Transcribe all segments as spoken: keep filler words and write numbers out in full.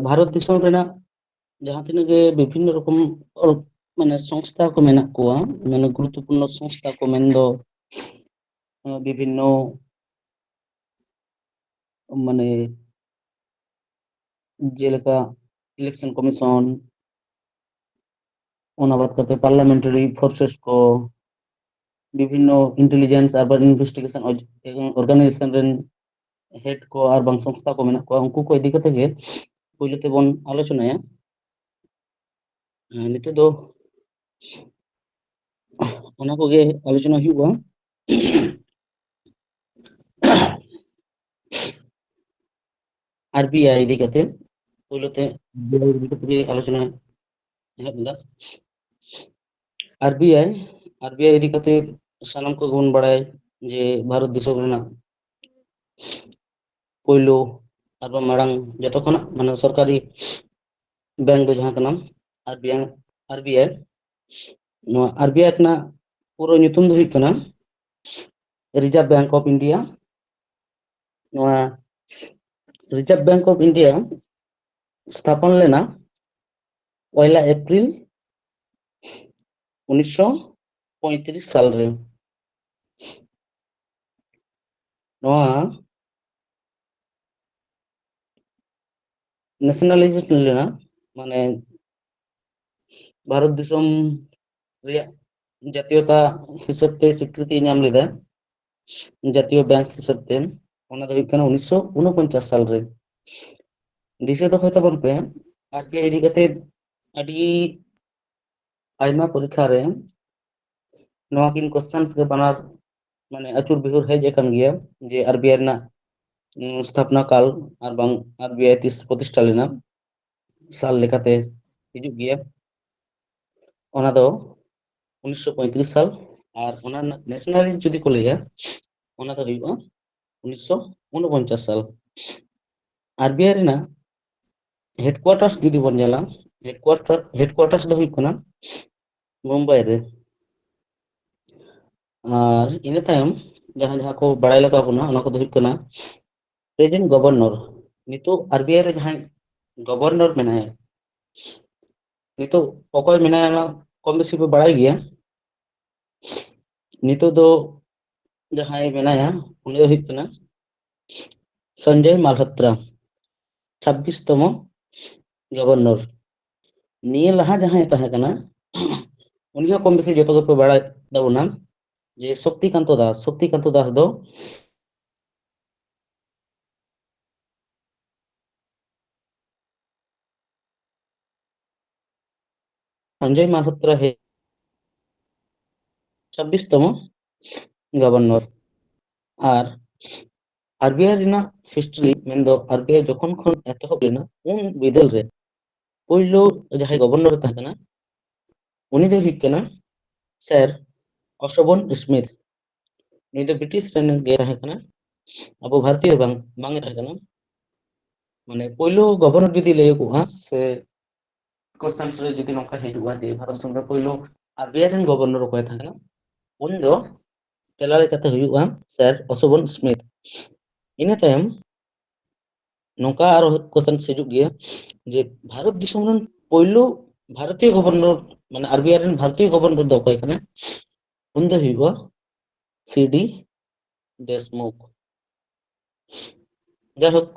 ᱵᱷᱟᱨᱚᱛ ᱫᱤᱥᱚᱢ ᱨᱮᱱᱟᱜ ᱡᱟᱦᱟᱸ ᱛᱤᱱᱟᱹᱜ ᱜᱮ ᱵᱤᱵᱷᱤᱱᱱᱚ ᱨᱚᱠᱚᱢ ᱚᱨ-, ᱢᱟᱱᱮ ᱥᱚᱝᱥᱛᱷᱟ ᱠᱚ ᱢᱮᱱᱟᱜ ᱠᱚᱣᱟ, ᱢᱟᱱᱮ ᱜᱩᱨᱩᱛᱛᱚᱯᱩᱨᱱᱚ ᱥᱚᱝᱥᱛᱷᱟ ᱠᱚ ᱢᱮᱱᱫᱚ, ᱟᱸ, ᱵᱤᱵᱷᱤᱱᱱᱚ ᱢᱟᱱᱮ ᱡᱮᱞᱮᱠᱟ election commission, ᱚᱱᱟ ᱵᱟᱫ ᱠᱟᱛᱮ parliamentary forces ᱠᱚ, ᱵᱤᱵᱷᱤᱱᱱᱚ intelligence ᱟᱨ ᱵᱟᱝ investigation ᱚᱨ-, organization ᱨᱮᱱ head ᱠᱚ ᱟᱨ ᱵᱟᱝ ᱥᱚᱝᱥᱛᱷᱟ ᱠᱚ ᱢᱮᱱᱟᱜ ᱠᱚᱣᱟ, ᱩᱱᱠᱩ ᱠᱚ ᱤᱫᱤ ᱠᱟᱛᱮ ᱜᱮ ᱯᱳᱭᱞᱳ ᱛᱮᱵᱚᱱ ᱟᱞᱳᱪᱚᱱᱟᱭᱟ᱾ ᱟᱨ ᱱᱤᱛᱚᱜ ᱫᱚ ᱚᱱᱟ ᱠᱚᱜᱮ ᱟᱞᱳᱪᱚᱱᱟ ᱦᱩᱭᱩᱜᱼᱟ᱾ ᱟᱨ ᱵᱤ ᱟᱭ ᱤᱫᱤ ᱠᱟᱛᱮ ᱯᱳᱭᱞᱳ ᱛᱮ ᱟᱨ ᱵᱤ ᱟᱭ ᱤᱫᱤ ᱠᱟᱛᱮ ᱜᱮ ᱟᱞᱳᱪᱚᱱᱟ ᱮᱦᱚᱵ ᱮᱫᱟ᱾ ᱟᱨ B I, R B I ᱤᱫᱤ ᱠᱟᱛᱮ ᱥᱟᱱᱟᱢ ᱠᱚᱜᱮ ᱵᱚᱱ ᱵᱟᱲᱟᱭ ᱡᱮ ᱵᱷᱟᱨᱚᱛ ᱫᱤᱥᱚᱢ ᱨᱮᱱᱟᱜ ᱯᱳᱭᱞᱳ ᱟᱨ ᱵᱟᱝ ᱢᱟᱲᱟᱝ ᱡᱚᱛᱚ ᱠᱷᱚᱱᱟᱜ ᱢᱟᱱᱮ ᱥᱚᱨᱠᱟᱨᱤ ᱵᱮᱝᱠ ᱫᱚ ᱡᱟᱦᱟᱸ ᱠᱟᱱᱟ ᱟᱨ B I, R B I. ᱱᱚᱣᱟ ᱟᱨ ᱵᱤ ᱟᱭ ᱨᱮᱱᱟᱜ ᱯᱩᱨᱟᱹ ᱧᱩᱛᱩᱢ ᱫᱚ ᱦᱩᱭᱩᱜ ᱠᱟᱱᱟ Reserve Bank of India᱾ ᱱᱚᱣᱟ Reserve Bank of India ᱥᱛᱷᱟᱯᱚᱱ ᱞᱮᱱᱟ ᱯᱚᱭᱞᱟ ᱮᱯᱨᱤᱞ ᱩᱱᱤᱥᱥᱚ ᱯᱚᱸᱭᱛᱨᱤᱥ ᱥᱟᱞ ᱨᱮ᱾ ᱱᱚᱣᱟ ᱱᱮᱥᱱᱟᱞᱟᱭᱤᱡᱮᱥᱚᱱ ᱞᱮᱱᱟ, ᱢᱟᱱᱮ ᱵᱷᱟᱨᱚᱛ ᱫᱤᱥᱚᱢ ᱨᱮᱭᱟᱜ ᱡᱟᱛᱤᱭᱚᱛᱟ ᱦᱤᱥᱟᱹᱵ ᱛᱮ ᱥᱤᱠᱨᱤᱛᱤ ᱧᱟᱢ ᱞᱮᱫᱟ ᱡᱟᱛᱤᱭᱚ ᱵᱮᱝᱠ ᱦᱤᱥᱟᱹᱵ ᱛᱮ᱾ ᱚᱱᱟ ᱫᱚ ᱦᱩᱭᱩᱜ ᱠᱟᱱᱟ ᱩᱱᱤᱥᱥᱚ ᱩᱱᱚᱯᱚᱧᱪᱟᱥ ᱥᱟᱞ ᱨᱮ᱾ ᱫᱤᱥᱟᱹ ᱫᱚᱦᱚᱭ ᱛᱟᱵᱚᱱ ᱯᱮ, ᱟᱨ ᱵᱤ ᱟᱭ ᱤᱫᱤ ᱠᱟᱛᱮ ᱟᱹᱰᱤ ᱟᱭᱢᱟ ᱯᱚᱨᱤᱠᱷᱟ ᱨᱮ ᱱᱚᱣᱟ ᱠᱤᱱ ᱠᱚᱥᱪᱟᱱ ᱜᱮ ᱵᱟᱱᱟᱨ ᱢᱟᱱᱮ ᱟᱹᱪᱩᱨ ᱵᱤᱦᱩᱨ ᱦᱮᱡ ᱟᱠᱟᱱ ᱜᱮᱭᱟ, ᱡᱮ ᱟᱨ ᱵᱤ ᱟᱭ ᱨᱮᱱᱟᱜ, ᱩᱸ, ᱥᱛᱷᱟᱯᱱᱟ ᱠᱟᱞ ᱟᱨ ᱵᱟᱝ ᱟᱨ ᱵᱤ ᱟᱭ ᱛᱤᱥ ᱯᱨᱚᱛᱤᱥᱴᱷᱟ ᱞᱮᱱᱟ ᱥᱟᱞ ᱞᱮᱠᱟᱛᱮ ᱦᱤᱡᱩᱜ ᱜᱮᱭᱟ᱾ ᱚᱱᱟ ᱫᱚ ᱩᱱᱤᱥᱥᱚ ᱯᱚᱸᱭᱛᱨᱤᱥ ᱥᱟᱞ, ᱟᱨ ᱚᱱᱟ ᱨᱮᱱᱟᱜ ᱱᱮᱥᱱᱟᱞᱤᱥᱴ ᱡᱩᱫᱤ ᱠᱚ ᱞᱟᱹᱭᱟ, ᱚᱱᱟ ᱫᱚ ᱦᱩᱭᱩᱜᱼᱟ ᱩᱱᱤᱥᱥᱚ ᱩᱱᱚᱯᱚᱧᱪᱟᱥ ᱥᱟᱞ᱾ ᱟᱨ ᱵᱤ ᱟᱭ ᱨᱮᱱᱟᱜ ᱦᱮᱰᱠᱩᱣᱟᱴᱟᱨᱥ ᱡᱩᱫᱤ ᱵᱚᱱ ᱧᱮᱞᱟ, ᱦᱮᱰᱠᱩᱣᱟᱴᱟᱨ, ᱦᱮᱰᱠᱩᱣᱟᱴᱟᱨᱥ ᱫᱚ ᱦᱩᱭᱩᱜ ᱠᱟᱱᱟ ᱢᱩᱢᱵᱟᱭ ᱨᱮ᱾ ᱟᱨ ᱤᱱᱟᱹ ᱛᱟᱭᱚᱢ ᱡᱟᱦᱟᱸ, ᱡᱟᱦᱟᱸ ᱠᱚ ᱵᱟᱲᱟᱭ ᱞᱟᱜᱟᱣ ᱵᱚᱱᱟ, ᱚᱱᱟ ᱠᱚᱫᱚ ᱦᱩᱭᱩᱜ ᱠᱟᱱᱟ ᱯᱨᱮᱡᱮᱱᱴ ᱜᱚᱵᱷᱚᱨᱱᱚᱨ, ᱱᱤᱛᱚᱜ ᱟᱨ ᱵᱤ ᱟᱭ ᱨᱮ ᱡᱟᱦᱟᱸᱭ ᱜᱚᱵᱷᱚᱨᱱᱚᱨ ᱢᱮᱱᱟᱭᱟ᱾ ᱱᱤᱛᱚᱜ ᱚᱠᱚᱭ ᱢᱮᱱᱟᱭᱟ, ᱚᱱᱟ ᱠᱚᱢ ᱵᱮᱥᱤ ᱯᱮ ᱵᱟᱲᱟᱭ ᱜᱮᱭᱟ᱾ ᱱᱤᱛᱚᱜ ᱫᱚ ᱡᱟᱦᱟᱸᱭ ᱢᱮᱱᱟᱭᱟ, ᱩᱱᱤ ᱫᱚ ᱦᱩᱭᱩᱜ ᱠᱟᱱᱟ ᱥᱚᱧᱡᱚᱭ ᱢᱟᱞᱦᱳᱛᱨᱟ, ᱪᱷᱟᱵᱵᱤᱥ ᱛᱚᱢᱚ ᱜᱚᱵᱷᱚᱨᱱᱚᱨ᱾ ᱱᱤᱭᱟᱹ ᱞᱟᱦᱟ ᱡᱟᱦᱟᱸᱭ ᱛᱟᱦᱮᱸ ᱠᱟᱱᱟ, ᱩᱱᱤ ᱦᱚᱸ ᱠᱚᱢ ᱵᱮᱥᱤ ᱡᱚᱛᱚ ᱜᱮᱯᱮ ᱵᱟᱲᱟᱭ ᱛᱟᱵᱚᱱᱟ, ᱡᱮ ᱥᱚᱠᱛᱤᱠᱟᱱᱛᱚ ᱫᱟᱥ᱾ ᱥᱚᱠᱛᱤᱠᱟᱱᱛᱚ ᱫᱟᱥ ᱫᱚ ᱥᱚᱧᱡᱚᱭ ᱢᱟᱞᱦᱳᱛᱨᱟ ᱦᱮ ᱪᱷᱟᱵᱵᱤᱥ ᱛᱚᱢᱚ ᱜᱚᱵᱷᱚᱨᱱᱚᱨ᱾ ᱟᱨ ᱟᱨᱵᱤᱟᱭ ᱨᱮᱱᱟᱜ ᱦᱤᱥᱴᱨᱤ, ᱢᱮᱱᱫᱚ ᱟᱨᱵᱤᱟᱭ ᱡᱚᱠᱷᱚᱱ ᱠᱷᱚᱱ ᱮᱛᱚᱦᱚᱵ ᱞᱮᱱᱟ, ᱩᱱ ᱵᱤᱫᱟᱹᱞ ᱨᱮ ᱯᱳᱭᱞᱳ ᱡᱟᱦᱟᱸᱭ ᱜᱚᱵᱷᱚᱨᱱᱚᱨ ᱮ ᱛᱟᱦᱮᱸ ᱠᱟᱱᱟ, ᱩᱱᱤ ᱫᱚᱭ ᱦᱩᱭᱩᱜ ᱠᱟᱱᱟ ᱥᱮᱨ ᱚᱥᱳᱵᱚᱱ ᱥᱢᱤᱛᱷ᱾ ᱱᱩᱭ ᱫᱚ ᱵᱨᱤᱴᱤᱥ ᱨᱮᱱ ᱜᱮ ᱛᱟᱦᱮᱸ ᱠᱟᱱᱟ, ᱟᱵᱚ ᱵᱷᱟᱨᱚᱛᱤᱭᱚ ᱵᱟᱝ, ᱵᱟᱝ ᱮ ᱛᱟᱦᱮᱸ ᱠᱟᱱᱟ᱾ ᱢᱟᱱᱮ, ᱯᱳᱭᱞᱳ ᱜᱚᱵᱷᱚᱨᱱᱚᱨ ᱡᱩᱫᱤ ᱞᱟᱹᱭᱚᱜᱚᱜᱼᱟ ᱥᱮ ᱠᱚᱥᱪᱮᱱ ᱨᱮ ᱡᱩᱫᱤ ᱱᱚᱝᱠᱟ ᱦᱤᱡᱩᱜᱼᱟ ᱡᱮ ᱵᱷᱟᱨᱚᱛ ᱫᱤᱥᱚᱢ ᱨᱮ ᱯᱳᱭᱞᱳ ᱟᱨᱵᱤᱟᱭ ᱨᱮᱱ ᱜᱚᱵᱷᱚᱨᱱᱚᱨ ᱚᱠᱚᱭ ᱛᱟᱦᱮᱸ ᱠᱟᱱᱟ, ᱩᱱ ᱫᱚ ᱛᱮᱞᱟ ᱞᱮᱠᱟᱛᱮ ᱦᱩᱭᱩᱜᱼᱟ ᱥᱮᱨ ᱚᱥᱳᱵᱚᱱ ᱥᱢᱤᱛᱷ᱾ ᱤᱱᱟᱹ ᱛᱟᱭᱚᱢ ᱱᱚᱝᱠᱟ ᱟᱨᱚ ᱠᱚᱥᱪᱮᱱ ᱦᱤᱡᱩᱜ ᱜᱮᱭᱟ ᱡᱮ ᱵᱷᱟᱨᱚᱛ ᱫᱤᱥᱚᱢ ᱨᱮᱱ ᱯᱳᱭᱞᱳ ᱵᱷᱟᱨᱚᱛᱤᱭᱚ ᱜᱚᱵᱷᱚᱨᱱᱚᱨ, ᱢᱟᱱᱮ ᱟᱨᱵᱤᱟᱭ ᱨᱮᱱ ᱵᱷᱟᱨᱚᱛᱤᱭᱚ ᱜᱚᱵᱷᱚᱨᱱᱚᱨ ᱫᱚ ᱚᱠᱚᱭ ᱠᱟᱱᱟ? ᱩᱱ ᱫᱚ ᱦᱩᱭᱩᱜᱼᱟ ᱥᱤ ᱰᱤ ᱫᱮᱥᱢᱩᱠᱷ᱾ ᱡᱟᱭᱦᱳᱠ,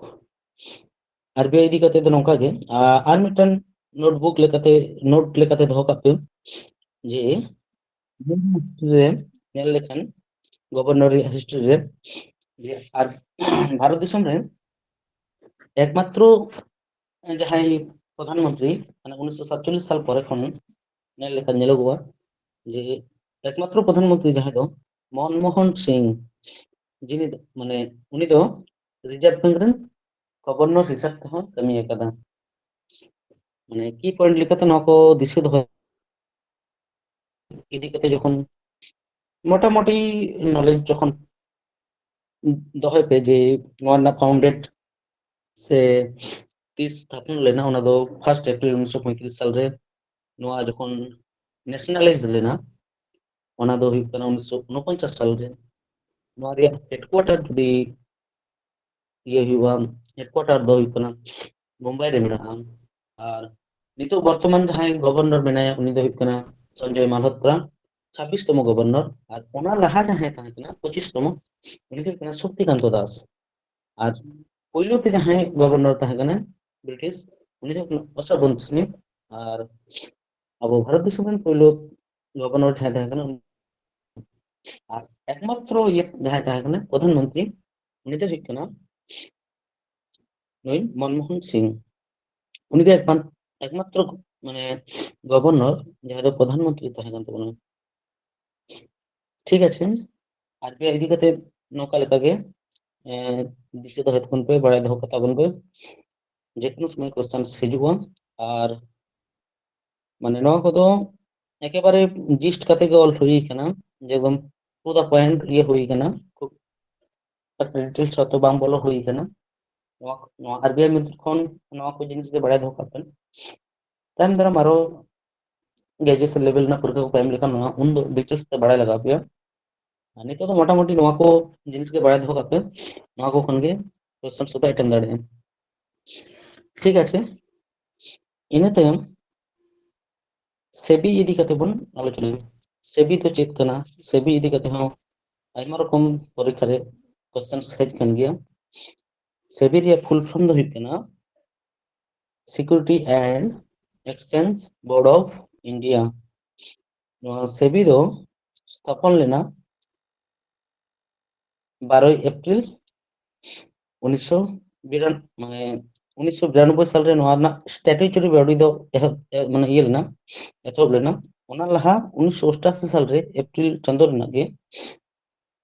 ᱟᱨᱵᱤᱟᱭ ᱤᱫᱤ ᱠᱟᱛᱮ ᱫᱚ ᱱᱚᱝᱠᱟ ᱜᱮ, ᱟᱨ, ᱟᱨ ᱢᱤᱫᱴᱟᱝ ᱱᱳᱴᱵᱩᱠ ᱞᱮᱠᱟᱛᱮ, ᱱᱳᱴ ᱞᱮᱠᱟᱛᱮ ᱫᱚᱦᱚ ᱠᱟᱜ ᱯᱮ ᱡᱮ ᱨᱮ ᱧᱮᱞ ᱞᱮᱠᱷᱟᱱ, ᱜᱚᱵᱷᱚᱨᱱᱚᱨ ᱨᱮᱭᱟᱜ ᱦᱤᱥᱴᱨᱤ ᱨᱮ, ᱡᱮ ᱟᱨ ᱵᱷᱟᱨᱚᱛ ᱫᱤᱥᱚᱢ ᱨᱮ ᱮᱠᱢᱟᱛᱨᱚ ᱡᱟᱦᱟᱸᱭ ᱯᱨᱚᱫᱷᱟᱱ ᱢᱚᱱᱛᱨᱤ, ᱢᱟᱱᱮ ᱩᱱᱤᱥᱥᱚ ᱥᱟᱛᱪᱚᱞᱞᱤᱥ ᱥᱟᱞ ᱯᱚᱨᱮ ᱠᱷᱚᱱ ᱧᱮᱞ ᱞᱮᱠᱷᱟᱱ ᱧᱮᱞᱚᱜᱚᱜᱼᱟ ᱡᱮ ᱮᱠᱢᱟᱛᱨᱚ ᱯᱨᱚᱫᱷᱟᱱ ᱢᱚᱱᱛᱨᱤ ᱡᱟᱦᱟᱸᱭ ᱫᱚ ᱢᱚᱱᱢᱳᱦᱚᱱ ᱥᱤᱝ, ᱡᱤᱱᱤ ᱫᱚ, ᱢᱟᱱᱮ ᱩᱱᱤ ᱫᱚ ᱨᱤᱡᱟᱨᱵᱷ ᱵᱮᱝᱠ ᱨᱮᱱ ᱜᱚᱵᱷᱚᱨᱱᱚᱨ ᱦᱤᱥᱟᱹᱵ ᱛᱮᱦᱚᱸ ᱠᱟᱹᱢᱤ ᱟᱠᱟᱫᱟ᱾ ᱢᱟᱱᱮ ᱠᱤ ᱯᱚᱭᱮᱱᱴ ᱞᱮᱠᱟᱛᱮ ᱱᱚᱣᱟ ᱠᱚ ᱫᱤᱥᱟᱹ ᱫᱚᱦᱚ ᱤᱫᱤ ᱠᱟᱛᱮ ᱡᱚᱠᱷᱚᱱ ᱢᱚᱴᱟᱢᱩᱴᱤ ᱱᱚᱞᱮᱡᱽ ᱡᱚᱠᱷᱚᱱ ᱫᱚᱦᱚᱭ ᱯᱮ ᱡᱮ ᱱᱚᱣᱟ ᱨᱮᱱᱟᱜ ᱯᱷᱟᱣᱩᱱᱰᱮᱰ ᱥᱮ ᱛᱤᱥ ᱛᱷᱟᱯᱚᱱ ᱞᱮᱱᱟ, ᱚᱱᱟ ᱫᱚ ᱯᱷᱟᱨᱥᱴ ᱮᱯᱨᱤᱞ ᱩᱱᱤᱥᱥᱚ ᱯᱚᱸᱭᱛᱨᱤᱥ ᱥᱟᱞ ᱨᱮ ᱱᱚᱣᱟ ᱡᱚᱠᱷᱚᱱ ᱱᱮᱥᱱᱟᱞᱟᱭᱤᱡᱽ ᱞᱮᱱᱟ, ᱚᱱᱟ ᱫᱚ ᱦᱩᱭᱩᱜ ᱠᱟᱱᱟ ᱩᱱᱤᱥᱥᱚ ᱩᱱᱚᱯᱚᱧᱪᱟᱥ ᱥᱟᱞ ᱨᱮ᱾ ᱱᱚᱣᱟ ᱨᱮᱭᱟᱜ ᱦᱮᱰᱠᱩᱣᱟᱴᱟᱨ ᱡᱩᱫᱤ ᱤᱭᱟᱹ ᱦᱩᱭᱩᱜᱼᱟ, ᱦᱮᱰᱠᱩᱣᱟᱴᱟᱨ ᱫᱚ ᱦᱩᱭᱩᱜ ᱠᱟᱱᱟ ᱢᱩᱢᱵᱟᱭ ᱨᱮ ᱢᱮᱱᱟᱜᱼᱟ᱾ ᱟᱨ ᱱᱤᱛᱚᱜ ᱵᱚᱨᱛᱚᱢᱟᱱ ᱡᱟᱦᱟᱸᱭ ᱜᱚᱵᱷᱚᱨᱱᱚᱨ ᱢᱮᱱᱟᱭᱟ, ᱩᱱᱤ ᱫᱚ ᱦᱩᱭᱩᱜ ᱠᱟᱱᱟ ᱥᱚᱧᱡᱚᱭ ᱢᱟᱞᱦᱳᱛᱨᱟ, ᱪᱷᱟᱵᱵᱤᱥ ᱛᱚᱢᱚ ᱜᱚᱵᱷᱚᱨᱱᱚᱨ᱾ ᱟᱨ ᱚᱱᱟ ᱞᱟᱦᱟ ᱡᱟᱦᱟᱸᱭ ᱛᱟᱦᱮᱸ ᱠᱟᱱᱟ, ᱯᱚᱸᱪᱤᱥ ᱛᱚᱢᱚ, ᱩᱱᱤ ᱫᱚ ᱦᱩᱭᱩᱜ ᱠᱟᱱᱟ ᱥᱚᱠᱛᱤᱠᱟᱱᱛᱚ ᱫᱟᱥ᱾ ᱟᱨ ᱯᱳᱭᱞᱳ ᱛᱮ ᱡᱟᱦᱟᱸᱭ ᱜᱚᱵᱷᱚᱨᱱᱚᱨ ᱛᱟᱦᱮᱸ ᱠᱟᱱᱟ ᱵᱨᱤᱴᱤᱥ, ᱩᱱᱤ ᱫᱚ ᱦᱩᱭᱩᱜ ᱠᱟᱱᱟ ᱚᱥᱚᱨ ᱵᱚᱱᱛ ᱥᱤᱝ᱾ ᱟᱨ ᱟᱵᱚ ᱵᱷᱟᱨᱚᱛ ᱫᱤᱥᱚᱢ ᱨᱮᱱ ᱯᱳᱭᱞᱳ ᱜᱚᱵᱷᱚᱨᱱᱚᱨ ᱡᱟᱦᱟᱸᱭ ᱛᱟᱦᱮᱸ ᱠᱟᱱᱟ, ᱟᱨ ᱮᱠᱢᱟᱛᱨᱚ ᱤᱭᱟᱹ ᱡᱟᱦᱟᱸᱭ ᱛᱟᱦᱮᱸ ᱠᱟᱱᱟ ᱯᱨᱚᱫᱷᱟᱱ ᱢᱚᱱᱛᱨᱤ, ᱩᱱᱤ ᱫᱚ ᱦᱩᱭᱩᱜ ᱠᱟᱱᱟ ᱱᱩᱭ ᱢᱚᱱᱢᱳᱦᱚᱱ ᱥᱤᱝ᱾ ᱩᱱᱤ ᱫᱚ ᱮᱠᱢᱟᱛ-, ᱮᱠᱢᱟᱛᱨᱚ ᱢᱟᱱᱮ ᱜᱚᱵᱷᱚᱨᱱᱚᱨ ᱡᱟᱦᱟᱸᱭ ᱫᱚ ᱯᱨᱚᱫᱷᱟᱱ ᱢᱚᱱᱛᱨᱤ ᱛᱟᱦᱮᱸ ᱠᱟᱱ ᱛᱟᱵᱚᱱᱟ᱾ ᱴᱷᱤᱠ ᱟᱪᱷᱮ, ᱟᱨᱵᱤᱟᱭ ᱤᱫᱤ ᱠᱟᱛᱮ ᱱᱚᱝᱠᱟ ᱞᱮᱠᱟᱜᱮ, ᱮᱸ, ᱫᱤᱥᱟᱹ ᱫᱚᱦᱚᱭ ᱛᱟᱵᱚᱱ ᱯᱮ, ᱵᱟᱲᱟᱭ ᱫᱚᱦᱚ ᱠᱟᱛᱟ ᱵᱚᱱ ᱯᱮ, ᱡᱮ ᱠᱳᱱᱳ ᱥᱚᱢᱚᱭ ᱠᱚᱥᱪᱮᱱ ᱦᱤᱡᱩᱜᱼᱟ᱾ ᱟᱨ ᱢᱟᱱᱮ ᱱᱚᱣᱟ ᱠᱚᱫᱚ ᱮᱠᱮᱵᱟᱨᱮ ᱡᱤᱥᱴ ᱠᱟᱛᱮ ᱜᱮ ᱚᱞ ᱦᱩᱭ ᱠᱟᱱᱟ, ᱡᱮ ᱮᱠᱫᱚᱢ ᱴᱩ ᱫᱟ ᱯᱚᱭᱮᱱᱴ ᱤᱭᱟᱹ ᱦᱩᱭ ᱠᱟᱱᱟ, ᱠᱷᱩᱵ ᱰᱤᱴᱮᱞᱥ ᱦᱚᱸᱛᱚ ᱵᱟᱝ ᱵᱚᱞᱚ ᱦᱩᱭ ᱠᱟᱱᱟ᱾ ᱱᱚᱣᱟ, ᱱᱚᱣᱟ ᱟᱨᱵᱤᱟᱭ ᱢᱚᱫᱽᱫᱷᱮ ᱠᱷᱚᱱ ᱱᱚᱣᱟ ᱠᱚ ᱡᱤᱱᱤᱥ ᱜᱮ ᱵᱟᱲᱟᱭ ᱫᱚᱦᱚ ᱠᱟᱜ ᱯᱮ᱾ ᱛᱟᱭᱚᱢ ᱫᱟᱨᱟᱢ ᱟᱨᱚ ᱜᱨᱮᱡᱩᱭᱮᱥᱚᱱ ᱞᱮᱵᱮᱞ ᱨᱮᱱᱟᱜ ᱯᱚᱨᱤᱠᱠᱷᱟ ᱠᱚᱯᱮ ᱮᱢ ᱞᱮᱠᱷᱟᱱ ᱱᱚᱣᱟ ᱩᱱ ᱫᱚ ᱰᱤᱴᱮᱞᱥ ᱛᱮ ᱵᱟᱲᱟᱭ ᱞᱟᱜᱟᱣ ᱯᱮᱭᱟ᱾ ᱟᱨ ᱱᱤᱛᱚᱜ ᱫᱚ ᱢᱚᱴᱟᱢᱩᱴᱤ ᱱᱚᱣᱟ ᱠᱚ ᱡᱤᱱᱤᱥ ᱜᱮ ᱵᱟᱲᱟᱭ ᱫᱚᱦᱚ ᱠᱟᱜ ᱯᱮ, ᱱᱚᱣᱟ ᱠᱚ ᱠᱷᱚᱱ ᱜᱮ ᱠᱚᱥᱪᱮᱱ ᱠᱚᱯᱮ ᱟᱴᱮᱢ ᱫᱟᱲᱮᱭᱟᱜᱼᱟ᱾ ᱴᱷᱤᱠ ᱟᱪᱷᱮ, ᱤᱱᱟᱹ ᱛᱟᱭᱚᱢ ᱥᱮᱵᱤ ᱤᱫᱤ ᱠᱟᱛᱮ ᱵᱚᱱ ᱟᱞᱳᱪᱚᱱᱟᱭᱟ᱾ ᱥᱮᱵᱤ ᱫᱚ ᱪᱮᱫ ᱠᱟᱱᱟ? ᱥᱮᱵᱤ ᱤᱫᱤ ᱠᱟᱛᱮ ᱦᱚᱸ ᱟᱭᱢᱟ ᱨᱚᱠᱚᱢ ᱯᱚᱨᱤᱠᱠᱷᱟ ᱨᱮ ᱠᱚᱥᱪᱮᱱ ᱦᱮᱡ ᱠᱟᱱ ᱜᱮᱭᱟ᱾ ᱥᱮᱵᱤ ᱨᱮᱭᱟᱜ ᱯᱷᱩᱞ ᱯᱷᱚᱨᱢ ᱫᱚ ᱦᱩᱭᱩᱜ ᱠᱟᱱᱟ Security and Exchange Board of India. ᱱᱚᱣᱟ ᱥᱮᱵᱤ ᱫᱚ ᱛᱷᱟᱯᱚᱱ ᱞᱮᱱᱟ ᱵᱟᱨᱚᱭ ᱮᱯᱨᱤᱞ ᱩᱱᱤᱥᱥᱚ ᱵᱤᱨᱟᱱ-, ᱢᱟᱱᱮ ᱩᱱᱤᱥᱥᱚ ᱵᱤᱨᱟᱱᱚᱵᱵᱳᱭ ᱥᱟᱞᱨᱮ ᱱᱚᱣᱟ ᱨᱮᱱᱟᱜ statutory body ᱫᱚ ᱮᱦᱚᱵ, ᱮ-, ᱢᱟᱱᱮ ᱤᱭᱟᱹ ᱞᱮᱱᱟ, ᱮᱛᱚᱦᱚᱵ ᱞᱮᱱᱟ᱾ ᱚᱱᱟ ᱞᱟᱦᱟ ᱩᱱᱤᱥᱥᱚ ᱚᱥᱴᱟᱥᱤ ᱥᱟᱞᱨᱮ ᱮᱯᱨᱤᱞ ᱪᱟᱸᱫᱳ ᱨᱮᱱᱟᱜ ᱜᱮ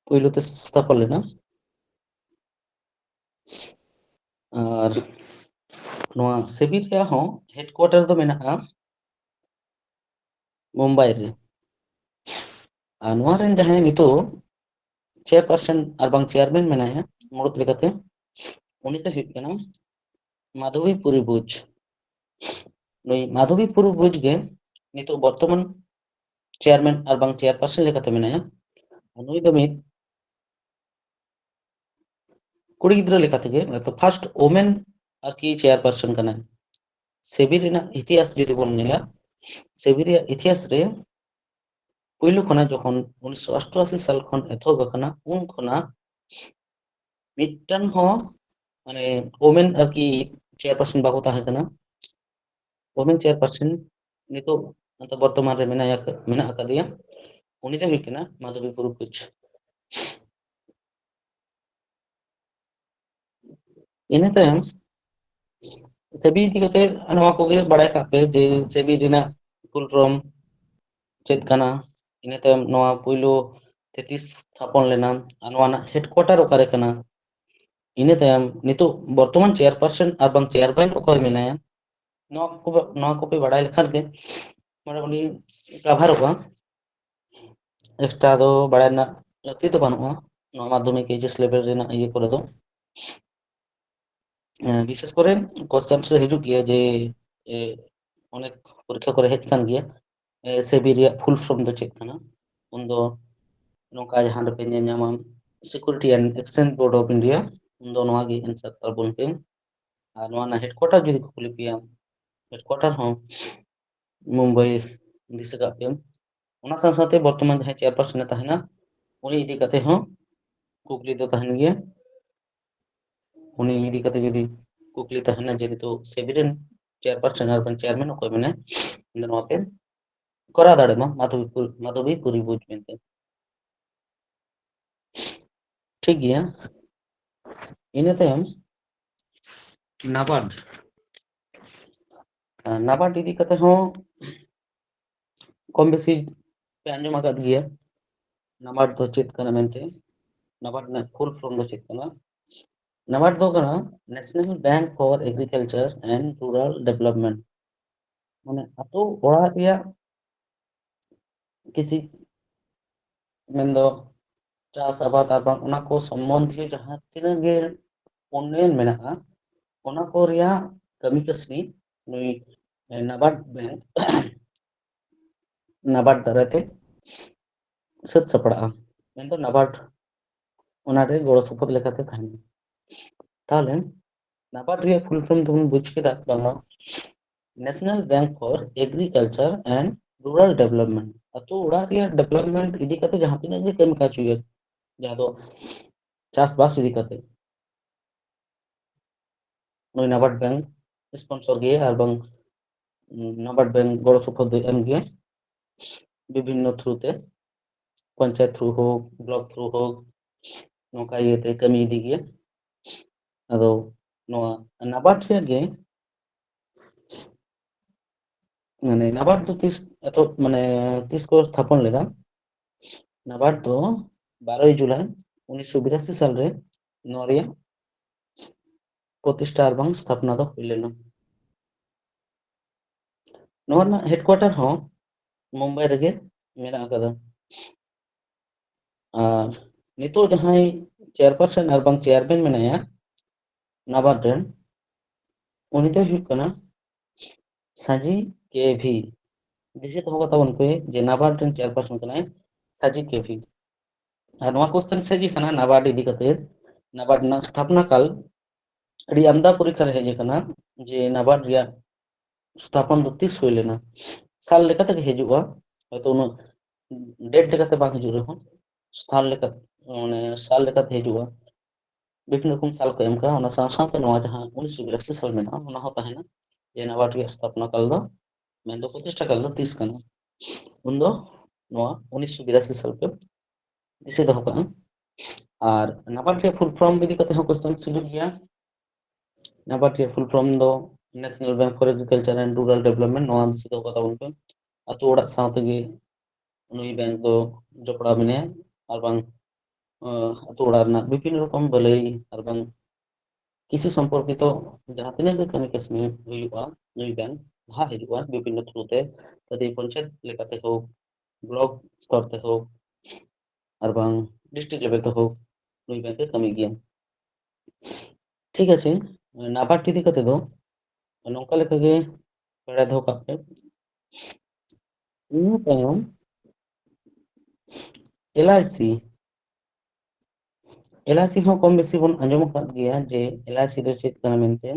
ᱯᱳᱭᱞᱳ ᱛᱮ ᱥᱛᱷᱟᱯᱚᱱ ᱞᱮᱱᱟ᱾ ᱟᱨ ᱱᱚᱣᱟ ᱥᱮᱵᱤ ᱨᱮᱭᱟᱜ ᱦᱚᱸ ᱦᱮᱰᱠᱩᱣᱟᱴᱟᱨ ᱫᱚ ᱢᱮᱱᱟᱜᱼᱟ ᱢᱩᱢᱵᱟᱭ ᱨᱮ᱾ ᱟᱨ ᱱᱚᱣᱟ ᱨᱮᱱ ᱡᱟᱦᱟᱸᱭ ᱱᱤᱛᱚᱜ ᱪᱮᱭᱟᱨᱯᱟᱨᱥᱚᱱ ᱟᱨ ᱵᱟᱝ ᱪᱮᱭᱟᱨᱢᱮᱱ ᱢᱮᱱᱟᱭᱟ ᱢᱩᱲᱩᱫ ᱞᱮᱠᱟᱛᱮ, ᱩᱱᱤ ᱫᱚ ᱦᱩᱭᱩᱜ ᱠᱟᱱᱟ ᱢᱟᱫᱷᱚᱵᱤ ᱯᱩᱨᱤ ᱵᱩᱡᱽ᱾ ᱱᱩᱭ ᱢᱟᱫᱷᱚᱵᱤ ᱯᱩᱨᱤ ᱵᱩᱡᱽ ᱜᱮ ᱱᱤᱛᱚᱜ ᱵᱚᱨᱛᱚᱢᱟᱱ ᱪᱮᱭᱟᱨᱢᱮᱱ ᱟᱨ ᱵᱟᱝ ᱪᱮᱭᱟᱨᱯᱟᱨᱥᱚᱱ ᱞᱮᱠᱟᱛᱮ ᱢᱮᱱᱟᱭᱟ᱾ ᱱᱩᱭ ᱫᱚ ᱢᱤᱫ ᱠᱩᱲᱤ ᱜᱤᱫᱽᱨᱟᱹ ᱞᱮᱠᱟ ᱛᱮᱜᱮ, ᱢᱟᱱᱮ, ᱛᱚ first women ᱟᱨᱠᱤ ᱪᱮᱭᱟᱨᱯᱟᱨᱥᱚᱱ ᱠᱟᱱᱟᱭ᱾ ᱥᱮᱵᱤ ᱨᱮᱱᱟᱜ ᱤᱛᱤᱦᱟᱥ ᱡᱩᱫᱤ ᱵᱚᱱ ᱧᱮᱞᱟ, ᱥᱮᱵᱤ ᱨᱮᱭᱟᱜ ᱤᱛᱤᱦᱟᱥ ᱨᱮ ᱯᱩᱭᱞᱩ ᱠᱷᱚᱱᱟᱜ ᱡᱚᱠᱷᱚᱱ ᱩᱱᱤᱥᱥᱚ ᱚᱥᱴᱚᱟᱥᱤ ᱥᱟᱞ ᱠᱷᱚᱱ ᱮᱛᱚᱦᱚᱵ ᱟᱠᱟᱱᱟ, ᱩᱱ ᱠᱷᱚᱱᱟᱜ ᱢᱤᱫᱴᱟᱝ ᱦᱚᱸ ᱢᱟᱱᱮ ᱳᱢᱮᱱ ᱟᱨᱠᱤ ᱪᱮᱭᱟᱨᱯᱟᱨᱥᱚᱱ ᱵᱟᱠᱚ ᱛᱟᱦᱮᱸ ᱠᱟᱱᱟ᱾ ᱳᱢᱮᱱ ᱪᱮᱭᱟᱨᱯᱟᱨᱥᱚᱱ ᱱᱤᱛᱚᱜ ᱵᱚᱨᱛᱚᱢᱟᱱ ᱨᱮ ᱢᱮᱱᱟᱭᱟ, ᱢᱮᱱᱟᱜ ᱟᱠᱟᱫᱮᱭᱟ, ᱩᱱᱤ ᱫᱚ ᱦᱩᱭᱩᱜ ᱠᱟᱱᱟ ᱢᱟᱫᱷᱚᱵᱤ ᱯᱩᱨᱩᱠᱩᱡ᱾ ᱤᱱᱟᱹ ᱛᱟᱭᱚᱢ ᱥᱮᱵᱤ ᱤᱫᱤ ᱠᱟᱛᱮ ᱱᱚᱣᱟ ᱠᱚᱜᱮ ᱵᱟᱲᱟᱭ ᱠᱟᱜ ᱯᱮ ᱡᱮ ᱥᱮᱵᱤ ᱨᱮᱱᱟᱜ ᱯᱷᱩᱞ ᱯᱷᱨᱚᱢ ᱪᱮᱫ ᱠᱟᱱᱟ᱾ ᱤᱱᱟᱹ ᱛᱟᱭᱚᱢ ᱱᱚᱣᱟ ᱯᱩᱭᱞᱩ ᱛᱮ ᱛᱤᱥ ᱛᱷᱟᱯᱚᱱ ᱞᱮᱱᱟ ᱟᱨ ᱱᱚᱣᱟ ᱨᱮᱱᱟᱜ ᱦᱮᱰᱠᱩᱣᱟᱴᱟᱨ ᱚᱠᱟᱨᱮ ᱠᱟᱱᱟ᱾ ᱤᱱᱟᱹ ᱛᱟᱭᱚᱢ ᱱᱤᱛᱚᱜ ᱵᱚᱨᱛᱚᱢᱟᱱ ᱪᱮᱭᱟᱨᱯᱟᱨᱥᱚᱱ ᱟᱨ ᱵᱟᱝ ᱪᱮᱭᱟᱨᱢᱮᱱ ᱚᱠᱚᱭ ᱢᱮᱱᱟᱭᱟ, ᱱᱚᱣᱟ ᱠᱚ, ᱱᱚᱣᱟ ᱠᱚᱯᱮ ᱵᱟᱲᱟᱭ ᱞᱮᱠᱷᱟᱱ ᱜᱮ ᱢᱟᱱᱮ ᱩᱱᱤ ᱠᱟᱵᱷᱟᱨᱚᱜᱼᱟ᱾ ᱮᱠᱥᱴᱨᱟ ᱫᱚ ᱵᱟᱲᱟᱭ ᱨᱮᱱᱟᱜ ᱞᱟᱹᱠᱛᱤ ᱫᱚ ᱵᱟᱹᱱᱩᱜᱼᱟ ᱱᱚᱣᱟ ᱢᱟᱫᱽᱫᱷᱚᱢᱤᱠ ᱮᱭᱤᱪ ᱮᱥ ᱞᱮᱵᱮᱞ ᱨᱮᱱᱟᱜ ᱤᱭᱟᱹ ᱠᱚᱨᱮ ᱫᱚ᱾ ᱮᱸ, ᱵᱤᱥᱮᱥ ᱠᱚᱨᱮ ᱠᱚᱥᱪᱮᱱ ᱨᱮ ᱦᱤᱡᱩᱜ ᱜᱮᱭᱟ ᱡᱮ, ᱮ, ᱚᱱᱮᱠ ᱯᱚᱨᱤᱠᱠᱷᱟ ᱠᱚᱨᱮ ᱦᱮᱡ ᱟᱠᱟᱱ ᱜᱮᱭᱟ, ᱮ, ᱥᱮᱵᱤ ᱨᱮᱭᱟᱜ ᱯᱷᱩᱞ ᱯᱷᱨᱚᱢ ᱫᱚ ᱪᱮᱫ ᱠᱟᱱᱟ? ᱩᱱᱫᱚ ᱱᱚᱝᱠᱟ ᱡᱟᱦᱟᱸ ᱨᱮᱯᱮ ᱧᱮᱞ ᱧᱟᱢᱟ Security and Exchange Board of India, ᱩᱱᱫᱚ ᱱᱚᱣᱟ ᱜᱮ ᱮᱱᱥᱟᱨ ᱛᱟᱵᱚᱱ ᱯᱮ᱾ ᱟᱨ ᱱᱚᱣᱟ ᱨᱮᱱᱟᱜ ᱦᱮᱰᱠᱩᱣᱟᱴᱟᱨ ᱡᱩᱫᱤ ᱠᱚ ᱠᱩᱞᱤ ᱯᱮᱭᱟ, ᱦᱮᱰᱠᱩᱣᱟᱴᱟᱨ ᱦᱚᱸ ᱢᱩᱢᱵᱟᱭ ᱫᱤᱥᱟᱹ ᱠᱟᱜ ᱯᱮ᱾ ᱚᱱᱟ ᱥᱟᱶ ᱥᱟᱶᱛᱮ ᱵᱚᱨᱛᱚᱢᱟᱱ ᱡᱟᱦᱟᱸᱭ ᱪᱮᱭᱟᱨᱯᱟᱨᱥᱚᱱ ᱮ ᱛᱟᱦᱮᱱᱟ, ᱩᱱᱤ ᱤᱫᱤ ᱠᱟᱛᱮ ᱦᱚᱸ ᱠᱩᱠᱞᱤ ᱫᱚ ᱛᱟᱦᱮᱱ ᱜᱮᱭᱟ᱾ ᱩᱱᱤ ᱤᱫᱤ ᱠᱟᱛᱮ ᱡᱩᱫᱤ ᱠᱩᱠᱞᱤ ᱛᱟᱦᱮᱱᱟ ᱡᱮ ᱱᱤᱛᱚᱜ ᱥᱮᱵᱤ ᱨᱮᱱ ᱪᱮᱭᱟᱨᱯᱟᱨᱥᱚᱱ ᱟᱨ ᱵᱟᱝ ᱪᱮᱭᱟᱨᱢᱮᱱ ᱚᱠᱚᱭ ᱢᱮᱱᱟᱭ, ᱩᱱᱤ ᱫᱚ ᱱᱚᱣᱟ ᱯᱮ ᱠᱚᱨᱟᱣ ᱫᱟᱲᱮᱭᱟᱜ ᱢᱟ ᱢᱟᱫᱷᱚᱵᱤ ᱯᱩᱨ-, ᱢᱟᱫᱷᱚᱵᱤ ᱯᱩᱨᱤᱵᱷᱩᱡᱽ ᱢᱮᱱᱛᱮ᱾ ᱴᱷᱤᱠ ᱜᱮᱭᱟ, ᱤᱱᱟᱹ ᱛᱟᱭᱚᱢ ᱱᱟᱵᱟᱨᱰ᱾ ᱟᱨ ᱱᱟᱵᱟᱨᱰ ᱤᱫᱤ ᱠᱟᱛᱮ ᱦᱚᱸ ᱠᱚᱢ ᱵᱮᱥᱤ ᱯᱮ ᱟᱸᱡᱚᱢ ᱟᱠᱟᱫ ᱜᱮᱭᱟ ᱱᱟᱵᱟᱨᱰ ᱫᱚ ᱪᱮᱫ ᱠᱟᱱᱟ ᱢᱮᱱᱛᱮ᱾ ᱱᱟᱵᱟᱨᱰ ᱨᱮᱱᱟᱜ ᱯᱷᱩᱞ ᱯᱷᱨᱚᱢ ᱫᱚ ᱪᱮᱫ ᱠᱟᱱᱟ? ᱱᱟᱵᱟᱨᱰ ᱫᱚ ᱠᱟᱱᱟ National Bank for Agriculture and Rural Development, ᱢᱟᱱᱮ ᱟᱛᱳ ᱚᱲᱟᱜ ᱨᱮᱭᱟᱜ ᱠᱤᱪᱷᱤ ᱢᱮᱱᱫᱚ ᱪᱟᱥ ᱟᱵᱟᱫ ᱟᱨ ᱵᱟᱝ ᱚᱱᱟ ᱠᱚ ᱥᱚᱢᱵᱚᱱᱫᱷᱤᱭᱚ ᱡᱟᱦᱟᱸ ᱛᱤᱱᱟᱹᱜ ᱜᱮ ᱩᱱᱱᱚᱭᱚᱱ ᱢᱮᱱᱟᱜᱼᱟ, ᱚᱱᱟ ᱠᱚ ᱨᱮᱭᱟᱜ ᱠᱟᱹᱢᱤ ᱠᱟᱹᱥᱱᱤ ᱱᱩᱭ ᱱᱟᱵᱟᱨᱰ ᱵᱮᱝᱠ ᱱᱟᱵᱟᱨᱰ ᱫᱟᱨᱟᱭ ᱛᱮ ᱥᱟᱹᱛ ᱥᱟᱯᱲᱟᱜᱼᱟ, ᱢᱮᱱᱫᱚ ᱱᱟᱵᱟᱨᱰ ᱚᱱᱟᱨᱮ ᱜᱚᱲᱚ ᱥᱚᱯᱚᱦᱚᱫ ᱞᱮᱠᱟᱛᱮ ᱛᱟᱦᱮᱱᱟ᱾ ᱛᱟᱦᱚᱞᱮ ᱱᱟᱵᱟᱨᱰ ᱨᱮᱭᱟᱜ ᱯᱷᱩᱞ ᱯᱷᱚᱨᱢ ᱫᱚᱵᱚᱱ ᱵᱩᱡᱽ ᱠᱮᱫᱟ ᱵᱟᱝᱢᱟ National Bank for Agriculture and Rural Development, ᱟᱛᱳ ᱚᱲᱟᱜ ᱨᱮᱭᱟᱜ ᱰᱮᱵᱷᱞᱚᱯᱢᱮᱱᱴ ᱤᱫᱤ ᱠᱟᱛᱮ ᱡᱟᱦᱟᱸ ᱛᱤᱱᱟᱹᱜ ᱜᱮ ᱠᱟᱹᱢᱤ ᱠᱟᱡᱽ ᱦᱩᱭᱩᱜᱼᱟ, ᱡᱟᱦᱟᱸ ᱫᱚ ᱪᱟᱥᱵᱟᱥ ᱤᱫᱤ ᱠᱟᱛᱮ ᱱᱩᱭ ᱱᱟᱵᱟᱨᱰ ᱵᱮᱝᱠ ᱥᱯᱚᱱᱥᱚᱨ ᱜᱮᱭᱟ ᱟᱨ ᱵᱟᱝ ᱱᱟᱵᱟᱨᱰ ᱵᱮᱝᱠ ᱜᱚᱲᱚ ᱥᱚᱯᱚᱦᱚᱫ ᱫᱚᱭ ᱮᱢ ᱜᱮᱭᱟ ᱵᱤᱵᱷᱤᱱᱱᱚ ᱛᱷᱨᱩ ᱛᱮ, ᱯᱚᱧᱪᱟᱭᱮᱛ ᱛᱷᱨᱩ ᱦᱳᱠ, ᱵᱞᱚᱠ ᱛᱷᱨᱩ ᱦᱳᱠ, ᱱᱚᱝᱠᱟ ᱤᱭᱟᱹᱛᱮ ᱠᱟᱹᱢᱤ ᱤᱫᱤ ᱜᱮᱭᱟ᱾ ᱟᱫᱚ ᱱᱚᱣᱟ ᱱᱟᱵᱟᱨᱰ ᱨᱮᱭᱟᱜ ᱜᱮ ᱢᱟᱱᱮ ᱱᱟᱵᱟᱨᱰ ᱫᱚ ᱛᱤᱥ ᱮᱛᱚᱦᱚᱵ ᱢᱟᱱᱮ ᱛᱤᱥ ᱠᱚ ᱛᱷᱟᱯᱚᱱ ᱞᱮᱫᱟ? ᱱᱟᱵᱟᱨᱰ ᱫᱚ ᱵᱟᱨᱚᱭ ᱡᱩᱞᱟᱭ ᱩᱱᱤᱥᱥᱚ ᱵᱤᱨᱟᱥᱤ ᱥᱟᱞᱨᱮ ᱱᱚᱣᱟ ᱨᱮᱭᱟᱜ ᱯᱨᱚᱛᱤᱥᱴᱷᱟ ᱟᱨ ᱵᱟᱝ ᱥᱛᱷᱟᱯᱚᱱᱟ ᱫᱚ ᱦᱩᱭ ᱞᱮᱱᱟ᱾ ᱱᱚᱣᱟ ᱨᱮᱱᱟᱜ ᱦᱮᱰᱠᱩᱣᱟᱴᱟᱨ ᱦᱚᱸ ᱢᱩᱢᱵᱟᱭ ᱨᱮᱜᱮ ᱢᱮᱱᱟᱜ ᱟᱠᱟᱫᱟ᱾ ᱟᱨ ᱱᱤᱛᱚᱜ ᱡᱟᱦᱟᱸᱭ ᱪᱮᱭᱟᱨᱯᱟᱨᱥᱚᱱ ᱟᱨ ᱵᱟᱝ ᱪᱮᱭᱟᱨᱢᱮᱱ ᱢᱮᱱᱟᱭᱟ ᱱᱟᱵᱟᱨᱰ ᱨᱮᱱ, ᱩᱱᱤ ᱫᱚᱭ ᱦᱩᱭᱩᱜ ᱠᱟᱱᱟ ᱥᱟᱡᱤ ᱠᱮ ᱵᱷᱤ᱾ ᱫᱤᱥᱟᱹ ᱫᱚᱦᱚ ᱠᱟᱛᱟ ᱵᱚᱱ ᱯᱮ ᱡᱮ ᱱᱟᱵᱟᱨᱰ ᱨᱮᱱ ᱪᱮᱭᱟᱨᱯᱟᱨᱥᱚᱱ ᱠᱟᱱᱟᱭ ᱥᱟᱡᱤ ᱠᱮ ᱵᱷᱤ᱾ ᱟᱨ ᱱᱚᱣᱟ ᱠᱚᱥᱪᱮᱱ ᱥᱮ ᱡᱮ ᱠᱟᱱᱟ ᱱᱟᱵᱟᱨᱰ ᱤᱫᱤ ᱠᱟᱛᱮ, ᱱᱟᱵᱟᱨᱰ ᱨᱮᱱᱟᱜ ᱥᱛᱷᱟᱯᱚᱱᱟ ᱠᱟᱞ ᱟᱹᱰᱤ ᱟᱢᱫᱟ ᱯᱚᱨᱤᱠᱠᱷᱟ ᱨᱮ ᱦᱮᱡ ᱟᱠᱟᱱᱟ ᱡᱮ ᱱᱟᱵᱟᱨᱰ ᱨᱮᱭᱟᱜ ᱥᱛᱷᱟᱯᱚᱱ ᱫᱚ ᱛᱤᱥ ᱦᱩᱭ ᱞᱮᱱᱟ, ᱥᱟᱞ ᱞᱮᱠᱟᱛᱮ ᱜᱮ ᱦᱤᱡᱩᱜᱼᱟ᱾ ᱦᱚᱭᱛᱚ ᱩᱱᱟᱹᱜ ᱰᱮᱴ ᱞᱮᱠᱟᱛᱮ ᱵᱟᱝ ᱦᱤᱡᱩᱜ ᱨᱮᱦᱚᱸ ᱥᱟᱞ ᱞᱮᱠᱟ ᱢᱟᱱᱮ ᱥᱟᱞ ᱞᱮᱠᱟᱛᱮ ᱦᱤᱡᱩᱜᱼᱟ᱾ ᱵᱤᱵᱷᱤᱱᱱᱚ ᱨᱚᱠᱚᱢ ᱥᱟᱞ ᱠᱚ ᱮᱢ ᱠᱟᱜᱼᱟ᱾ ᱚᱱᱟ ᱥᱟᱶ ᱥᱟᱶᱛᱮ ᱱᱚᱣᱟ ᱡᱟᱦᱟᱸ ᱩᱱᱤᱥᱥᱚ ᱵᱤᱨᱟᱥᱤ ᱥᱟᱞ ᱢᱮᱱᱟᱜᱼᱟ ᱚᱱᱟ ᱦᱚᱸ ᱛᱟᱦᱮᱱᱟ ᱡᱮ ᱱᱟᱵᱟᱨᱰ ᱨᱮᱭᱟᱜ ᱥᱛᱷᱟᱯᱚᱱᱟ ᱠᱟᱞ ᱫᱚ ᱢᱮᱱᱫᱚ ᱯᱨᱚᱛᱤᱥᱴᱷᱟ ᱠᱟᱞ ᱫᱚ ᱛᱤᱥ ᱠᱟᱱᱟ᱾ ᱩᱱᱫᱚ ᱱᱚᱣᱟ ᱩᱱᱤᱥᱥᱚ ᱵᱤᱨᱟᱥᱤ ᱥᱟᱞ ᱯᱮ ᱫᱤᱥᱟᱹ ᱫᱚᱦᱚ ᱠᱟᱜᱼᱟ᱾ ᱟᱨ ᱱᱟᱵᱟᱨᱰ ᱨᱮᱭᱟᱜ ᱯᱷᱩᱞ ᱯᱷᱚᱨᱢ ᱤᱫᱤ ᱠᱟᱛᱮ ᱦᱚᱸ ᱠᱚᱥᱪᱮᱱ ᱦᱤᱡᱩᱜ ᱜᱮᱭᱟ᱾ ᱱᱟᱵᱟᱨᱰ ᱨᱮᱭᱟᱜ ᱯᱷᱩᱞ ᱯᱷᱚᱨᱢ ᱫᱚ National Bank for Agriculture and Rural Development, ᱱᱚᱣᱟ ᱫᱤᱥᱟᱹ ᱫᱚᱦᱚ ᱠᱟᱜ ᱛᱟᱵᱚᱱ ᱯᱮ᱾ ᱟᱛᱳ ᱚᱲᱟᱜ ᱥᱟᱶ ᱛᱮᱜᱮ ᱱᱩᱭ ᱵᱮᱝᱠ ᱫᱚ ᱡᱚᱯᱲᱟᱣ ᱢᱮᱱᱟᱭᱟ ᱟᱨ ᱵᱟᱝ ᱟᱛᱳ ᱚᱲᱟᱜ ᱨᱮᱱᱟᱜ ᱵᱤᱵᱷᱤᱱᱱᱚ ᱨᱚᱠᱚᱢ ᱵᱷᱟᱹᱞᱟᱹᱭ ᱟᱨ ᱵᱟᱝ ᱠᱨᱤᱥᱤ ᱥᱚᱢᱯᱚᱨᱠᱤᱛᱚ ᱡᱟᱦᱟᱸ ᱛᱤᱱᱟᱹᱜ ᱜᱮ ᱠᱟᱹᱢᱤ ᱠᱟᱹᱥᱱᱤ ᱦᱩᱭᱩᱜᱼᱟ ᱱᱩᱭ ᱵᱮᱝᱠ ᱞᱟᱦᱟ ᱦᱤᱡᱩᱜᱼᱟ ᱵᱤᱵᱷᱤᱱᱱᱚ ᱛᱷᱨᱩ ᱛᱮ, ᱡᱟᱛᱮ ᱯᱚᱧᱪᱟᱭᱮᱛ ᱞᱮᱠᱟᱛᱮ ᱦᱳᱠ, ᱵᱞᱚᱠ ᱥᱛᱚᱨ ᱛᱮ ᱦᱳᱠ ᱟᱨ ᱵᱟᱝ ᱰᱤᱥᱴᱨᱤᱠᱴ ᱞᱮᱵᱮᱞ ᱛᱮ ᱦᱳᱠ, ᱱᱩᱭ ᱵᱮᱝᱠ ᱮ ᱠᱟᱹᱢᱤ ᱜᱮᱭᱟ᱾ ᱴᱷᱤᱠ ᱟᱪᱷᱮ, ᱱᱟᱵᱟᱨᱰ ᱤᱫᱤ ᱠᱟᱛᱮ ᱫᱚ ᱱᱚᱝᱠᱟ ᱞᱮᱠᱟᱜᱮ ᱵᱟᱲᱟᱭ ᱫᱚᱦᱚ ᱠᱟᱜ ᱯᱮ᱾ ᱤᱱᱟᱹ ᱛᱟᱭᱚᱢ L I C, L I ᱥᱤ ᱦᱚᱸ ᱠᱚᱢ ᱵᱮᱥᱤ ᱵᱚᱱ ᱟᱸᱡᱚᱢ ᱟᱠᱟᱫ ᱜᱮᱭᱟ ᱡᱮ ᱮᱞ ᱟᱭ ᱥᱤ ᱫᱚ ᱪᱮᱫ ᱠᱟᱱᱟ ᱢᱮᱱᱛᱮ᱾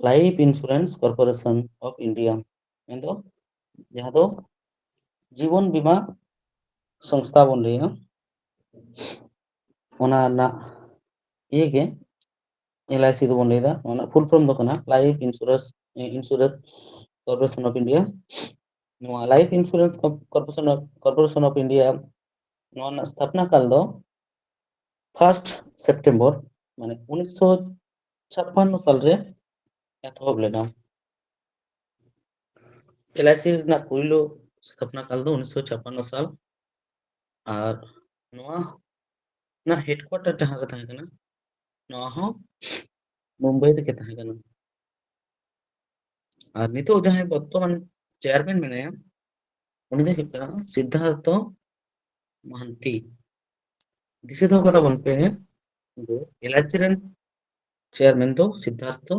Life Insurance Corporation of India, ᱢᱮᱱᱫᱚ ᱡᱟᱦᱟᱸ ᱫᱚ ᱡᱤᱵᱚᱱ ᱵᱤᱢᱟ ᱥᱚᱝᱥᱛᱷᱟ ᱵᱚᱱ ᱞᱟᱹᱭᱟ, ᱚᱱᱟ ᱨᱮᱱᱟᱜ ᱤᱭᱟᱹ ᱜᱮ ᱮᱞ ᱟᱭ ᱥᱤ ᱫᱚᱵᱚᱱ ᱞᱟᱹᱭᱫᱟ᱾ ᱚᱱᱟ ᱯᱷᱩᱞ ᱯᱷᱚᱨᱢ ᱫᱚ ᱠᱟᱱᱟ Life Insurance, Insurance Corporation of India᱾ ᱱᱚᱣᱟ Life Insurance Corporation of, Corporation of India, ᱱᱚᱣᱟ ᱨᱮᱱᱟᱜ ᱥᱛᱷᱟᱯᱱᱟ ᱠᱟᱞ ᱫᱚ ᱯᱷᱟᱨᱥᱴ ᱥᱮᱯᱴᱮᱢᱵᱚᱨ, ᱢᱟᱱᱮ ᱩᱱᱤᱥᱥᱚ ᱪᱷᱟᱯᱯᱟᱱᱱᱚ ᱥᱟᱞ ᱨᱮ ᱮᱛᱚᱦᱚᱵ ᱞᱮᱱᱟ᱾ ᱮᱞ ᱟᱭ ᱥᱤ ᱨᱮᱱᱟᱜ ᱯᱩᱭᱞᱩ ᱥᱛᱷᱟᱯᱱᱟ ᱠᱟᱞ ᱫᱚ ᱩᱱᱤᱥᱥᱚ ᱪᱷᱟᱯᱯᱟᱱᱱᱚ ᱥᱟᱞ, ᱟᱨ ᱱᱚᱣᱟ ᱨᱮᱱᱟᱜ ᱦᱮᱰᱠᱩᱣᱟᱴᱟᱨ ᱡᱟᱦᱟᱸ ᱨᱮ ᱛᱟᱦᱮᱸ ᱠᱟᱱᱟ, ᱱᱚᱣᱟ ᱦᱚᱸ ᱢᱩᱢᱵᱟᱭ ᱨᱮᱜᱮ ᱛᱟᱦᱮᱸ ᱠᱟᱱᱟ᱾ ᱟᱨ ᱱᱤᱛᱚᱜ ᱡᱟᱦᱟᱸᱭ ᱵᱚᱨᱛᱚᱢᱟᱱ ᱪᱮᱭᱟᱨᱢᱮᱱ ᱢᱮᱱᱟᱭᱟ, ᱩᱱᱤ ᱫᱚᱭ ᱦᱩᱭᱩᱜ ᱠᱟᱱᱟ ᱥᱤᱫᱽᱫᱷᱟᱨᱛᱷᱚ ᱢᱚᱦᱟᱱᱛᱤ᱾ ᱫᱤᱥᱟᱹ ᱫᱚᱦᱚ ᱠᱟᱛᱟ ᱵᱚᱱ ᱯᱮ ᱡᱮ ᱮᱞ ᱟᱭ ᱥᱤ ᱨᱮᱱ ᱪᱮᱭᱟᱨᱢᱮᱱ ᱫᱚ ᱥᱤᱫᱽᱫᱷᱟᱨᱛᱷᱚ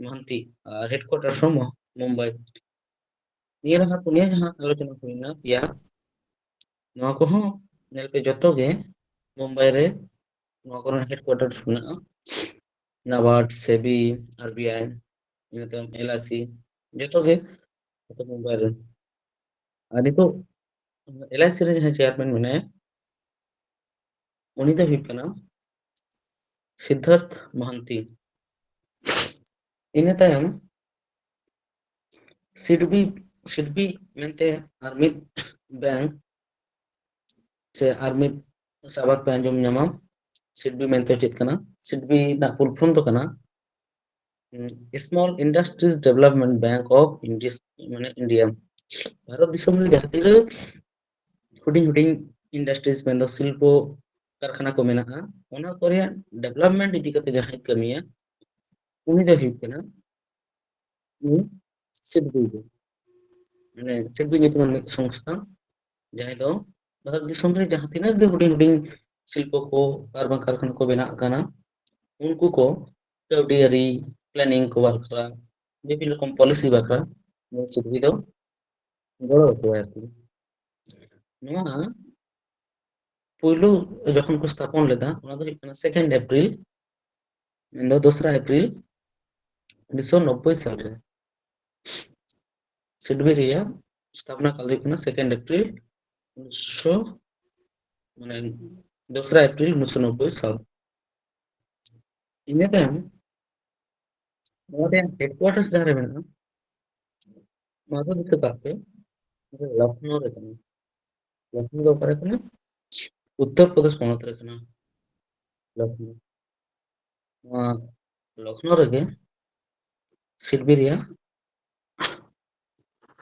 ᱢᱚᱦᱟᱱᱛᱤ ᱟᱨ ᱦᱮᱰᱠᱩᱣᱟᱴᱟᱨ ᱦᱚᱸ ᱢᱩᱢᱵᱟᱭ᱾ ᱱᱤᱭᱟᱹ ᱞᱟᱦᱟ ᱯᱩᱱᱭᱟ ᱡᱟᱦᱟᱸ ᱟᱞᱳᱪᱚᱱᱟ ᱦᱩᱭᱱᱟ ᱯᱮᱭᱟ, ᱱᱚᱣᱟ ᱠᱚᱦᱚᱸ ᱧᱮᱞ ᱯᱮ ᱡᱚᱛᱚ ᱜᱮ ᱢᱩᱢᱵᱟᱭ ᱨᱮ ᱱᱚᱣᱟ ᱠᱚᱨᱮᱱᱟᱜ ᱦᱮᱰᱠᱩᱣᱟᱴᱟᱨ ᱢᱮᱱᱟᱜᱼᱟ᱾ ᱱᱟᱵᱟᱨᱰ, ᱥᱮᱵᱤ, ᱟᱨ ᱵᱤ ᱟᱭ, ᱤᱱᱟᱹ ᱛᱟᱭᱚᱢ ᱮᱞ ᱟᱭ ᱥᱤ, ᱡᱚᱛᱚ ᱜᱮ ᱡᱚᱛᱚ ᱢᱩᱢᱵᱟᱭ ᱨᱮ᱾ ᱟᱨ ᱱᱤᱛᱚᱜ ᱮᱞ ᱟᱭ ᱥᱤ ᱨᱮ ᱡᱟᱦᱟᱸᱭ ᱪᱮᱭᱟᱨᱢᱮᱱ ᱢᱮᱱᱟᱭᱟ, ᱩᱱᱤ ᱫᱚ ᱦᱩᱭᱩᱜ ᱠᱟᱱᱟ ᱥᱤᱫᱽᱫᱷᱟᱨᱛᱷ ᱢᱚᱦᱟᱱᱛᱤ᱾ ᱤᱱᱟᱹ ᱛᱟᱭᱚᱢ ᱥᱤᱰᱵᱤ, ᱥᱤᱰᱵᱤ ᱢᱮᱱᱛᱮ ᱟᱨ ᱢᱤᱫ ᱵᱮᱝᱠ ᱥᱮ ᱟᱨ ᱢᱤᱫ ᱥᱟᱵᱟᱫ ᱯᱮ ᱟᱸᱡᱚᱢ ᱧᱟᱢᱟ᱾ ᱥᱤᱰᱵᱤ ᱢᱮᱱᱛᱮ ᱪᱮᱫ ᱠᱟᱱᱟ? ᱥᱤᱰᱵᱤ ᱨᱮᱱᱟᱜ ᱯᱷᱩᱞ ᱯᱷᱚᱨᱢ ᱫᱚ ᱠᱟᱱᱟ Small Industries Development Bank of India, ᱢᱟᱱᱮ ᱤᱱᱰᱤᱭᱟ᱾ ᱵᱷᱟᱨᱚᱛ ᱫᱤᱥᱚᱢ ᱨᱮ ᱡᱟᱦᱟᱸ ᱛᱤᱱᱟᱹᱜ ᱦᱩᱰᱤᱧ ᱦᱩᱰᱤᱧ ᱤᱱᱰᱟᱥᱴᱨᱤᱡᱽ, ᱢᱮᱱᱫᱚ ᱥᱤᱞᱯᱚ ᱠᱟᱨᱠᱷᱟᱱᱟ ᱠᱚ ᱢᱮᱱᱟᱜᱼᱟ, ᱚᱱᱟ ᱠᱚ ᱨᱮᱭᱟᱜ ᱰᱮᱵᱷᱞᱚᱯᱢᱮᱱᱴ ᱤᱫᱤ ᱠᱟᱛᱮ ᱡᱟᱦᱟᱸᱭ ᱠᱟᱹᱢᱤᱭᱟ, ᱩᱱᱤ ᱫᱚ ᱦᱩᱭᱩᱜ ᱠᱟᱱᱟ ᱩᱱᱤ ᱥᱤᱰᱵᱤ ᱫᱚ, ᱢᱟᱱᱮ ᱥᱤᱰᱵᱤ ᱧᱩᱛᱩᱢᱟᱱ ᱢᱤᱫ ᱥᱚᱝᱥᱛᱷᱟ, ᱡᱟᱦᱟᱸᱭ ᱫᱚ ᱵᱷᱟᱨᱚᱛ ᱫᱤᱥᱚᱢ ᱨᱮ ᱡᱟᱦᱟᱸ ᱛᱤᱱᱟᱹᱜ ᱜᱮ ᱦᱩᱰᱤᱧ ᱦᱩᱰᱤᱧ ᱥᱤᱞᱯᱚ ᱠᱚ ᱟᱨ ᱵᱟᱝ ᱠᱟᱨᱠᱷᱟᱱᱟ ᱠᱚ ᱵᱮᱱᱟᱜ ᱠᱟᱱᱟ, ᱩᱱᱠᱩ ᱠᱚ ᱠᱟᱹᱣᱰᱤ ᱟᱹᱨᱤ ᱯᱞᱮᱱᱤᱝ ᱠᱚ ᱵᱟᱠᱷᱨᱟ, ᱵᱤᱵᱷᱤᱱᱱᱚ ᱨᱚᱠᱚᱢ ᱯᱚᱞᱤᱥᱤ ᱵᱟᱠᱷᱨᱟ ᱱᱩᱭ ᱥᱤᱰᱵᱤ ᱫᱚ ᱜᱚᱲᱚ ᱟᱠᱚᱣᱟᱭ ᱟᱨᱠᱤ᱾ ᱱᱚᱣᱟ ᱯᱩᱭᱞᱩ ᱡᱚᱠᱷᱚᱱ ᱠᱚ ᱥᱛᱷᱟᱯᱚᱱ ᱞᱮᱫᱟ, ᱚᱱᱟ ᱫᱚ ᱦᱩᱭᱩᱜ ᱠᱟᱱᱟ ᱥᱮᱠᱮᱱᱰ ᱮᱯᱨᱤᱞ, ᱢᱮᱱᱫᱚ ᱫᱚᱥᱨᱟ ᱮᱯᱨᱤᱞ ᱩᱱᱤᱥᱥᱚ ᱱᱚᱵᱵᱳᱭ ᱥᱟᱞᱨᱮ᱾ ᱥᱤᱰᱵᱤ ᱨᱮᱭᱟᱜ ᱥᱛᱷᱟᱯᱚᱱᱟ ᱠᱟᱞ ᱫᱚ ᱦᱩᱭᱩᱜ ᱠᱟᱱᱟ ᱥᱮᱠᱮᱱᱰ ᱮᱯᱨᱤᱞ ᱩᱱᱤᱥᱥᱚ, ᱢᱟᱱᱮ ᱫᱚᱥᱨᱟ ᱮᱯᱨᱤᱞ ᱩᱱᱤᱥᱥᱚ ᱱᱚᱵᱵᱳᱭ ᱥᱟᱞ᱾ ᱤᱱᱟᱹ ᱛᱟᱭᱚᱢ ᱱᱚᱣᱟ ᱨᱮᱭᱟᱜ ᱦᱮᱰᱠᱩᱣᱟᱴᱟᱨᱥ ᱡᱟᱦᱟᱸ ᱨᱮ ᱢᱮᱱᱟᱜᱼᱟ, ᱱᱚᱣᱟ ᱫᱚ ᱫᱤᱥᱟᱹ ᱠᱟᱜ ᱯᱮ, ᱞᱚᱠᱷᱱᱳ ᱨᱮ ᱠᱟᱱᱟ᱾ ᱞᱚᱠᱷᱱᱳ ᱫᱚ ᱚᱠᱟᱨᱮ ᱠᱟᱱᱟ? ᱩᱛᱛᱚᱨ ᱯᱨᱚᱫᱮᱥ ᱯᱚᱱᱚᱛ ᱨᱮ ᱠᱟᱱᱟ ᱞᱚᱠᱷᱱᱳ᱾ ᱱᱚᱣᱟ ᱞᱚᱠᱷᱱᱳ ᱨᱮᱜᱮ ᱥᱤᱰᱵᱤ ᱨᱮᱭᱟᱜ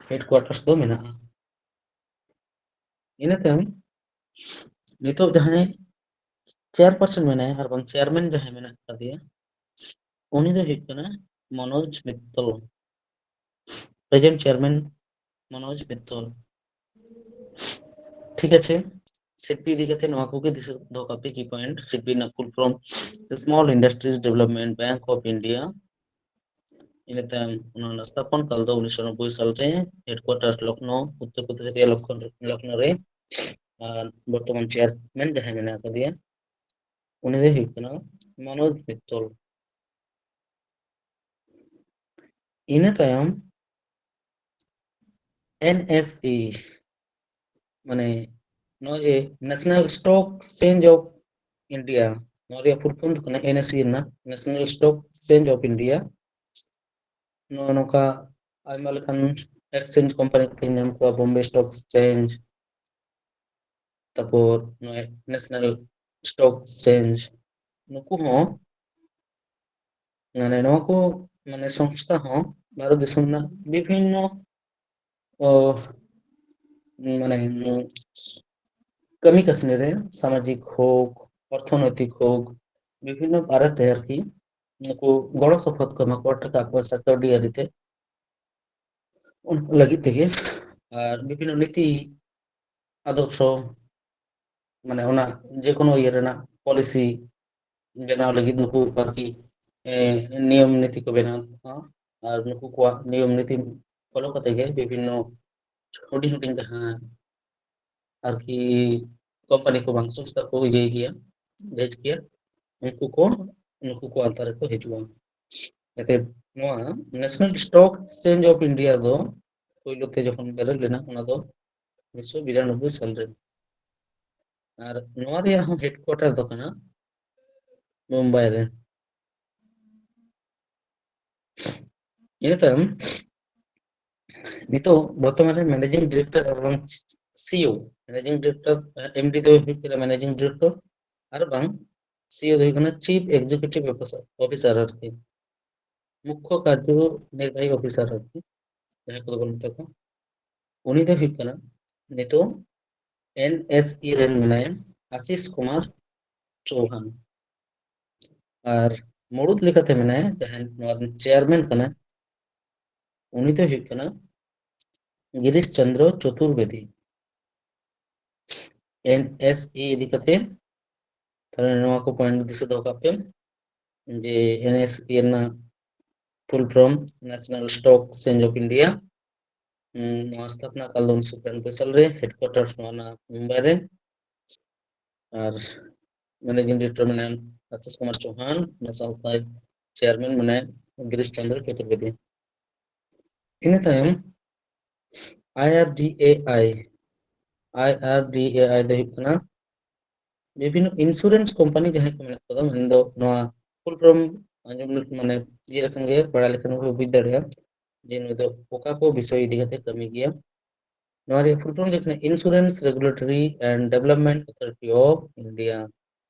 ᱦᱮᱰᱠᱩᱣᱟᱴᱟᱨᱥ ᱫᱚ ᱢᱮᱱᱟᱜᱼᱟ᱾ ᱤᱱᱟᱹ ᱛᱟᱭᱚᱢ ᱱᱤᱛᱚᱜ ᱡᱟᱦᱟᱸᱭ ᱪᱮᱭᱟᱨᱯᱟᱨᱥᱚᱱ ᱢᱮᱱᱟᱭᱟ ᱟᱨ ᱵᱟᱝ ᱪᱮᱭᱟᱨᱢᱮᱱ ᱡᱟᱦᱟᱸᱭ ᱢᱮᱱᱟᱜ ᱟᱠᱟᱫᱮᱭᱟ, ᱩᱱᱤ ᱫᱚ ᱦᱩᱭᱩᱜ ᱠᱟᱱᱟ ᱢᱚᱱᱳᱡᱽ ᱢᱤᱛᱛᱚᱞ, ᱯᱨᱮᱡᱮᱱᱴ ᱪᱮᱭᱟᱨᱢᱮᱱ ᱢᱚᱱᱳᱡᱽ ᱢᱤᱛᱛᱚᱞ᱾ ᱴᱷᱤᱠ ᱟᱪᱷᱮ, ᱥᱤᱰᱵᱤ ᱤᱫᱤ ᱠᱟᱛᱮ ᱱᱚᱣᱟ ᱠᱚᱜᱮ ᱫᱤᱥᱟᱹ ᱫᱚᱦᱚ ᱠᱟᱜ ᱯᱮ, ᱠᱤ ᱯᱚᱭᱮᱱᱴ᱾ ᱥᱤᱰᱵᱤ ᱨᱮᱱᱟᱜ full form small industries development bank of India. ᱤᱱᱟᱹ ᱛᱟᱭᱚᱢ ᱚᱱᱟ ᱨᱮᱱᱟᱜ ᱥᱛᱷᱟᱯᱚᱱ ᱠᱟᱞ ᱫᱚ ᱩᱱᱤᱥᱥᱚ ᱱᱚᱵᱵᱳᱭ ᱥᱟᱞᱨᱮ, ᱦᱮᱰᱠᱩᱣᱟᱴᱟᱨ ᱞᱚᱠᱷᱱᱳ, ᱩᱛᱛᱚᱨ ᱯᱨᱚᱫᱮᱥ ᱨᱮᱭᱟᱜ ᱞᱚᱠᱷᱱᱳ, ᱞᱚᱠᱷᱱᱳ ᱨᱮ᱾ ᱟᱨ ᱵᱚᱨᱛᱚᱢᱟᱱ ᱪᱮᱭᱟᱨᱢᱮᱱ ᱡᱟᱦᱟᱸᱭ ᱢᱮᱱᱟᱜ ᱟᱠᱟᱫᱮᱭᱟ, ᱩᱱᱤ ᱫᱚᱭ ᱦᱩᱭᱩᱜ ᱠᱟᱱᱟ ᱢᱚᱱᱳᱡᱽ ᱢᱤᱛᱛᱚᱞ᱾ ᱤᱱᱟᱹ ᱛᱟᱭᱚᱢ ᱮᱱ ᱮᱥ ᱤ, ᱢᱟᱱᱮ ᱱᱚᱜᱼᱚᱭ ᱡᱮ national stock exchange of India, ᱱᱚᱣᱟ ᱨᱮᱭᱟᱜ ᱯᱷᱩᱞ ᱯᱷᱚᱨᱢ ᱫᱚ ᱠᱟᱱᱟ ᱮᱱ ᱮᱥ ᱤ ᱨᱮᱱᱟᱜ national stock exchange of India. ᱱᱚᱜᱼᱚ ᱱᱚᱝᱠᱟ ᱟᱭᱢᱟ ᱞᱮᱠᱟᱱ ᱮᱠᱥᱪᱮᱧᱡᱽ ᱠᱳᱢᱯᱟᱱᱤ ᱠᱚᱯᱮ ᱧᱟᱢ ᱠᱚᱣᱟ, ᱵᱳᱢᱵᱮ ᱥᱴᱚᱠ ᱮᱠᱥᱪᱮᱧᱡᱽ, ᱛᱟᱨᱯᱚᱨ ᱱᱚᱜᱼᱚᱭ ᱱᱮᱥᱱᱟᱞ ᱥᱴᱚᱠ ᱮᱠᱥᱪᱮᱧᱡᱽ, ᱱᱩᱠᱩ ᱦᱚᱸ ᱢᱟᱱᱮ ᱱᱚᱣᱟ ᱠᱚ ᱢᱟᱱᱮ ᱥᱚᱝᱥᱛᱷᱟ ᱦᱚᱸ ᱵᱷᱟᱨᱚᱛ ᱫᱤᱥᱚᱢ ᱨᱮᱱᱟᱜ ᱵᱤᱵᱷᱤᱱᱱᱚ, ᱚ, ᱢᱟᱱᱮ ᱠᱟᱹᱢᱤ ᱠᱟᱹᱥᱱᱤ ᱨᱮ, ᱥᱟᱢᱟᱡᱤᱠ ᱦᱳᱠ, ᱚᱨᱛᱷᱚᱱᱳᱭᱛᱤᱠ ᱦᱳᱠ, ᱵᱤᱵᱷᱤᱱᱱᱚ ᱵᱟᱨᱮᱛᱮ ᱟᱨᱠᱤ ᱱᱩᱠᱩ ᱜᱚᱲᱚ ᱥᱚᱯᱚᱦᱚᱫ ᱠᱚ ᱮᱢᱟ ᱠᱚᱣᱟ, ᱴᱟᱠᱟ ᱯᱚᱭᱥᱟ ᱠᱟᱹᱣᱰᱤ ᱟᱹᱨᱤ ᱛᱮ᱾ ᱚᱱᱟ ᱞᱟᱹᱜᱤᱫ ᱛᱮᱜᱮ ᱟᱨ ᱵᱤᱵᱷᱤᱱᱱᱚ ᱱᱤᱛᱤ ᱟᱫᱚᱨᱥᱚ, ᱢᱟᱱᱮ ᱚᱱᱟ ᱡᱮᱠᱳᱱᱳ ᱤᱭᱟᱹ ᱨᱮᱱᱟᱜ ᱯᱚᱞᱤᱥᱤ ᱵᱮᱱᱟᱣ ᱞᱟᱹᱜᱤᱫ ᱱᱩᱠᱩ ᱟᱨᱠᱤ, ᱮ, ᱱᱤᱭᱚᱢ ᱱᱤᱛᱤ ᱠᱚ ᱵᱮᱱᱟᱣ ᱠᱟᱜᱼᱟ᱾ ᱟᱨ ᱱᱩᱠᱩ ᱠᱚᱣᱟᱜ ᱱᱤᱭᱚᱢ ᱱᱤᱛᱤ ᱯᱷᱚᱞᱳ ᱠᱟᱛᱮ ᱜᱮ ᱵᱤᱵᱷᱤᱱᱱᱚ ᱦᱩᱰᱤᱧ ᱦᱩᱰᱤᱧ ᱡᱟᱦᱟᱸ ᱟᱨᱠᱤ ᱠᱳᱢᱯᱟᱱᱤ ᱠᱚ ᱵᱟᱝ, ᱥᱚᱝᱥᱛᱷᱟ ᱠᱚ ᱤᱭᱟᱹᱭ ᱜᱮᱭᱟ, ᱵᱷᱮᱡᱽ ᱜᱮᱭᱟ, ᱩᱱᱠᱩ ᱠᱚ, ᱱᱩᱠᱩ ᱠᱚ ᱟᱱᱛᱟᱨ ᱨᱮᱠᱚ ᱦᱤᱡᱩᱜᱼᱟ᱾ ᱡᱟᱛᱮ ᱱᱚᱣᱟ National Stock Exchange of India ᱫᱚ ᱯᱳᱭᱞᱳ ᱛᱮ ᱡᱚᱠᱷᱚᱱ ᱵᱮᱨᱮᱫ ᱞᱮᱱᱟ, ᱚᱱᱟ ᱫᱚ ᱩᱱᱤᱥᱥᱚ ᱵᱤᱨᱟᱱᱚᱵᱵᱳᱭ ᱥᱟᱞ ᱨᱮ᱾ ᱟᱨ ᱱᱚᱣᱟ ᱨᱮᱭᱟᱜ ᱦᱚᱸ ᱦᱮᱰᱠᱩᱣᱟᱴᱟᱨ ᱫᱚ ᱠᱟᱱᱟ ᱢᱩᱢᱵᱟᱭ ᱨᱮ᱾ ᱤᱱᱟᱹ ᱛᱟᱭᱚᱢ ᱱᱤᱛᱚᱜ ᱵᱚᱨᱛᱚᱢᱟᱱ ᱨᱮ ᱢᱮᱱᱮᱡᱤᱝ ᱰᱤᱨᱮᱠᱴᱚᱨ ᱮᱵᱚᱝ ᱥᱤᱤᱳ, ᱢᱮᱱᱮᱡᱤᱝ ᱰᱤᱨᱮᱠᱴᱚᱨ, ᱮᱢᱰᱤ ᱫᱚ ᱦᱩᱭᱩᱜ ᱠᱟᱱᱟ ᱢᱮᱱᱮᱡᱤᱝ ᱰᱤᱨᱮᱠᱴᱚᱨ, ᱟᱨ ᱵᱟᱝ ᱥᱤᱤᱳ ᱫᱚ ᱦᱩᱭᱩᱜ ᱠᱟᱱᱟ ᱪᱤᱯ ᱮᱠᱡᱤᱠᱤᱭᱩᱴᱤᱵᱷ ᱚᱯᱷᱤᱥᱟᱨ ᱟᱨᱠᱤ, ᱢᱩᱠᱠᱷᱚ ᱠᱟᱨᱡᱚ ᱱᱤᱨᱵᱟᱦᱤ ᱚᱯᱷᱤᱥᱟᱨ ᱟᱨᱠᱤ, ᱡᱟᱦᱟᱸᱭ ᱠᱚᱫᱚ ᱵᱚᱱ ᱢᱮᱛᱟ ᱠᱚᱣᱟ᱾ ᱩᱱᱤ ᱫᱚ ᱦᱩᱭᱩᱜ ᱠᱟᱱᱟ ᱱᱤᱛᱚᱜ ᱮᱱᱮᱥᱤ ᱨᱮᱱ ᱢᱮᱱᱟᱭᱟ ᱟᱥᱤᱥ ᱠᱩᱢᱟᱨ ᱪᱳᱦᱟᱱ, ᱟᱨ ᱢᱩᱲᱩᱫ ᱞᱮᱠᱟᱛᱮ ᱢᱮᱱᱟᱭᱟ ᱡᱟᱦᱟᱸᱭ ᱱᱚᱣᱟ ᱨᱮᱱ ᱪᱮᱭᱟᱨᱢᱮᱱ ᱠᱟᱱᱟᱭ, ᱩᱱᱤ ᱫᱚ ᱦᱩᱭᱩᱜ ᱠᱟᱱᱟ ᱜᱤᱨᱤᱥ ᱪᱚᱱᱫᱨᱚ ᱪᱚᱛᱩᱨᱵᱮᱫᱤ᱾ ᱮᱱᱮᱥᱤ ᱤᱫᱤ ᱠᱟᱛᱮ ᱛᱟᱦᱞᱮ ᱱᱚᱣᱟ ᱠᱚ ᱯᱚᱭᱮᱱᱴ ᱫᱤᱥᱟᱹ ᱫᱚᱦᱚ ᱠᱟᱜ ᱯᱮ, ᱡᱮ ᱮᱱᱮᱥᱤ ᱨᱮᱱᱟᱜ full form National Stock Exchange of India, ᱱᱚᱣᱟ ᱥᱛᱷᱟᱯᱚᱱᱟ ᱠᱟᱞ ᱫᱚ ᱩᱱᱤᱥᱥᱚ ᱛᱤᱨᱟᱱᱚᱵᱵᱳᱭ ᱥᱟᱞ ᱨᱮ, ᱦᱮᱰᱠᱩᱣᱟᱴᱟᱨ ᱱᱚᱣᱟ ᱨᱮᱱᱟᱜ ᱢᱩᱢᱵᱟᱭ ᱨᱮ, ᱟᱨ ᱢᱮᱱᱮᱡᱤᱝ ᱰᱤᱨᱮᱠᱴᱚᱨ ᱢᱮᱱᱟᱭᱟ ᱟᱥᱤᱥ ᱠᱩᱢᱟᱨ ᱪᱳᱦᱟᱱ, ᱚᱱᱟ ᱥᱟᱶᱛᱮ ᱪᱮᱭᱟᱨᱢᱮᱱ ᱢᱮᱱᱟᱭᱟ ᱜᱤᱨᱤᱥ ᱪᱚᱱᱫᱨᱚ ᱪᱚᱛᱩᱨᱵᱮᱫᱤ᱾ ᱤᱱᱟᱹ ᱛᱟᱭᱚᱢ ᱟᱭᱟᱨᱰᱤᱮᱟᱭ, ᱟᱭᱟᱨᱰᱤᱮᱟᱭ ᱫᱚ ᱦᱩᱭᱩᱜ ᱠᱟᱱᱟ ᱵᱤᱵᱷᱤᱱᱱᱚ ᱤᱱᱥᱩᱨᱮᱱᱥ ᱠᱳᱢᱯᱟᱱᱤ ᱡᱟᱦᱟᱸᱭ ᱠᱚ ᱢᱮᱱᱟᱜ ᱠᱚᱫᱟ, ᱢᱮᱱᱫᱚ ᱱᱚᱣᱟ ᱯᱷᱩᱞ ᱯᱷᱨᱚᱢ ᱟᱸᱡᱚᱢ ᱞᱮᱠᱷᱟᱱ, ᱢᱟᱱᱮ ᱤᱭᱟᱹ ᱞᱮᱠᱷᱟᱱ ᱜᱮ, ᱵᱟᱲᱟᱭ ᱞᱮᱠᱷᱟᱱ ᱜᱮ ᱵᱩᱡᱽ ᱫᱟᱲᱮᱭᱟᱜᱼᱟ ᱡᱮ ᱱᱩᱭ ᱫᱚ ᱚᱠᱟ ᱠᱚ ᱵᱤᱥᱚᱭ ᱤᱫᱤ ᱠᱟᱛᱮ ᱠᱟᱹᱢᱤ ᱜᱮᱭᱟ᱾ ᱱᱚᱣᱟ ᱨᱮᱭᱟᱜ ᱯᱷᱩᱞ ᱯᱷᱨᱚᱢ ᱫᱚ ᱦᱩᱭᱩᱜ ᱠᱟᱱᱟ Insurance Regulatory and Development Authority of India᱾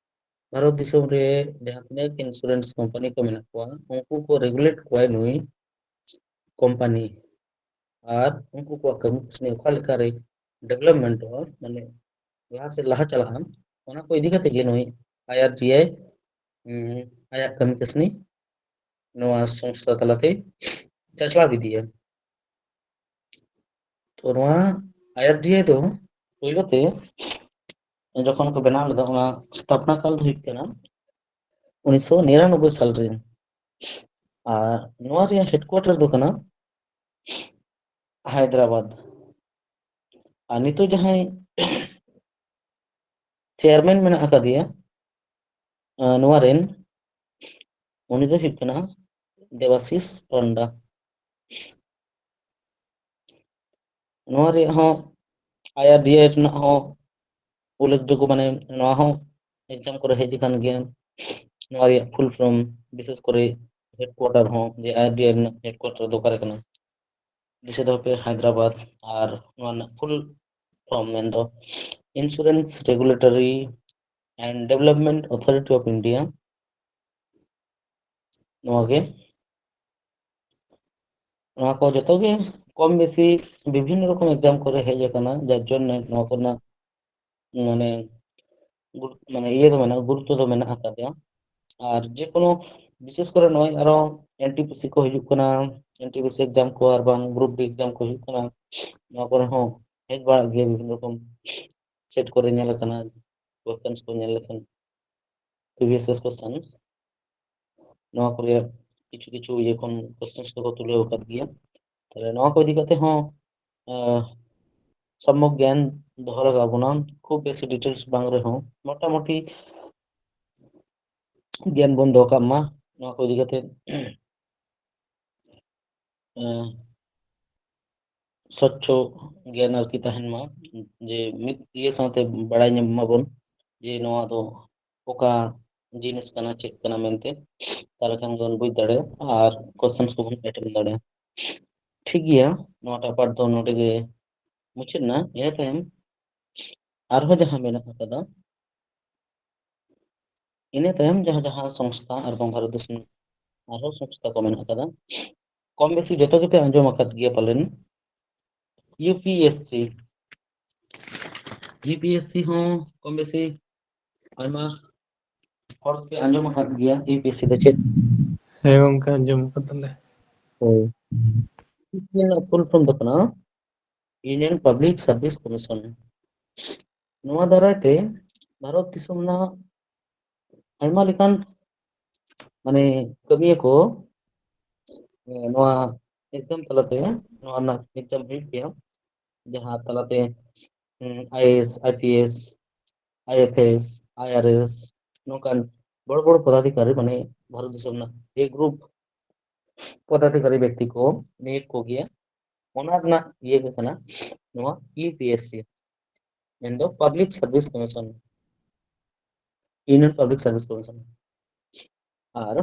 Bharat ᱫᱤᱥᱚᱢ ᱨᱮ ᱡᱟᱦᱟᱸ ᱛᱤᱱᱟᱹᱜ ᱤᱱᱥᱩᱨᱮᱱᱥ ᱠᱳᱢᱯᱟᱱᱤ ᱠᱚ ᱢᱮᱱᱟᱜ ᱠᱚᱣᱟ, ᱩᱱᱠᱩ ᱠᱚ ᱨᱮᱜᱩᱞᱮᱴ ᱠᱚᱣᱟᱭ ᱱᱩᱭ ᱠᱳᱢᱯᱟᱱᱤ᱾ ᱟᱨ ᱩᱱᱠᱩ ᱠᱚᱣᱟᱜ ᱠᱟᱹᱢᱤ ᱠᱟᱹᱥᱱᱤ ᱚᱠᱟ ᱞᱮᱠᱟᱨᱮ ᱰᱮᱵᱷᱞᱚᱯᱢᱮᱱᱴᱚᱜᱼᱟ, ᱢᱟᱱᱮ ᱞᱟᱦᱟ ᱥᱮᱫ ᱞᱟᱦᱟ ᱪᱟᱞᱟᱜᱼᱟ, ᱚᱱᱟ ᱠᱚ ᱤᱫᱤ ᱠᱟᱛᱮ ᱜᱮ ᱱᱩᱭ ᱟᱭᱟᱨᱰᱤᱮᱟᱭ ᱟᱭᱟᱜ ᱠᱟᱹᱢᱤ ᱠᱟᱹᱥᱱᱤ ᱱᱚᱣᱟ ᱥᱚᱝᱥᱛᱷᱟ ᱛᱟᱞᱟᱛᱮ ᱪᱟᱪᱞᱟᱣ ᱤᱫᱤᱭᱟ᱾ ᱛᱚ ᱱᱚᱣᱟ ᱟᱭᱟᱨᱰᱤᱮ ᱫᱚ ᱯᱳᱭᱞᱳ ᱛᱮ ᱡᱚᱠᱷᱚᱱ ᱠᱚ ᱵᱮᱱᱟᱣ ᱞᱮᱫᱟ, ᱚᱱᱟ ᱥᱛᱷᱟᱯᱚᱱᱟ ᱠᱟᱞ ᱫᱚ ᱦᱩᱭᱩᱜ ᱠᱟᱱᱟ ᱩᱱᱤᱥᱥᱚ ᱱᱤᱨᱟᱱᱚᱵᱵᱳᱭ ᱥᱟᱞ ᱨᱮ᱾ ᱟᱨ ᱱᱚᱣᱟ ᱨᱮᱭᱟᱜ ᱦᱮᱰᱠᱩᱣᱟᱴᱟᱨ ᱫᱚ ᱠᱟᱱᱟ ᱦᱟᱭᱫᱨᱟᱵᱟᱫ᱾ ᱟᱨ ᱱᱤᱛᱚᱜ ᱡᱟᱦᱟᱸᱭ ᱪᱮᱭᱟᱨᱢᱮᱱ ᱢᱮᱱᱟᱜ ᱟᱠᱟᱫᱮᱭᱟ ᱱᱚᱣᱟ ᱨᱮᱱ, ᱩᱱᱤ ᱫᱚ ᱦᱩᱭᱩᱜ ᱠᱟᱱᱟ ᱫᱮᱵᱟᱥᱤᱥ ᱯᱟᱱᱰᱟ᱾ ᱱᱚᱣᱟ ᱨᱮᱭᱟᱜ ᱦᱚᱸ, ᱟᱭᱟᱨᱰᱤᱟᱭ ᱨᱮᱱᱟᱜ ᱦᱚᱸ ᱩᱞᱞᱮᱠᱷᱡᱳᱜᱽᱜᱚ, ᱢᱟᱱᱮ ᱱᱚᱣᱟ ᱦᱚᱸ ᱮᱠᱡᱟᱢ ᱠᱚᱨᱮ ᱦᱮᱡ ᱟᱠᱟᱱ ᱜᱮᱭᱟ᱾ ᱱᱚᱣᱟ ᱨᱮᱭᱟᱜ ᱯᱷᱩᱞ ᱯᱷᱨᱚᱢ, ᱵᱤᱥᱮᱥ ᱠᱚᱨᱮ ᱦᱮᱰᱠᱩᱣᱟᱴᱟᱨ ᱦᱚᱸ, ᱡᱮ ᱟᱭᱟᱨᱰᱤᱟᱭ ᱨᱮᱱᱟᱜ ᱦᱮᱰᱠᱩᱣᱟᱴᱟᱨ ᱫᱚ ᱚᱠᱟᱨᱮ ᱠᱟᱱᱟ, ᱫᱤᱥᱟᱹ ᱫᱚᱦᱚ ᱯᱮ ᱦᱟᱭᱫᱨᱟᱵᱟᱫ᱾ ᱟᱨ ᱱᱚᱣᱟ ᱨᱮᱱᱟᱜ ᱯᱷᱩᱞ ᱯᱷᱨᱚᱢ ᱢᱮᱱᱫᱚ Insurance Regulatory and Development Authority of India᱾ ᱱᱚᱣᱟ ᱜᱮ, ᱱᱚᱣᱟ ᱠᱚ ᱡᱚᱛᱚ ᱜᱮ ᱠᱚᱢ ᱵᱮᱥᱤ ᱵᱤᱵᱷᱤᱱᱱᱚ ᱨᱚᱠᱚᱢ ᱮᱠᱡᱟᱢ ᱠᱚᱨᱮ ᱦᱮᱡ ᱟᱠᱟᱱᱟ, ᱡᱟᱨ ᱡᱚᱱᱱᱮ ᱱᱚᱣᱟ ᱠᱚᱨᱮᱱᱟᱜ ᱢᱟᱱᱮ ᱜᱩᱨᱩ-, ᱢᱟᱱᱮ ᱤᱭᱟᱹ ᱫᱚ ᱢᱮᱱᱟᱜᱼᱟ, ᱜᱩᱨᱩᱛᱛᱚ ᱫᱚ ᱢᱮᱱᱟᱜ ᱟᱠᱟᱫᱟ᱾ ᱟᱨ ᱡᱮ ᱠᱳᱱᱳ, ᱵᱤᱥᱮᱥ ᱠᱚᱨᱮ ᱱᱚᱜᱼᱚᱭ ᱟᱨᱚ ᱮᱱᱴᱤᱯᱤᱥᱤ ᱠᱚ ᱦᱤᱡᱩᱜ ᱠᱟᱱᱟ, ᱮᱱᱴᱤᱯᱤᱥᱤ ᱮᱠᱡᱟᱢ ᱠᱚ ᱟᱨ ᱵᱟᱝ ᱜᱨᱩᱯ ᱰᱤ ᱮᱠᱡᱟᱢ ᱠᱚ ᱦᱤᱡᱩᱜ ᱠᱟᱱᱟ, ᱱᱚᱣᱟ ᱠᱚᱨᱮ ᱦᱚᱸ ᱦᱮᱡ ᱵᱟᱲᱟᱜ ᱜᱮᱭᱟ ᱵᱤᱵᱷᱤᱱᱱᱚ ᱨᱚᱠᱚᱢ ᱥᱮᱴ ᱠᱚᱨᱮ ᱧᱮᱞ ᱟᱠᱟᱱᱟ, ᱠᱚᱥᱪᱮᱱᱥ ᱠᱚ ᱧᱮᱞ ᱞᱮᱠᱷᱟᱱ, ᱯᱨᱤᱵᱷᱤᱭᱟᱥ ᱤᱭᱟᱨ ᱠᱚᱥᱪᱮᱱᱥ, ᱱᱚᱣᱟ ᱠᱚᱨᱮ ᱠᱤᱪᱷᱩ ᱠᱤᱪᱷᱩ ᱤᱭᱟᱹ ᱠᱷᱚᱱ ᱠᱚᱥᱪᱮᱱᱥ ᱠᱚᱠᱚ ᱛᱩᱞᱟᱹᱣ ᱟᱠᱟᱫ ᱜᱮᱭᱟ᱾ ᱛᱟᱦᱞᱮ ᱱᱚᱣᱟ ᱠᱚ ᱤᱫᱤ ᱠᱟᱛᱮ ᱦᱚᱸ, ᱟᱸ, ᱥᱚᱢᱭᱚᱠ ᱜᱮᱭᱟᱱ ᱫᱚᱦᱚ ᱞᱟᱜᱟᱣ ᱵᱚᱱᱟ, ᱠᱷᱩᱵ ᱵᱮᱥᱤ ᱰᱤᱴᱮᱞᱥ ᱵᱟᱝ ᱨᱮᱦᱚᱸ ᱢᱚᱴᱟᱢᱩᱴᱤ ᱜᱮᱭᱟᱱ ᱵᱚᱱ ᱫᱚᱦᱚ ᱠᱟᱜ ᱢᱟ ᱱᱚᱣᱟ ᱠᱚ ᱤᱫᱤ ᱠᱟᱛᱮ᱾ ᱟᱸ, ᱥᱚᱪᱪᱷᱚ ᱜᱮᱭᱟᱱ ᱟᱨᱠᱤ ᱛᱟᱦᱮᱱ ᱢᱟ, ᱡᱮ ᱢᱤᱫ ᱤᱭᱟᱹ ᱥᱟᱶᱛᱮ ᱵᱟᱲᱟᱭ ᱧᱟᱢ ᱢᱟᱵᱚᱱ ᱡᱮ ᱱᱚᱣᱟ ᱫᱚ ᱚᱠᱟ ᱡᱤᱱᱤᱥ ᱠᱟᱱᱟ, ᱪᱮᱫ ᱠᱟᱱᱟ ᱢᱮᱱᱛᱮ, ᱛᱟᱦᱞᱮ ᱠᱷᱟᱱ ᱜᱮᱵᱚᱱ ᱵᱩᱡᱽ ᱫᱟᱲᱮᱭᱟᱜᱼᱟ ᱟᱨ ᱠᱚᱥᱪᱮᱱᱥ ᱠᱚᱵᱚᱱ ᱮᱴᱮᱢᱯᱴ ᱫᱟᱲᱮᱭᱟᱜᱼᱟ᱾ ᱴᱷᱤᱠ ᱜᱮᱭᱟ, ᱱᱚᱣᱟᱴᱟᱜ ᱯᱟᱨᱴ ᱫᱚ ᱱᱚᱰᱮ ᱜᱮ ᱢᱩᱪᱟᱹᱫ ᱮᱱᱟ᱾ ᱤᱱᱟᱹ ᱛᱟᱭᱚᱢ ᱟᱨᱦᱚᱸ ᱡᱟᱦᱟᱸ ᱢᱮᱱᱟᱜ ᱟᱠᱟᱫᱟ, ᱤᱱᱟᱹ ᱛᱟᱭᱚᱢ ᱡᱟᱦᱟᱸ ᱡᱟᱦᱟᱸ ᱥᱚᱝᱥᱛᱷᱟ ᱟᱨ ᱵᱟᱝ ᱵᱷᱟᱨᱚᱛ ᱫᱤᱥᱚᱢ ᱟᱨᱦᱚᱸ ᱥᱚᱝᱥᱛᱷᱟ ᱠᱚ ᱢᱮᱱᱟᱜ ᱟᱠᱟᱫᱟ, ᱠᱚᱢ ᱵᱮᱥᱤ ᱡᱚᱛᱚ ᱜᱮᱯᱮ ᱟᱸᱡᱚᱢ ᱟᱠᱟᱫ ᱜᱮᱭᱟ ᱯᱟᱞᱮᱱ᱾ ᱤᱭᱩ ᱯᱤ ᱮᱥ ᱥᱤ, ᱤᱭᱩ ᱯᱤ ᱮᱥ ᱥᱤ ᱦᱚᱸ ᱠᱚᱢ ᱵᱮᱥᱤ ᱟᱭᱢᱟ ᱦᱚᱲ ᱯᱮ ᱟᱸᱡᱚᱢ ᱟᱠᱟᱫ ᱜᱮᱭᱟ ᱤᱭᱩ ᱯᱤ ᱮᱥ ᱥᱤ ᱫᱚ ᱪᱮᱫ? ᱦᱮᱸ ᱜᱚᱝᱠᱮ, ᱟᱸᱡᱚᱢ ᱟᱠᱟᱫᱟᱞᱮ᱾ ᱦᱳᱭ᱾ ᱤᱭᱩ ᱯᱤ ᱮᱥ ᱥᱤ ᱨᱮᱱᱟᱜ ᱯᱷᱩᱞ ᱯᱷᱨᱚᱢ ᱫᱚ ᱠᱟᱱᱟ Union Public Service Commission᱾ ᱱᱚᱣᱟ ᱫᱟᱨᱟᱭ ᱛᱮ ᱵᱷᱟᱨᱚᱛ ᱫᱤᱥᱚᱢ ᱨᱮᱱᱟᱜ ᱟᱭᱢᱟ ᱞᱮᱠᱟᱱ, ᱢᱟᱱᱮ, ᱠᱟᱹᱢᱤᱭᱟᱹ ᱠᱚ, ᱮ, ᱱᱚᱣᱟ ᱮᱠᱡᱟᱢ ᱛᱟᱞᱟᱛᱮ, ᱱᱚᱣᱟ ᱨᱮᱱᱟᱜ ᱮᱠᱡᱟᱢ ᱦᱩᱭᱩᱜ ᱜᱮᱭᱟ, ᱡᱟᱦᱟᱸ ᱛᱟᱞᱟᱛᱮ, ᱩᱸ, I A S, I P S, I F S, I R S, ᱱᱚᱝᱠᱟᱱ ᱵᱚᱲᱚ ᱵᱚᱲᱚ ᱯᱚᱫᱟᱫᱷᱤᱠᱟᱨᱤ, ᱢᱟᱱᱮ ᱵᱷᱟᱨᱚᱛ ᱫᱤᱥᱚᱢ ᱨᱮᱱᱟᱜ ᱮ ᱜᱨᱩᱯ ᱯᱚᱫᱟᱫᱷᱤᱠᱟᱨᱤ ᱵᱮᱠᱛᱤ ᱠᱚ ᱱᱤᱭᱳᱜᱽ ᱠᱚᱜᱮᱭᱟ᱾ ᱚᱱᱟ ᱨᱮᱱᱟᱜ ᱤᱭᱟᱹ ᱜᱮ ᱠᱟᱱᱟ ᱱᱚᱣᱟ ᱤᱭᱩ ᱯᱤ ᱮᱥ ᱥᱤ, ᱢᱮᱱᱫᱚ public service commission, union public service commission. ᱟᱨ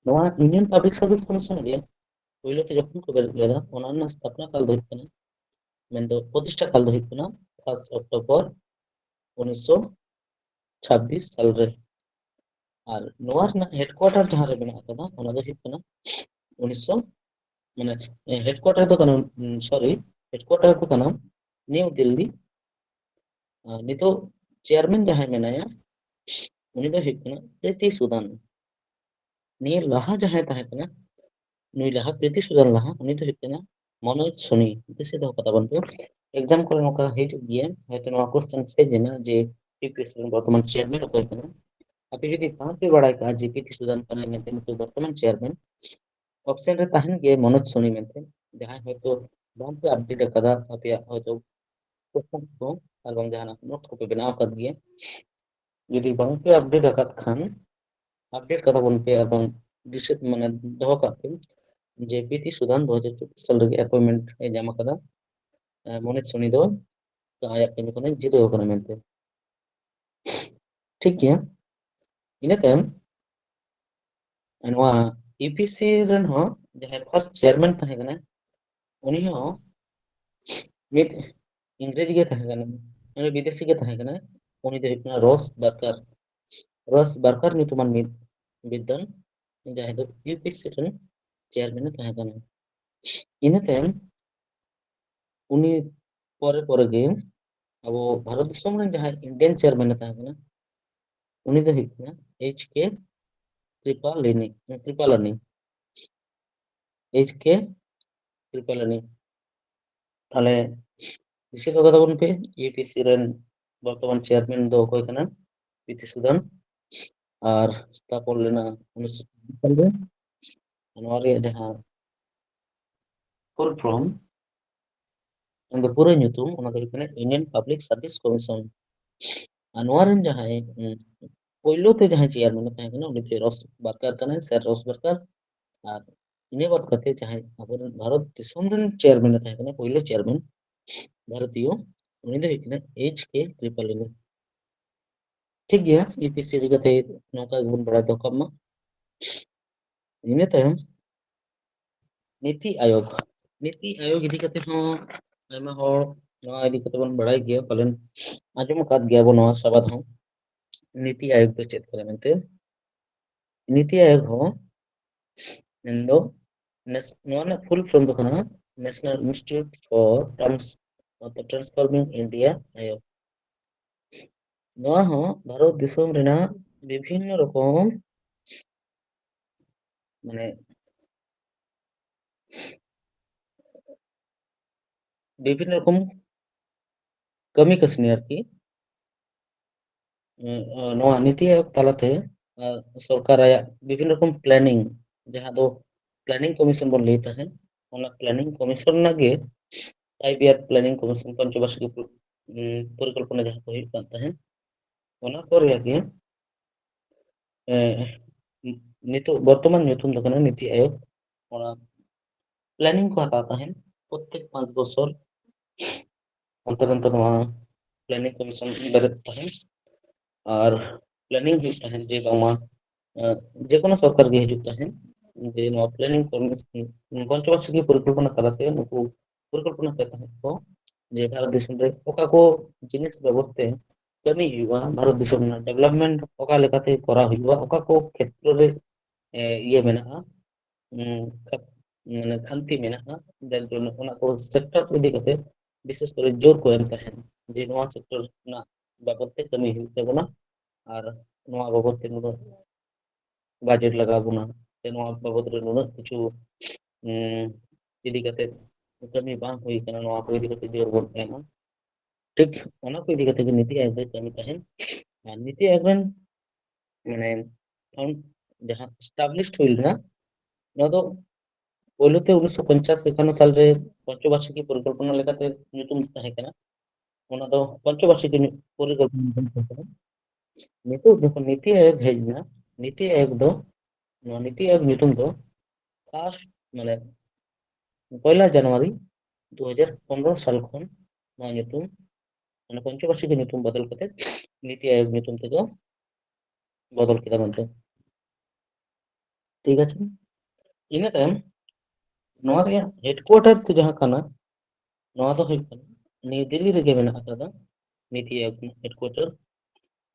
ᱱᱚᱣᱟ ᱤᱭᱩᱱᱤᱭᱚᱱ ᱯᱟᱵᱽᱞᱤᱠ ᱥᱟᱨᱵᱷᱤᱥ ᱠᱚᱢᱤᱥᱚᱱ ᱜᱮ ᱯᱳᱭᱞᱳ ᱛᱮ ᱡᱚᱠᱷᱚᱱ ᱠᱚ ᱵᱮᱨᱮᱫ ᱞᱮᱫᱟ, ᱚᱱᱟ ᱨᱮᱱᱟᱜ ᱥᱛᱷᱟᱯᱚᱱᱟ ᱠᱟᱞ ᱫᱚ ᱦᱩᱭᱩᱜ ᱠᱟᱱᱟ, ᱢᱮᱱᱫᱚ ᱯᱨᱚᱛᱤᱥᱴᱷᱟ ᱠᱟᱞ ᱫᱚ ᱦᱩᱭᱩᱜ ᱠᱟᱱᱟ ᱯᱷᱟᱥᱴ ᱚᱠᱴᱳᱵᱚᱨ ᱩᱱᱤᱥᱥᱚ ᱪᱷᱟᱵᱵᱤᱥ ᱥᱟᱞ ᱨᱮ᱾ ᱟᱨ ᱱᱚᱣᱟ ᱨᱮᱱᱟᱜ ᱦᱮᱰᱠᱩᱣᱟᱴᱟᱨ ᱡᱟᱦᱟᱸ ᱨᱮ ᱢᱮᱱᱟᱜ ᱟᱠᱟᱫᱟ, ᱚᱱᱟ ᱫᱚ ᱦᱩᱭᱩᱜ ᱠᱟᱱᱟ ᱩᱱᱤᱥᱥᱚ, ᱢᱟᱱᱮ, ᱦᱮᱰᱠᱩᱣᱟᱴᱟᱨ ᱫᱚ ᱠᱟᱱᱟ, ᱥᱚᱨᱤ, ᱦᱮᱰᱠᱩᱣᱟᱴᱟᱨ ᱫᱚ ᱠᱟᱱᱟ ᱱᱤᱭᱩ ᱫᱤᱞᱞᱤ᱾ ᱟᱨ ᱱᱤᱛᱚᱜ ᱪᱮᱭᱟᱨᱢᱮᱱ ᱡᱟᱦᱟᱸᱭ ᱢᱮᱱᱟᱭᱟ, ᱩᱱᱤ ᱫᱚ ᱦᱩᱭᱩᱜ ᱠᱟᱱᱟ ᱯᱨᱤᱛᱤ ᱥᱩᱫᱟᱱ᱾ ᱱᱤᱭᱟᱹ ᱞᱟᱦᱟ ᱡᱟᱦᱟᱸᱭ ᱛᱟᱦᱮᱸ ᱠᱟᱱᱟ, ᱱᱩᱭ ᱞᱟᱦᱟ, ᱯᱨᱤᱛᱤ ᱥᱩᱫᱟᱱ ᱞᱟᱦᱟ, ᱩᱱᱤ ᱫᱚ ᱦᱩᱭᱩᱜ ᱠᱟᱱᱟ ᱢᱚᱱᱳᱡᱽ ᱥᱳᱱᱤ᱾ ᱫᱤᱥᱟᱹ ᱫᱚᱦᱚ ᱠᱟᱛᱟ ᱵᱚᱱ ᱯᱮ, ᱮᱠᱡᱟᱢ ᱠᱚᱨᱮ ᱱᱚᱝᱠᱟ ᱦᱤᱡᱩᱜ ᱜᱮᱭᱟ, ᱦᱚᱭᱛᱳ ᱱᱚᱣᱟ ᱠᱚᱥᱪᱮᱱ ᱦᱮᱡ ᱮᱱᱟ ᱡᱮ ᱤᱭᱩ ᱯᱤ ᱮᱥ ᱥᱤ ᱨᱮᱱ ᱵᱚᱨᱛᱚᱢᱟᱱ ᱪᱮᱭᱟᱨᱢᱮᱱ ᱚᱠᱚᱭ ᱠᱟᱱᱟ᱾ ᱟᱯᱮ ᱡᱩᱫᱤ ᱵᱟᱝ ᱯᱮ ᱵᱟᱲᱟᱭ ᱠᱟᱜᱼᱟ ᱡᱮ ᱯᱤ ᱥᱩᱫᱟᱱ ᱠᱟᱱᱟᱭ ᱢᱮᱱᱛᱮ ᱱᱤᱛᱚᱜ ᱵᱚᱨᱛᱚᱢᱟᱱ ᱪᱮᱭᱟᱨᱢᱮᱱ, ᱚᱯᱥᱮᱱ ᱨᱮ ᱛᱟᱦᱮᱱ ᱜᱮ ᱢᱚᱱᱳᱡᱽ ᱥᱳᱱᱤ ᱢᱮᱱᱛᱮ, ᱡᱟᱦᱟᱸᱭ ᱦᱚᱭᱛᱳ ᱵᱟᱝ ᱯᱮ ᱟᱯᱰᱮᱴ ᱟᱠᱟᱫᱟ ᱟᱯᱮᱭᱟᱜ ᱦᱚᱭᱛᱳ ᱠᱚᱥᱪᱮᱱ ᱠᱚ ᱟᱨ ᱵᱟᱝ ᱡᱟᱦᱟᱱᱟᱜ ᱱᱳᱴ ᱠᱚᱯᱮ ᱵᱮᱱᱟᱣ ᱟᱠᱟᱫ ᱜᱮᱭᱟ᱾ ᱡᱩᱫᱤ ᱵᱟᱝ ᱯᱮ ᱟᱯᱰᱮᱴ ᱟᱠᱟᱫ ᱠᱷᱟᱱ, ᱟᱯᱰᱮᱴ ᱠᱟᱛᱟ ᱵᱚᱱ ᱯᱮ ᱟᱨ ᱵᱟᱝ ᱫᱤᱥᱟᱹ, ᱢᱟᱱᱮ, ᱫᱚᱦᱚ ᱠᱟᱜ ᱯᱮ ᱡᱮ ᱯᱤ ᱥᱩᱫᱟᱱ ᱫᱩ ᱦᱟᱡᱟᱨ ᱪᱚᱵᱵᱤᱥ ᱥᱟᱞ ᱨᱮᱜᱮ ᱟᱯᱚᱭᱮᱱᱴᱢᱮᱱᱴ ᱮ ᱧᱟᱢ ᱟᱠᱟᱫᱟ᱾ ᱟᱨ ᱢᱚᱱᱳᱡᱽ ᱥᱳᱱᱤ ᱫᱚ ᱟᱭᱟᱜ ᱠᱟᱹᱢᱤ ᱠᱷᱚᱱᱮ ᱡᱤᱨᱟᱹᱣ ᱟᱠᱟᱱᱟ ᱢᱮᱱᱛᱮ᱾ ᱴᱷᱤᱠ ᱜᱮᱭᱟ, ᱤᱱᱟᱹ ᱛᱟᱭᱚᱢ ᱱᱚᱣᱟ ᱤᱭᱩ ᱯᱤ ᱮᱥ ᱥᱤ ᱨᱮᱱ ᱦᱚᱸ ᱡᱟᱦᱟᱸᱭ ᱯᱷᱟᱥᱴ ᱪᱮᱭᱟᱨᱢᱮᱱ ᱛᱟᱦᱮᱸ ᱠᱟᱱᱟᱭ, ᱩᱱᱤ ᱦᱚᱸ ᱢᱤᱫ ᱤᱝᱨᱮᱡᱽ ᱜᱮ ᱛᱟᱦᱮᱸ ᱠᱟᱱᱟ, ᱩᱱᱤ ᱵᱤᱫᱮᱥᱤ ᱜᱮ ᱛᱟᱦᱮᱸ ᱠᱟᱱᱟᱭ᱾ ᱩᱱᱤ ᱫᱚ ᱦᱩᱭᱩᱜ ᱠᱟᱱᱟ ᱨᱚᱥ ᱵᱟᱨᱠᱟᱨ᱾ ᱨᱚᱥ ᱵᱟᱨᱠᱟᱨ ᱧᱩᱛᱩᱢᱟᱱ ᱢᱤᱫ ᱵᱤᱫᱽᱣᱟᱱ, ᱡᱟᱦᱟᱸᱭ ᱫᱚ ᱤᱭᱩ ᱯᱤ ᱮᱥ ᱥᱤ ᱨᱮᱱ ᱪᱮᱭᱟᱨᱢᱮᱱ ᱮ ᱛᱟᱦᱮᱸ ᱠᱟᱱᱟ᱾ ᱤᱱᱟᱹ ᱛᱟᱭᱚᱢ ᱩᱱᱤ ᱯᱚᱨᱮ ᱯᱚᱨᱮ ᱜᱮ ᱟᱵᱚ ᱵᱷᱟᱨᱚᱛ ᱫᱤᱥᱚᱢ ᱨᱮᱱ ᱡᱟᱦᱟᱸᱭ ᱤᱱᱰᱤᱭᱟᱱ ᱪᱮᱭᱟᱨᱢᱮᱱ ᱮ ᱛᱟᱦᱮᱸ ᱠᱟᱱᱟ, ᱩᱱᱤ ᱫᱚ ᱦᱩᱭᱩᱜ ᱠᱟᱱᱟ ᱮᱭᱤᱪ ᱠᱮ ᱠᱨᱤᱯᱟᱞᱤᱱᱤ, ᱠᱨᱤᱯᱟᱞᱟᱱᱤ, ᱮᱭᱤᱪ ᱠᱮ ᱠᱨᱤᱯᱟᱞᱟᱱᱤ᱾ ᱛᱟᱦᱞᱮ ᱫᱤᱥᱟᱹ ᱫᱚᱦᱚ ᱠᱟᱛᱟ ᱵᱚᱱ ᱯᱮ, ᱤᱭᱩ ᱯᱤ ᱮᱥ ᱥᱤ ᱨᱮᱱ ᱵᱚᱨᱛᱚᱢᱟᱱ ᱪᱮᱭᱟᱨᱢᱮᱱ ᱫᱚ ᱚᱠᱚᱭ ᱠᱟᱱᱟ? ᱯᱤ ᱥᱩᱫᱟᱱ᱾ ᱟᱨ ᱛᱟᱯᱚᱨ ᱞᱮᱱᱟ ᱩᱱᱤᱥᱥᱚ ᱪᱷᱟᱵᱵᱤᱥ ᱥᱟᱞ ᱨᱮ᱾ ᱱᱚᱣᱟ ᱨᱮᱭᱟᱜ ᱡᱟᱦᱟᱸ ᱯᱷᱩᱞ ᱯᱷᱨᱚᱢ, ᱚᱱᱟ ᱫᱚ ᱯᱩᱨᱟᱹ ᱧᱩᱛᱩᱢ, ᱚᱱᱟ ᱫᱚ ᱦᱩᱭᱩᱜ ᱠᱟᱱᱟ Union Public Service Commission᱾ ᱟᱨ ᱱᱚᱣᱟ ᱨᱮᱱ ᱡᱟᱦᱟᱸᱭ, ᱩᱸ, ᱯᱳᱭᱞᱳ ᱛᱮ ᱡᱟᱦᱟᱸᱭ ᱪᱮᱭᱟᱨᱢᱮᱱ ᱮ ᱛᱟᱦᱮᱸ ᱠᱟᱱᱟ, ᱩᱱᱤ ᱫᱚ ᱨᱚᱥ ᱵᱟᱨᱠᱟᱨ ᱠᱟᱱᱟᱭ, ᱥᱮᱨ ᱨᱚᱥ ᱵᱟᱨᱠᱟᱨ᱾ ᱟᱨ ᱤᱱᱟᱹ ᱵᱟᱫ ᱠᱟᱛᱮ ᱡᱟᱦᱟᱸᱭ ᱟᱵᱚᱨᱮᱱ ᱵᱷᱟᱨᱚᱛ ᱫᱤᱥᱚᱢ ᱨᱮᱱ ᱪᱮᱭᱟᱨᱢᱮᱱ ᱮ ᱛᱟᱦᱮᱸ ᱠᱟᱱᱟ, ᱯᱳᱭᱞᱳ ᱪᱮᱭᱟᱨᱢᱮᱱ ᱵᱷᱟᱨᱚᱛᱤᱭᱚ, ᱩᱱᱤ ᱫᱚ ᱦᱩᱭᱩᱜ ᱠᱟᱱᱟ H K ᱠᱨᱤᱯᱟᱞᱤᱱᱤ᱾ ᱴᱷᱤᱠ ᱜᱮᱭᱟ, ᱤᱭᱩ ᱯᱤ ᱮᱥ ᱥᱤ ᱤᱫᱤ ᱠᱟᱛᱮ ᱱᱚᱝᱠᱟ ᱜᱮᱵᱚᱱ ᱵᱟᱲᱟᱭ ᱫᱚᱦᱚ ᱠᱟᱜ ᱢᱟ᱾ ᱤᱱᱟᱹ ᱛᱟᱭᱚᱢ ᱱᱤᱛᱤ ᱟᱭᱳᱜᱽ, ᱱᱤᱛᱤ ᱟᱭᱳᱜᱽ ᱤᱫᱤ ᱠᱟᱛᱮ ᱦᱚᱸ ᱟᱭᱢᱟ ᱦᱚᱲ ᱱᱚᱣᱟ ᱤᱫᱤ ᱠᱟᱛᱮ ᱵᱚᱱ ᱵᱟᱲᱟᱭ ᱜᱮᱭᱟ, ᱯᱟᱞᱮᱱ ᱟᱸᱡᱚᱢ ᱟᱠᱟᱫ ᱜᱮᱭᱟ ᱵᱚᱱ ᱱᱚᱣᱟ ᱥᱟᱵᱟᱫ ᱦᱚᱸ᱾ ᱱᱤᱛᱤ ᱟᱭᱳᱜᱽ ᱫᱚ ᱪᱮᱫ ᱠᱟᱱᱟ ᱢᱮᱱᱛᱮ? ᱱᱤᱛᱤ ᱟᱭᱳᱜᱽ ᱦᱚᱸ ᱢᱮᱱᱫᱚ ᱱᱮᱥ-, ᱱᱚᱣᱟ ᱨᱮᱱᱟᱜ ᱯᱷᱩᱞ ᱯᱷᱚᱨᱢ ᱫᱚ ᱠᱟᱱᱟ National Institute for Trans-, Transforming India ᱟᱭᱳᱜᱽ᱾ ᱱᱚᱣᱟ ᱦᱚᱸ ᱵᱷᱟᱨᱚᱛ ᱫᱤᱥᱚᱢ ᱨᱮᱱᱟᱜ ᱵᱤᱵᱷᱤᱱᱱᱚ ᱨᱚᱠᱚᱢ, ᱢᱟᱱᱮ, ᱵᱤᱵᱷᱤᱱᱱᱚ ᱨᱚᱠᱚᱢ ᱠᱟᱹᱢᱤ ᱠᱟᱹᱥᱱᱤ ᱟᱨᱠᱤ, ᱮᱸ, ᱱᱚᱣᱟ ᱱᱤᱛᱤ ᱟᱭᱳᱜᱽ ᱛᱟᱞᱟᱛᱮ, ᱮᱸ, ᱥᱚᱨᱠᱟᱨ ᱟᱭᱟᱜ ᱵᱤᱵᱷᱤᱱᱱᱚ ᱨᱚᱠᱚᱢ ᱯᱞᱮᱱᱤᱝ, ᱡᱟᱦᱟᱸ ᱫᱚ ᱯᱞᱮᱱᱤᱝ ᱠᱚᱢᱤᱥᱚᱱ ᱵᱚᱱ ᱞᱟᱹᱭ ᱛᱟᱦᱮᱸᱫ, ᱚᱱᱟ ᱯᱞᱮᱱᱤᱝ ᱠᱚᱢᱤᱥᱚᱱ ᱨᱮᱱᱟᱜ ᱜᱮ ᱯᱷᱟᱭᱤᱵᱷ ᱤᱭᱟᱨ ᱯᱞᱮᱱᱤᱝ ᱠᱚᱢᱤᱥᱚᱱ, ᱯᱚᱧᱪᱚᱵᱟᱨᱥᱤᱠᱤ ᱯᱚ-, ᱩᱸ, ᱯᱚᱨᱤᱠᱚᱞᱯᱚᱱᱟ ᱡᱟᱦᱟᱸ ᱠᱚ ᱦᱩᱭᱩᱜ ᱠᱟᱱ ᱛᱟᱦᱮᱸᱫ, ᱚᱱᱟ ᱠᱚ ᱨᱮᱭᱟᱜ ᱜᱮ, ᱮᱸ, ᱱᱤᱛᱚᱜ ᱵᱚᱨᱛᱚᱢᱟᱱ ᱧᱩᱛᱩᱢ ᱫᱚ ᱠᱟᱱᱟ ᱱᱤᱛᱤ ᱟᱭᱳᱜᱽ᱾ ᱚᱱᱟ ᱯᱞᱮᱱᱤᱝ ᱠᱚ ᱦᱟᱛᱟᱣ ᱛᱟᱦᱮᱸᱫ ᱯᱨᱚᱛᱮᱠ ᱯᱟᱸᱪ ᱵᱚᱪᱷᱚᱨ᱾ ᱚᱱᱛᱚᱨ ᱚᱱᱛᱚᱨ ᱱᱚᱣᱟ ᱯᱞᱮᱱᱤᱝ ᱠᱚᱢᱤᱥᱚᱱ ᱵᱮᱨᱮᱫ ᱛᱟᱦᱮᱸᱫ᱾ ᱟᱨ ᱯᱞᱮᱱᱤᱝ ᱦᱩᱭᱩᱜ ᱛᱟᱦᱮᱸᱫ ᱡᱮ ᱵᱟᱝᱢᱟ, ᱮᱸ, ᱡᱮᱠᱳᱱᱳ ᱥᱚᱨᱠᱟᱨ ᱜᱮ ᱦᱤᱡᱩᱜ ᱛᱟᱦᱮᱸᱫ, ᱡᱮ ᱱᱚᱣᱟ ᱯᱞᱮᱱᱤᱝ ᱠᱚᱢᱤᱥᱚᱱ, ᱯᱚᱧᱪᱚᱵᱟᱨᱥᱤᱠᱤ ᱯᱚᱨᱤᱠᱚᱞᱯᱚᱱᱟ ᱛᱟᱞᱟᱛᱮ ᱱᱩᱠᱩ ᱯᱚᱨᱤᱠᱚᱞᱯᱚᱱᱟ ᱛᱟᱦᱮᱸ ᱛᱟᱦᱮᱸᱫ ᱠᱚ ᱡᱮ ᱵᱷᱟᱨᱚᱛ ᱫᱤᱥᱚᱢ ᱨᱮ ᱚᱠᱟ ᱠᱚ ᱡᱤᱱᱤᱥ ᱵᱟᱵᱚᱫ ᱛᱮ ᱠᱟᱹᱢᱤ ᱦᱩᱭᱩᱜᱼᱟ, ᱵᱷᱟᱨᱚᱛ ᱫᱤᱥᱚᱢ ᱨᱮᱱᱟᱜ ᱰᱮᱵᱷᱞᱚᱯᱢᱮᱱᱴ ᱚᱠᱟ ᱞᱮᱠᱟᱛᱮ ᱠᱚᱨᱟᱣ ᱦᱩᱭᱩᱜᱼᱟ, ᱚᱠᱟ ᱠᱚ ᱠᱷᱮᱛᱨᱚ ᱨᱮ, ᱮ, ᱤᱭᱟᱹ ᱢᱮᱱᱟᱜᱼᱟ, ᱩᱸ, ᱠᱷᱟ-, ᱢᱟᱱᱮ ᱠᱷᱟᱢᱛᱤ ᱢᱮᱱᱟᱜᱼᱟ, ᱡᱟᱨ ᱡᱚᱱᱱᱚ ᱚᱱᱟ ᱠᱚ ᱥᱮᱠᱴᱚᱨ ᱤᱫᱤ ᱠᱟᱛᱮ ᱵᱤᱥᱮᱥ ᱠᱚᱨᱮ ᱡᱳᱨ ᱠᱚ ᱮᱢ ᱛᱟᱦᱮᱸᱫ ᱡᱮ ᱱᱚᱣᱟ ᱥᱮᱠᱴᱚᱨ ᱨᱮᱱᱟᱜ ᱵᱟᱵᱚᱫ ᱛᱮ ᱠᱟᱹᱢᱤ ᱦᱩᱭᱩᱜ ᱛᱟᱵᱚᱱᱟ ᱟᱨ ᱱᱚᱣᱟ ᱵᱟᱵᱚᱫ ᱛᱮ ᱱᱩᱱᱟᱹᱜ ᱵᱟᱡᱮᱴ ᱞᱟᱜᱟᱣ ᱵᱚᱱᱟ, ᱥᱮ ᱱᱚᱣᱟ ᱵᱟᱵᱚᱫ ᱨᱮ ᱱᱩᱱᱟᱹᱜ ᱠᱤᱪᱷᱩ, ᱩᱸ, ᱤᱫᱤ ᱠᱟᱛᱮ ᱠᱟᱹᱢᱤ ᱵᱟᱝ ᱦᱩᱭ ᱠᱟᱱᱟ, ᱱᱚᱣᱟ ᱠᱚ ᱤᱫᱤ ᱠᱟᱛᱮ ᱡᱳᱨ ᱵᱚᱱ ᱮᱢᱟ᱾ ᱴᱷᱤᱠ ᱚᱱᱟ ᱠᱚ ᱤᱫᱤ ᱠᱟᱛᱮ ᱜᱮ ᱱᱤᱛᱤ ᱟᱭᱳᱜᱽ ᱫᱚᱭ ᱠᱟᱹᱢᱤ ᱛᱟᱦᱮᱸᱱ᱾ ᱟᱨ ᱱᱤᱛᱤ ᱟᱭᱳᱜᱽ ᱨᱮᱱ, ᱢᱟᱱᱮ, ᱯᱷᱟᱣᱩᱱ-, ᱡᱟᱦᱟᱸ ᱮᱥᱴᱟᱵᱞᱤᱥᱰ ᱦᱩᱭ ᱞᱮᱱᱟ, ᱱᱚᱣᱟ ᱫᱚ ᱯᱳᱭᱞᱳ ᱛᱮ ᱩᱱᱤᱥᱥᱚ ᱯᱚᱧᱪᱟᱥ ᱮᱠᱟᱱᱱᱚ ᱥᱟᱞᱨᱮ ᱯᱚᱧᱪᱚᱵᱟᱨᱥᱤᱠᱤ ᱯᱚᱨᱤᱠᱚᱞᱯᱚᱱᱟ ᱞᱮᱠᱟᱛᱮ ᱧᱩᱛᱩᱢ ᱛᱟᱦᱮᱸ ᱠᱟᱱᱟ᱾ ᱚᱱᱟ ᱫᱚ ᱯᱚᱧᱪᱚᱵᱟᱨᱥᱤᱠᱤ ᱧᱩ-, ᱯᱚᱨᱤᱠᱚᱞᱯᱚᱱᱟ ᱛᱟᱦᱮᱸ ᱠᱟᱱᱟ᱾ ᱱᱤᱛᱚᱜ ᱡᱚᱠᱷᱚᱱ ᱱᱤᱛᱤ ᱟᱭᱳᱜᱽ ᱦᱮᱡ ᱮᱱᱟ, ᱱᱤᱛᱤ ᱟᱭᱳᱜᱽ ᱫᱚ, ᱱᱚᱣᱟ ᱱᱤᱛᱤ ᱟᱭᱳᱜᱽ ᱧᱩᱛᱩᱢ ᱫᱚ first, ᱢᱟᱱᱮ, ᱯᱚᱭᱞᱟ ᱡᱟᱱᱩᱣᱟᱨᱤ ᱫᱩ ᱦᱟᱡᱟᱨ ᱯᱚᱱᱨᱚ ᱥᱟᱞ ᱠᱷᱚᱱ ᱱᱚᱣᱟ ᱧᱩᱛᱩᱢ, ᱢᱟᱱᱮ, ᱯᱚᱧᱪᱚᱵᱟᱨᱥᱤᱠᱤ ᱧᱩᱛᱩᱢ ᱵᱚᱫᱚᱞ ᱠᱟᱛᱮ ᱱᱤᱛᱤ ᱟᱭᱳᱜᱽ ᱧᱩᱛᱩᱢ ᱛᱮᱠᱚ ᱵᱚᱫᱚᱞ ᱠᱮᱫᱟ ᱢᱮᱱᱛᱮ᱾ ᱴᱷᱤᱠ ᱟᱪᱷᱮ? ᱤᱱᱟᱹ ᱛᱟᱭᱚᱢ ᱱᱚᱣᱟ ᱨᱮᱭᱟᱜ headquarter ᱫᱚ ᱡᱟᱦᱟᱸ ᱠᱟᱱᱟ, ᱱᱚᱣᱟ ᱫᱚ ᱦᱩᱭᱩᱜ ᱠᱟᱱᱟ ᱱᱤᱭᱩ ᱫᱤᱞᱞᱤ ᱨᱮᱜᱮ ᱢᱮᱱᱟᱜ ᱟᱠᱟᱫᱟ ᱱᱤᱛᱤ ᱟᱭᱳᱜᱽ ᱨᱮᱱᱟᱜ headquarter᱾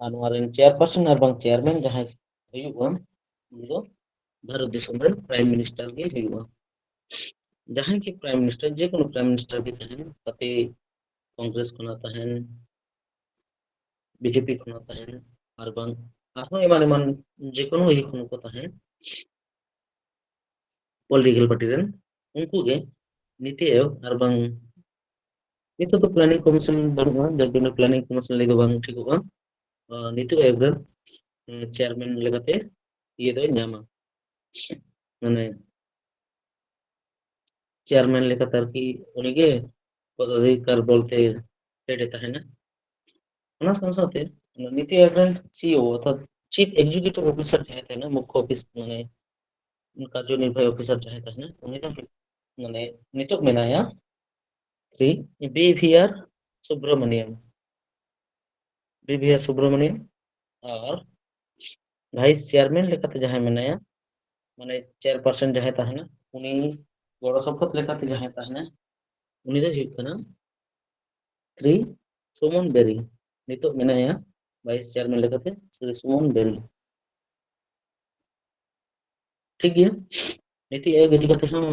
ᱟᱨ ᱱᱚᱣᱟ ᱨᱮᱱ chairperson ᱟᱨ ᱵᱟᱝ chairman ᱡᱟᱦᱟᱸᱭ ᱦᱩᱭᱩᱜᱼᱟ, ᱩᱱᱤ ᱫᱚ ᱵᱷᱟᱨᱚᱛ ᱫᱤᱥᱚᱢ ᱨᱮᱱ prime minister ᱜᱮ ᱦᱩᱭᱩᱜᱼᱟ᱾ ᱡᱟᱦᱟᱸᱭ ᱜᱮ prime minister, ᱡᱮᱠᱳᱱᱳ prime minister ᱜᱮ ᱛᱟᱦᱮᱱ, ᱛᱟᱛᱮ ᱠᱚᱝᱜᱨᱮᱥ ᱠᱷᱚᱱᱟᱜ ᱛᱟᱦᱮᱱ, ᱵᱤᱡᱮᱯᱤ ᱠᱷᱚᱱᱟᱜ ᱛᱟᱦᱮᱱ, ᱟᱨ ᱵᱟᱝ ᱟᱨᱦᱚᱸ ᱮᱢᱟᱱ ᱮᱢᱟᱱ ᱡᱮᱠᱳᱱᱳ ᱤᱭᱟᱹ ᱠᱷᱚᱱ ᱠᱚ ᱛᱟᱦᱮᱱ, political party ᱨᱮᱱ, ᱩᱱᱠᱩ ᱜᱮ ᱱᱤᱛᱤ ᱟᱭᱳᱜᱽ ᱟᱨ ᱵᱟᱝ, ᱱᱤᱛᱚᱜ ᱫᱚ planning commission ᱵᱟᱹᱱᱩᱜᱼᱟ, ᱡᱟᱨ ᱡᱚᱱᱱᱚ planning commission ᱞᱟᱹᱭ ᱫᱚ ᱵᱟᱝ ᱴᱷᱤᱠᱚᱜᱼᱟ᱾ ᱟᱨ ᱱᱤᱛᱤ ᱟᱭᱳᱜᱽ ᱨᱮᱱ, ᱮ, chairman ᱞᱮᱠᱟᱛᱮ ᱤᱭᱟᱹ ᱫᱚᱭ ᱧᱟᱢᱟ, ᱢᱟᱱᱮ chairman ᱞᱮᱠᱟᱛᱮ ᱟᱨᱠᱤ ᱩᱱᱤᱜᱮ ᱯᱚᱫᱟᱫᱷᱤᱠᱟᱨ ᱵᱚᱞᱛᱮ head ᱮ ᱛᱟᱦᱮᱱᱟ᱾ ᱚᱱᱟ ᱥᱟᱶ ᱥᱟᱶᱛᱮ ᱱᱤᱛᱤ ᱟᱭᱳᱜᱽ ᱨᱮᱱ CEO, ᱚᱨᱛᱷᱟᱛ chief executive officer ᱡᱟᱦᱟᱸᱭ ᱛᱟᱦᱮᱱᱟ, ᱢᱩᱠᱠᱷᱚ ᱚᱯᱷᱤᱥ, ᱢᱟᱱᱮ ᱠᱟᱨᱡᱚᱱᱤᱨᱵᱟᱦᱤ ᱚᱯᱷᱤᱥᱟᱨ ᱡᱟᱦᱟᱸᱭ ᱛᱟᱦᱮᱱᱟ, ᱩᱱᱤ ᱫᱚ ᱢᱟᱱᱮ ᱱᱤᱛᱚᱜ ᱢᱮᱱᱟᱭᱟ ᱥᱨᱤ ᱵᱤ ᱵᱷᱤ ᱟᱨ ᱥᱩᱵᱨᱚᱢᱚᱱᱤᱭᱚᱢ, ᱵᱤ ᱵᱷᱤ ᱟᱨ ᱥᱩᱵᱨᱚᱢᱚᱱᱤᱭᱚᱢ᱾ ᱟᱨ vice chairman ᱞᱮᱠᱟᱛᱮ ᱡᱟᱦᱟᱸᱭ ᱢᱮᱱᱟᱭᱟ, ᱢᱟᱱᱮ chairperson ᱡᱟᱦᱟᱸᱭ ᱛᱟᱦᱮᱱᱟ, ᱩᱱᱤ ᱜᱚᱲᱚ ᱥᱚᱯᱚᱦᱚᱫ ᱞᱮᱠᱟᱛᱮ ᱡᱟᱦᱟᱸᱭ ᱛᱟᱦᱮᱱᱟ, ᱩᱱᱤ ᱫᱚᱭ ᱦᱩᱭᱩᱜ ᱠᱟᱱᱟ ᱥᱨᱤ ᱥᱩᱢᱚᱱ ᱵᱮᱨᱤ᱾ ᱱᱤᱛᱚᱜ ᱢᱮᱱᱟᱭᱟ vice chairman ᱞᱮᱠᱟᱛᱮ ᱥᱨᱤ ᱥᱩᱢᱚᱱ ᱵᱮᱨᱤ᱾ ᱴᱷᱤᱠ ᱜᱮᱭᱟ, ᱱᱤᱛᱤ ᱟᱭᱳᱜᱽ ᱤᱫᱤ ᱠᱟᱛᱮ ᱦᱚᱸ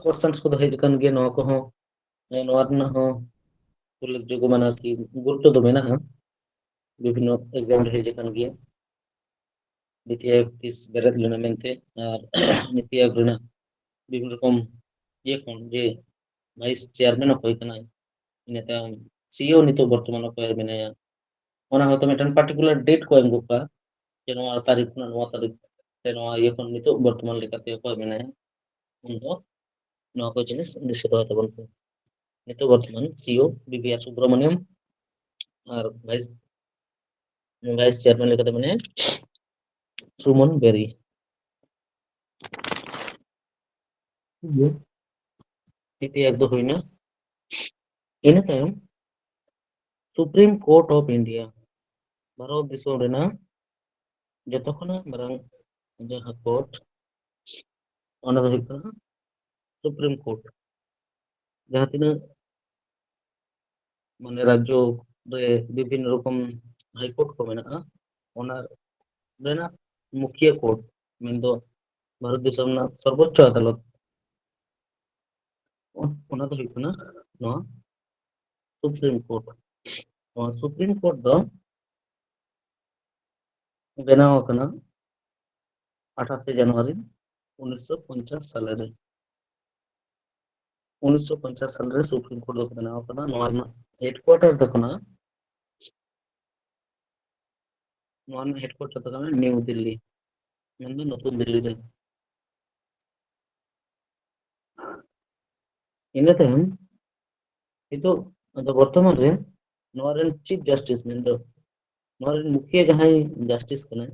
questions ᱠᱚᱫᱚ ᱦᱮᱡ ᱟᱠᱟᱱ ᱜᱮᱭᱟ, ᱱᱚᱣᱟ ᱠᱚᱦᱚᱸ, ᱱᱚᱣᱟ ᱨᱮᱱᱟᱜ ᱦᱚᱸ ᱩᱞᱞᱮᱠᱷᱡᱳᱜᱽᱜᱚ, ᱢᱟᱱᱮ ᱟᱨᱠᱤ ᱜᱩᱨᱩᱛᱛᱚ ᱫᱚ ᱢᱮᱱᱟᱜᱼᱟ, ᱵᱤᱵᱷᱤᱱᱱᱚ exam ᱨᱮ ᱦᱮᱡ ᱟᱠᱟᱱ ᱜᱮᱭᱟ᱾ ᱱᱤᱛᱤ ᱟᱭᱳᱜᱽ ᱛᱤᱥ ᱵᱮᱨᱮᱫ ᱞᱮᱱᱟ ᱢᱮᱱᱛᱮ, ᱟᱨ ᱱᱤᱛᱤ ᱟᱭᱳᱜᱽ ᱨᱮᱱᱟᱜ ᱵᱤᱵᱷᱤᱱᱱ ᱨᱚᱠᱚᱢ ᱤᱭᱟᱹ ᱠᱷᱚᱱ ᱡᱮ vice chairman ᱚᱠᱚᱭ ᱠᱟᱱᱟᱭ, ᱤᱱᱟᱹ ᱛᱟᱭᱚᱢ CEO ᱱᱤᱛᱚᱜ ᱵᱚᱨᱛᱚᱢᱟᱱ ᱚᱠᱚᱭ ᱢᱮᱱᱟᱭᱟ, ᱚᱱᱟ ᱦᱚᱭᱛᱳ ᱢᱤᱫᱴᱮᱱ particular date ᱠᱚ ᱮᱢ ᱜᱚᱫ ᱠᱟᱜᱼᱟ, ᱡᱮ ᱱᱚᱣᱟ ᱛᱟᱹᱨᱤᱠᱷ ᱠᱷᱚᱱᱟᱜ ᱱᱚᱣᱟ ᱛᱟᱹᱨᱤᱠᱷ, ᱥᱮ ᱱᱚᱣᱟ ᱤᱭᱟᱹ ᱠᱷᱚᱱ ᱱᱤᱛᱚᱜ ᱵᱚᱨᱛᱚᱢᱟᱱ ᱞᱮᱠᱟᱛᱮ ᱚᱠᱚᱭ ᱢᱮᱱᱟᱭᱟ, ᱩᱱ ᱫᱚ ᱱᱚᱣᱟ ᱠᱚ ᱡᱤᱱᱤᱥ ᱫᱤᱥᱟᱹ ᱫᱚᱦᱚᱭ ᱛᱟᱵᱚᱱ ᱯᱮ᱾ ᱱᱤᱛᱚᱜ Bardhaman C E O B B R Subramaniam ᱟᱨ ᱵᱷᱟᱭᱤᱥ ᱵᱷᱟᱭᱤᱥ ᱪᱮᱭᱟᱨᱢᱮᱱ ᱞᱮᱠᱟᱛᱮ ᱢᱮᱱᱟᱭᱟ ᱥᱩᱢᱚᱱ ᱵᱮᱨᱤ᱾ ᱴᱷᱤᱠ ᱜᱮᱭᱟ, ᱛᱤᱛᱮᱭᱟᱜ ᱫᱚ ᱦᱩᱭᱱᱟ᱾ ᱤᱱᱟᱹ ᱛᱟᱭᱚᱢ Supreme Court of India, Bharat ᱫᱤᱥᱚᱢ ᱨᱮᱱᱟᱜ ᱡᱚᱛᱚ ᱠᱷᱚᱱᱟᱜ ᱢᱟᱨᱟᱝ ᱡᱟᱦᱟᱸ ᱠᱳᱨᱴ, ᱚᱱᱟ ᱫᱚ ᱦᱩᱭᱩᱜ ᱠᱟᱱᱟ ᱥᱩᱯᱨᱤᱢ ᱠᱳᱨᱴ᱾ ᱡᱟᱦᱟᱸ ᱛᱤᱱᱟᱹᱜ ᱢᱟᱱᱮ ᱨᱟᱡᱽᱡᱚ ᱨᱮ ᱵᱤᱵᱷᱤᱱᱱᱚ ᱨᱚᱠᱚᱢ ᱦᱟᱭ ᱠᱳᱨᱴ ᱠᱚ ᱢᱮᱱᱟᱜᱼᱟ, ᱚᱱᱟ ᱨᱮᱱᱟᱜ ᱢᱩᱠᱷᱤᱭᱟᱹ ᱠᱳᱨᱴ, ᱢᱮᱱᱫᱚ ᱵᱷᱟᱨᱚᱛ ᱫᱤᱥᱚᱢ ᱨᱮᱱᱟᱜ ᱥᱚᱨᱵᱳᱪᱪᱚ ᱟᱫᱟᱞᱚᱛ, ᱚᱱᱟ ᱫᱚ ᱦᱩᱭᱩᱜ ᱠᱟᱱᱟ ᱱᱚᱣᱟ ᱥᱩᱯᱨᱤᱢ ᱠᱳᱨᱴ᱾ ᱱᱚᱣᱟ ᱥᱩᱯᱨᱤᱢ ᱠᱳᱨᱴ ᱫᱚ ᱵᱮᱱᱟᱣ ᱟᱠᱟᱱᱟ ᱟᱴᱷᱟᱥᱮ ᱡᱟᱱᱩᱣᱟᱨᱤ ᱩᱱᱤᱥᱥᱚ ᱯᱚᱧᱪᱟᱥ ᱥᱟᱞᱮ ᱨᱮ᱾ ᱩᱱᱤᱥᱥᱚ ᱯᱚᱧᱪᱟᱥ ᱥᱟᱞ ᱨᱮ ᱥᱩᱯᱨᱤᱢ ᱠᱳᱨᱴ ᱫᱚᱠᱚ ᱵᱮᱱᱟᱣ ᱟᱠᱟᱫᱟ᱾ ᱱᱚᱣᱟ ᱨᱮᱱᱟᱜ ᱦᱮᱰᱠᱩᱣᱟᱴᱟᱨ ᱫᱚ ᱠᱟᱱᱟ, ᱱᱚᱣᱟ ᱨᱮᱱᱟᱜ ᱦᱮᱰᱠᱩᱣᱟᱴᱟᱨ ᱫᱚ ᱠᱟᱱᱟ ᱱᱤᱭᱩ ᱫᱤᱞᱞᱤ, ᱢᱮᱱᱫᱚ ᱱᱚᱛᱩᱱ ᱫᱤᱞᱞᱤ ᱨᱮ᱾ ᱤᱱᱟᱹ ᱛᱟᱭᱚᱢ ᱱᱤᱛᱚᱜ ᱟᱫᱚ ᱵᱚᱨᱛᱚᱢᱟᱱ ᱨᱮ ᱱᱚᱣᱟ ᱨᱮᱱ ᱪᱤᱯ ᱡᱟᱥᱴᱤᱥ, ᱢᱮᱱᱫᱚ ᱱᱚᱣᱟ ᱨᱮᱱ ᱢᱩᱠᱷᱤᱭᱟᱹ ᱡᱟᱦᱟᱸᱭ ᱡᱟᱥᱴᱤᱥ ᱠᱟᱱᱟᱭ,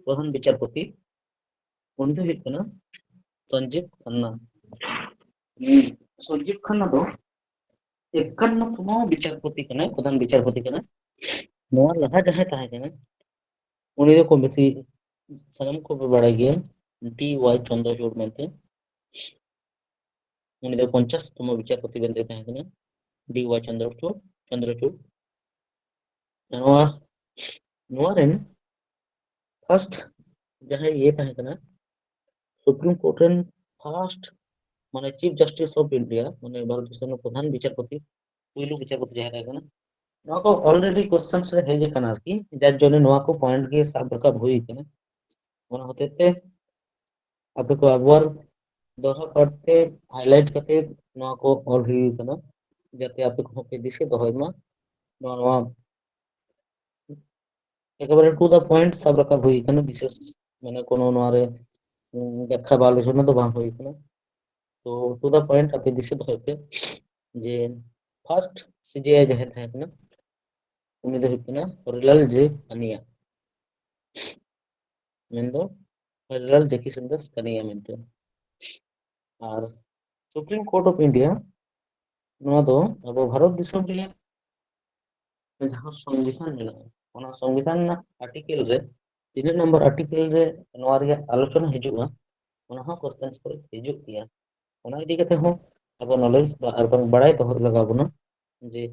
ᱯᱨᱚᱫᱷᱟᱱ ᱵᱤᱪᱟᱨᱯᱚᱛᱤ, ᱩᱱᱤ ᱫᱚ ᱦᱩᱭᱩᱜ ᱠᱟᱱᱟ ᱥᱚᱧᱡᱤᱵ ᱠᱷᱟᱱᱱᱟ᱾ ᱩᱱᱤ ᱥᱚᱧᱡᱤᱵ ᱠᱷᱟᱱᱱᱟ ᱫᱚ ᱮᱠᱟᱱᱱᱚ ᱛᱚᱢᱚ ᱵᱤᱪᱟᱨᱯᱚᱛᱤ ᱠᱟᱱᱟᱭ, ᱯᱨᱚᱫᱷᱟᱱ ᱵᱤᱪᱟᱨᱯᱚᱛᱤ ᱠᱟᱱᱟᱭ᱾ ᱱᱚᱣᱟ ᱞᱟᱦᱟ ᱡᱟᱦᱟᱸᱭ ᱛᱟᱦᱮᱸ ᱠᱟᱱᱟ, ᱩᱱᱤ ᱫᱚ ᱠᱚᱢ ᱵᱮᱥᱤ ᱥᱟᱱᱟᱢ ᱠᱚ ᱵᱟᱲᱟᱭ ᱜᱮᱭᱟ, ᱰᱤ ᱣᱟᱭ ᱪᱚᱱᱫᱨᱚᱪᱩᱰ ᱢᱮᱱᱛᱮ᱾ ᱩᱱᱤ ᱫᱚ ᱯᱚᱧᱪᱟᱥ ᱛᱚᱢᱚ ᱵᱤᱪᱟᱨᱯᱚᱛᱤ ᱵᱮᱱ ᱛᱟᱦᱮᱸ ᱠᱟᱱᱟ, ᱰᱤ ᱣᱟᱭ ᱪᱚᱱᱫᱨᱚᱪᱩᱰ, ᱪᱚᱱᱫᱨᱚᱪᱩᱰ᱾ ᱱᱚᱣᱟ, ᱱᱚᱣᱟ ᱨᱮᱱ ᱯᱷᱟᱥᱴ ᱡᱟᱦᱟᱸᱭ ᱤᱭᱟᱹ ᱛᱟᱦᱮᱸ ᱠᱟᱱᱟ, ᱥᱩᱯᱨᱤᱢ ᱠᱳᱨᱴ ᱨᱮᱱ ᱯᱷᱟᱥᱴ, ᱢᱟᱱᱮ, ᱪᱤᱯ ᱡᱟᱥᱴᱤᱥ ᱚᱯᱷ ᱤᱱᱰᱤᱭᱟ, ᱢᱟᱱᱮ, ᱵᱷᱟᱨᱚᱛ ᱫᱤᱥᱚᱢ ᱨᱮᱱ ᱯᱨᱚᱫᱷᱟᱱ ᱵᱤᱪᱟᱨᱯᱚᱛᱤ, ᱯᱩᱭᱞᱩ ᱵᱤᱪᱟᱨᱯᱚᱛᱤ ᱡᱟᱦᱟᱸᱭ ᱛᱟᱦᱮᱸ ᱠᱟᱱᱟ, ᱱᱚᱣᱟ ᱠᱚ ᱚᱞᱨᱮᱰᱤ ᱠᱚᱥᱪᱮᱱᱥ ᱨᱮ ᱦᱮᱡ ᱟᱠᱟᱱᱟ ᱟᱨᱠᱤ, ᱡᱟᱨ ᱡᱚᱱᱱᱮ ᱱᱚᱣᱟ ᱠᱚ ᱯᱚᱭᱮᱱᱴ ᱜᱮ ᱥᱟᱵ ᱨᱟᱠᱟᱵ ᱦᱩᱭ ᱟᱠᱟᱱᱟ᱾ ᱚᱱᱟ ᱦᱚᱛᱮᱡ ᱛᱮ ᱟᱯᱮ ᱠᱚ ᱟᱵᱟᱨ ᱫᱚᱦᱲᱟ ᱠᱟᱨᱛᱮ ᱦᱟᱭᱞᱟᱭᱤᱴ ᱠᱟᱛᱮ ᱱᱚᱣᱟ ᱠᱚ ᱚᱞ ᱦᱩᱭ ᱟᱠᱟᱱᱟ, ᱡᱟᱛᱮ ᱟᱯᱮ ᱠᱚᱦᱚᱸ ᱯᱮ ᱫᱤᱥᱟᱹ ᱫᱚᱦᱚᱭ ᱢᱟ᱾ ᱱᱚᱣᱟ, ᱱᱚᱣᱟ ᱮᱠᱮᱵᱟᱨᱮ ᱴᱩ ᱫᱟ ᱯᱚᱭᱮᱱᱴ ᱥᱟᱵ ᱨᱟᱠᱟᱵ ᱦᱩᱭ ᱟᱠᱟᱱᱟ, ᱵᱤᱥᱮᱥ ᱢᱟᱱᱮ ᱠᱳᱱᱳ ᱱᱚᱣᱟ ᱨᱮ, ᱩᱸ, ᱵᱮᱠᱠᱷᱟ ᱵᱟ ᱟᱞᱳᱪᱚᱱᱟ ᱫᱚ ᱵᱟᱝ ᱦᱩᱭ ᱟᱠᱟᱱᱟ᱾ ᱛᱚ, to the point, ᱟᱯᱮ ᱫᱤᱥᱟᱹ ᱫᱚᱦᱚᱭ ᱯᱮ ᱡᱮ first CJI ᱡᱟᱦᱟᱸᱭ ᱛᱟᱦᱮᱸ ᱠᱟᱱᱟ, ᱩᱱᱤ ᱫᱚ ᱦᱩᱭᱩᱜ ᱠᱟᱱᱟ ᱦᱚᱨᱤᱞᱟᱞ ᱡᱮ ᱠᱟᱱᱤᱭᱟ᱾ ᱢᱮᱱᱫᱚ ᱦᱚᱨᱤᱞᱟᱞ ᱡᱮ ᱠᱤᱥᱩᱱ ᱫᱟᱥ ᱠᱟᱱᱤᱭᱟ ᱢᱮᱱᱛᱮ᱾ ᱟᱨ Supreme Court of India, ᱱᱚᱣᱟ ᱫᱚ ᱟᱵᱚ ᱵᱷᱟᱨᱚᱛ ᱫᱤᱥᱚᱢ ᱨᱮᱭᱟᱜ ᱡᱟᱦᱟᱸ ᱥᱚᱝᱵᱤᱫᱷᱟᱱ ᱢᱮᱱᱟᱜᱼᱟ, ᱚᱱᱟ ᱥᱚᱝᱵᱤᱫᱷᱟᱱ ᱨᱮᱱᱟᱜ ᱟᱨᱴᱤᱠᱮᱞ ᱨᱮ ᱛᱤᱱᱟᱹᱜ ᱱᱚᱢᱵᱚᱨ ᱟᱨᱴᱤᱠᱮᱞ ᱨᱮ ᱱᱚᱣᱟ ᱨᱮᱭᱟᱜ ᱟᱞᱳᱪᱚᱱᱟ ᱦᱤᱡᱩᱜᱼᱟ, ᱚᱱᱟ ᱦᱚᱸ ᱠᱚᱥᱪᱮᱱᱥ ᱠᱚᱨᱮ ᱦᱤᱡᱩᱜ ᱜᱮᱭᱟ᱾ ᱚᱱᱟ ᱤᱫᱤ ᱠᱟᱛᱮ ᱦᱚᱸ ᱟᱵᱚ ᱱᱚᱞᱮᱡᱽ ᱵᱟ ᱟᱨ ᱵᱟᱝ ᱵᱟᱲᱟᱭ ᱫᱚᱦᱚ ᱞᱟᱜᱟᱣ ᱵᱚᱱᱟ ᱡᱮ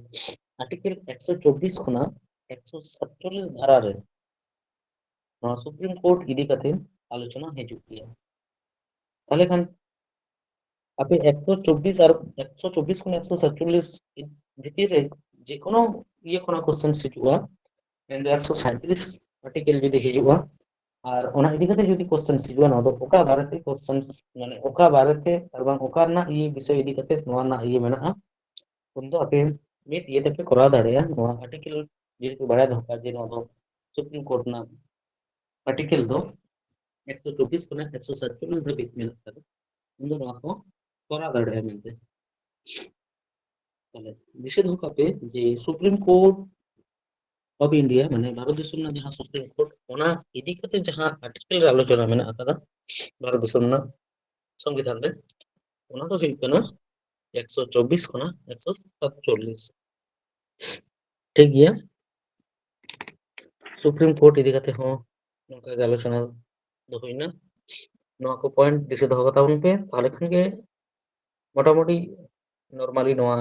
ᱟᱨᱴᱤᱠᱮᱞ ᱮᱠᱥᱚ ᱪᱚᱵᱵᱤᱥ ᱠᱷᱚᱱᱟᱜ ᱮᱠᱥᱚ ᱥᱟᱛᱪᱚᱞᱞᱤᱥ ᱫᱷᱟᱨᱟ ᱨᱮ ᱱᱚᱣᱟ ᱥᱩᱯᱨᱤᱢ ᱠᱳᱨᱴ ᱤᱫᱤ ᱠᱟᱛᱮ ᱟᱞᱳᱪᱚᱱᱟ ᱦᱤᱡᱩᱜ ᱜᱮᱭᱟ᱾ ᱛᱟᱦᱚᱞᱮ ᱠᱷᱟᱱ ᱟᱯᱮ ᱮᱠᱥᱚ ᱪᱚᱵᱵᱤᱥ ᱟᱨ ᱮᱠᱥᱚ ᱪᱚᱵᱵᱤᱥ ᱠᱷᱚᱱ ᱮᱠᱥᱚ ᱥᱟᱛᱪᱚᱞᱞᱤᱥ ᱵᱷᱤᱛᱤᱨ ᱨᱮ ᱡᱮᱠᱳᱱᱳ ᱤᱭᱟᱹ ᱠᱷᱚᱱᱟᱜ ᱠᱚᱥᱪᱮᱱ ᱦᱤᱡᱩᱜᱼᱟ, ᱢᱮᱱᱫᱚ ᱮᱠᱥᱚ ᱥᱟᱸᱭᱛᱨᱤᱥ ᱟᱨᱴᱤᱠᱮᱞ ᱡᱩᱫᱤ ᱦᱤᱡᱩᱜᱼᱟ, ᱟᱨ ᱚᱱᱟ ᱤᱫᱤ ᱠᱟᱛᱮ ᱡᱩᱫᱤ ᱠᱚᱥᱪᱮᱱ ᱦᱤᱡᱩᱜᱼᱟ, ᱱᱚᱣᱟ ᱫᱚ ᱚᱠᱟ ᱵᱟᱨᱮᱛᱮ ᱠᱚᱥᱪᱮᱱ, ᱢᱟᱱᱮ ᱚᱠᱟ ᱵᱟᱨᱮᱛᱮ ᱟᱨ ᱵᱟᱝ ᱚᱠᱟ ᱨᱮᱱᱟᱜ ᱤᱭᱟᱹ ᱵᱤᱥᱚᱭ ᱤᱫᱤ ᱠᱟᱛᱮ ᱱᱚᱣᱟ ᱨᱮᱱᱟᱜ ᱤᱭᱟᱹ ᱢᱮᱱᱟᱜᱼᱟ, ᱩᱱᱫᱚ ᱟᱯᱮ ᱢᱤᱫ ᱤᱭᱟᱹ ᱛᱮᱯᱮ ᱠᱚᱨᱟᱣ ᱫᱟᱲᱮᱭᱟᱜᱼᱟ᱾ ᱱᱚᱣᱟ ᱟᱨᱴᱤᱠᱮᱞ ᱡᱩᱫᱤ ᱯᱮ ᱵᱟᱲᱟᱭ ᱫᱚᱦᱚ ᱠᱟᱜᱼᱟ ᱡᱮ ᱱᱚᱣᱟ ᱫᱚ ᱥᱩᱯᱨᱤᱢ ᱠᱳᱨᱴ ᱨᱮᱱᱟᱜ ᱟᱨᱴᱤᱠᱮᱞ ᱫᱚ ᱮᱠᱥᱚ ᱪᱚᱵᱵᱤᱥ ᱠᱷᱚᱱᱟᱜ ᱮᱠᱥᱚ ᱥᱟᱛᱪᱚᱞᱞᱤᱥ ᱫᱷᱟᱹᱵᱤᱡ ᱢᱮᱱᱟᱜ ᱟᱠᱟᱫᱟ, ᱩᱱᱫᱚ ᱱᱚᱣᱟ ᱠᱚ ᱠᱚᱨᱟᱣ ᱫᱟᱲᱮᱭᱟᱜᱼᱟ ᱢᱮᱱᱛᱮ᱾ ᱛᱟᱦᱞᱮ ᱫᱤᱥᱟᱹ ᱫᱚᱦᱚ ᱠᱟᱜ ᱯᱮ ᱡᱮ ᱥᱩᱯᱨᱤᱢ ᱠᱳᱨᱴ ᱚᱯᱷ ᱤᱱᱰᱤᱭᱟ, ᱢᱟᱱᱮ ᱵᱷᱟᱨᱚᱛ ᱫᱤᱥᱚᱢ ᱨᱮᱱᱟᱜ ᱡᱟᱦᱟᱸ ᱥᱩᱯᱨᱤᱢ ᱠᱳᱨᱴ, ᱚᱱᱟ ᱤᱫᱤ ᱠᱟᱛᱮ ᱡᱟᱦᱟᱸ ᱟᱨᱴᱤᱠᱮᱞ ᱨᱮ ᱟᱞᱳᱪᱚᱱᱟ ᱢᱮᱱᱟᱜ ᱟᱠᱟᱫᱟ ᱵᱷᱟᱨᱚᱛ ᱫᱤᱥᱚᱢ ᱨᱮᱱᱟᱜ ᱥᱚᱝᱵᱤᱫᱷᱟᱱ ᱨᱮ, ᱚᱱᱟ ᱫᱚ ᱦᱩᱭᱩᱜ ᱠᱟᱱᱟ ᱮᱠᱥᱚ ᱪᱚᱵᱵᱤᱥ ᱠᱷᱚᱱᱟᱜ ᱮᱠᱥᱚ ᱥᱟᱛᱪᱚᱞᱞᱤᱥ᱾ ᱴᱷᱤᱠ ᱜᱮᱭᱟ, ᱥᱩᱯᱨᱤᱢ ᱠᱳᱨᱴ ᱤᱫᱤ ᱠᱟᱛᱮ ᱦᱚᱸ ᱱᱚᱝᱠᱟ ᱜᱮ ᱟᱞᱳᱪᱚᱱᱟ ᱫᱚ ᱦᱩᱭᱱᱟ᱾ ᱱᱚᱣᱟ ᱠᱚ ᱯᱚᱭᱮᱱᱴ ᱫᱤᱥᱟᱹ ᱫᱚᱦᱚ ᱠᱟᱛᱟ ᱵᱚᱱ ᱯᱮ, ᱛᱟᱦᱚᱞᱮ ᱠᱷᱟᱱ ᱜᱮ ᱢᱚᱴᱟᱢᱩᱴᱤ ᱱᱚᱨᱢᱟᱞᱤ ᱱᱚᱣᱟ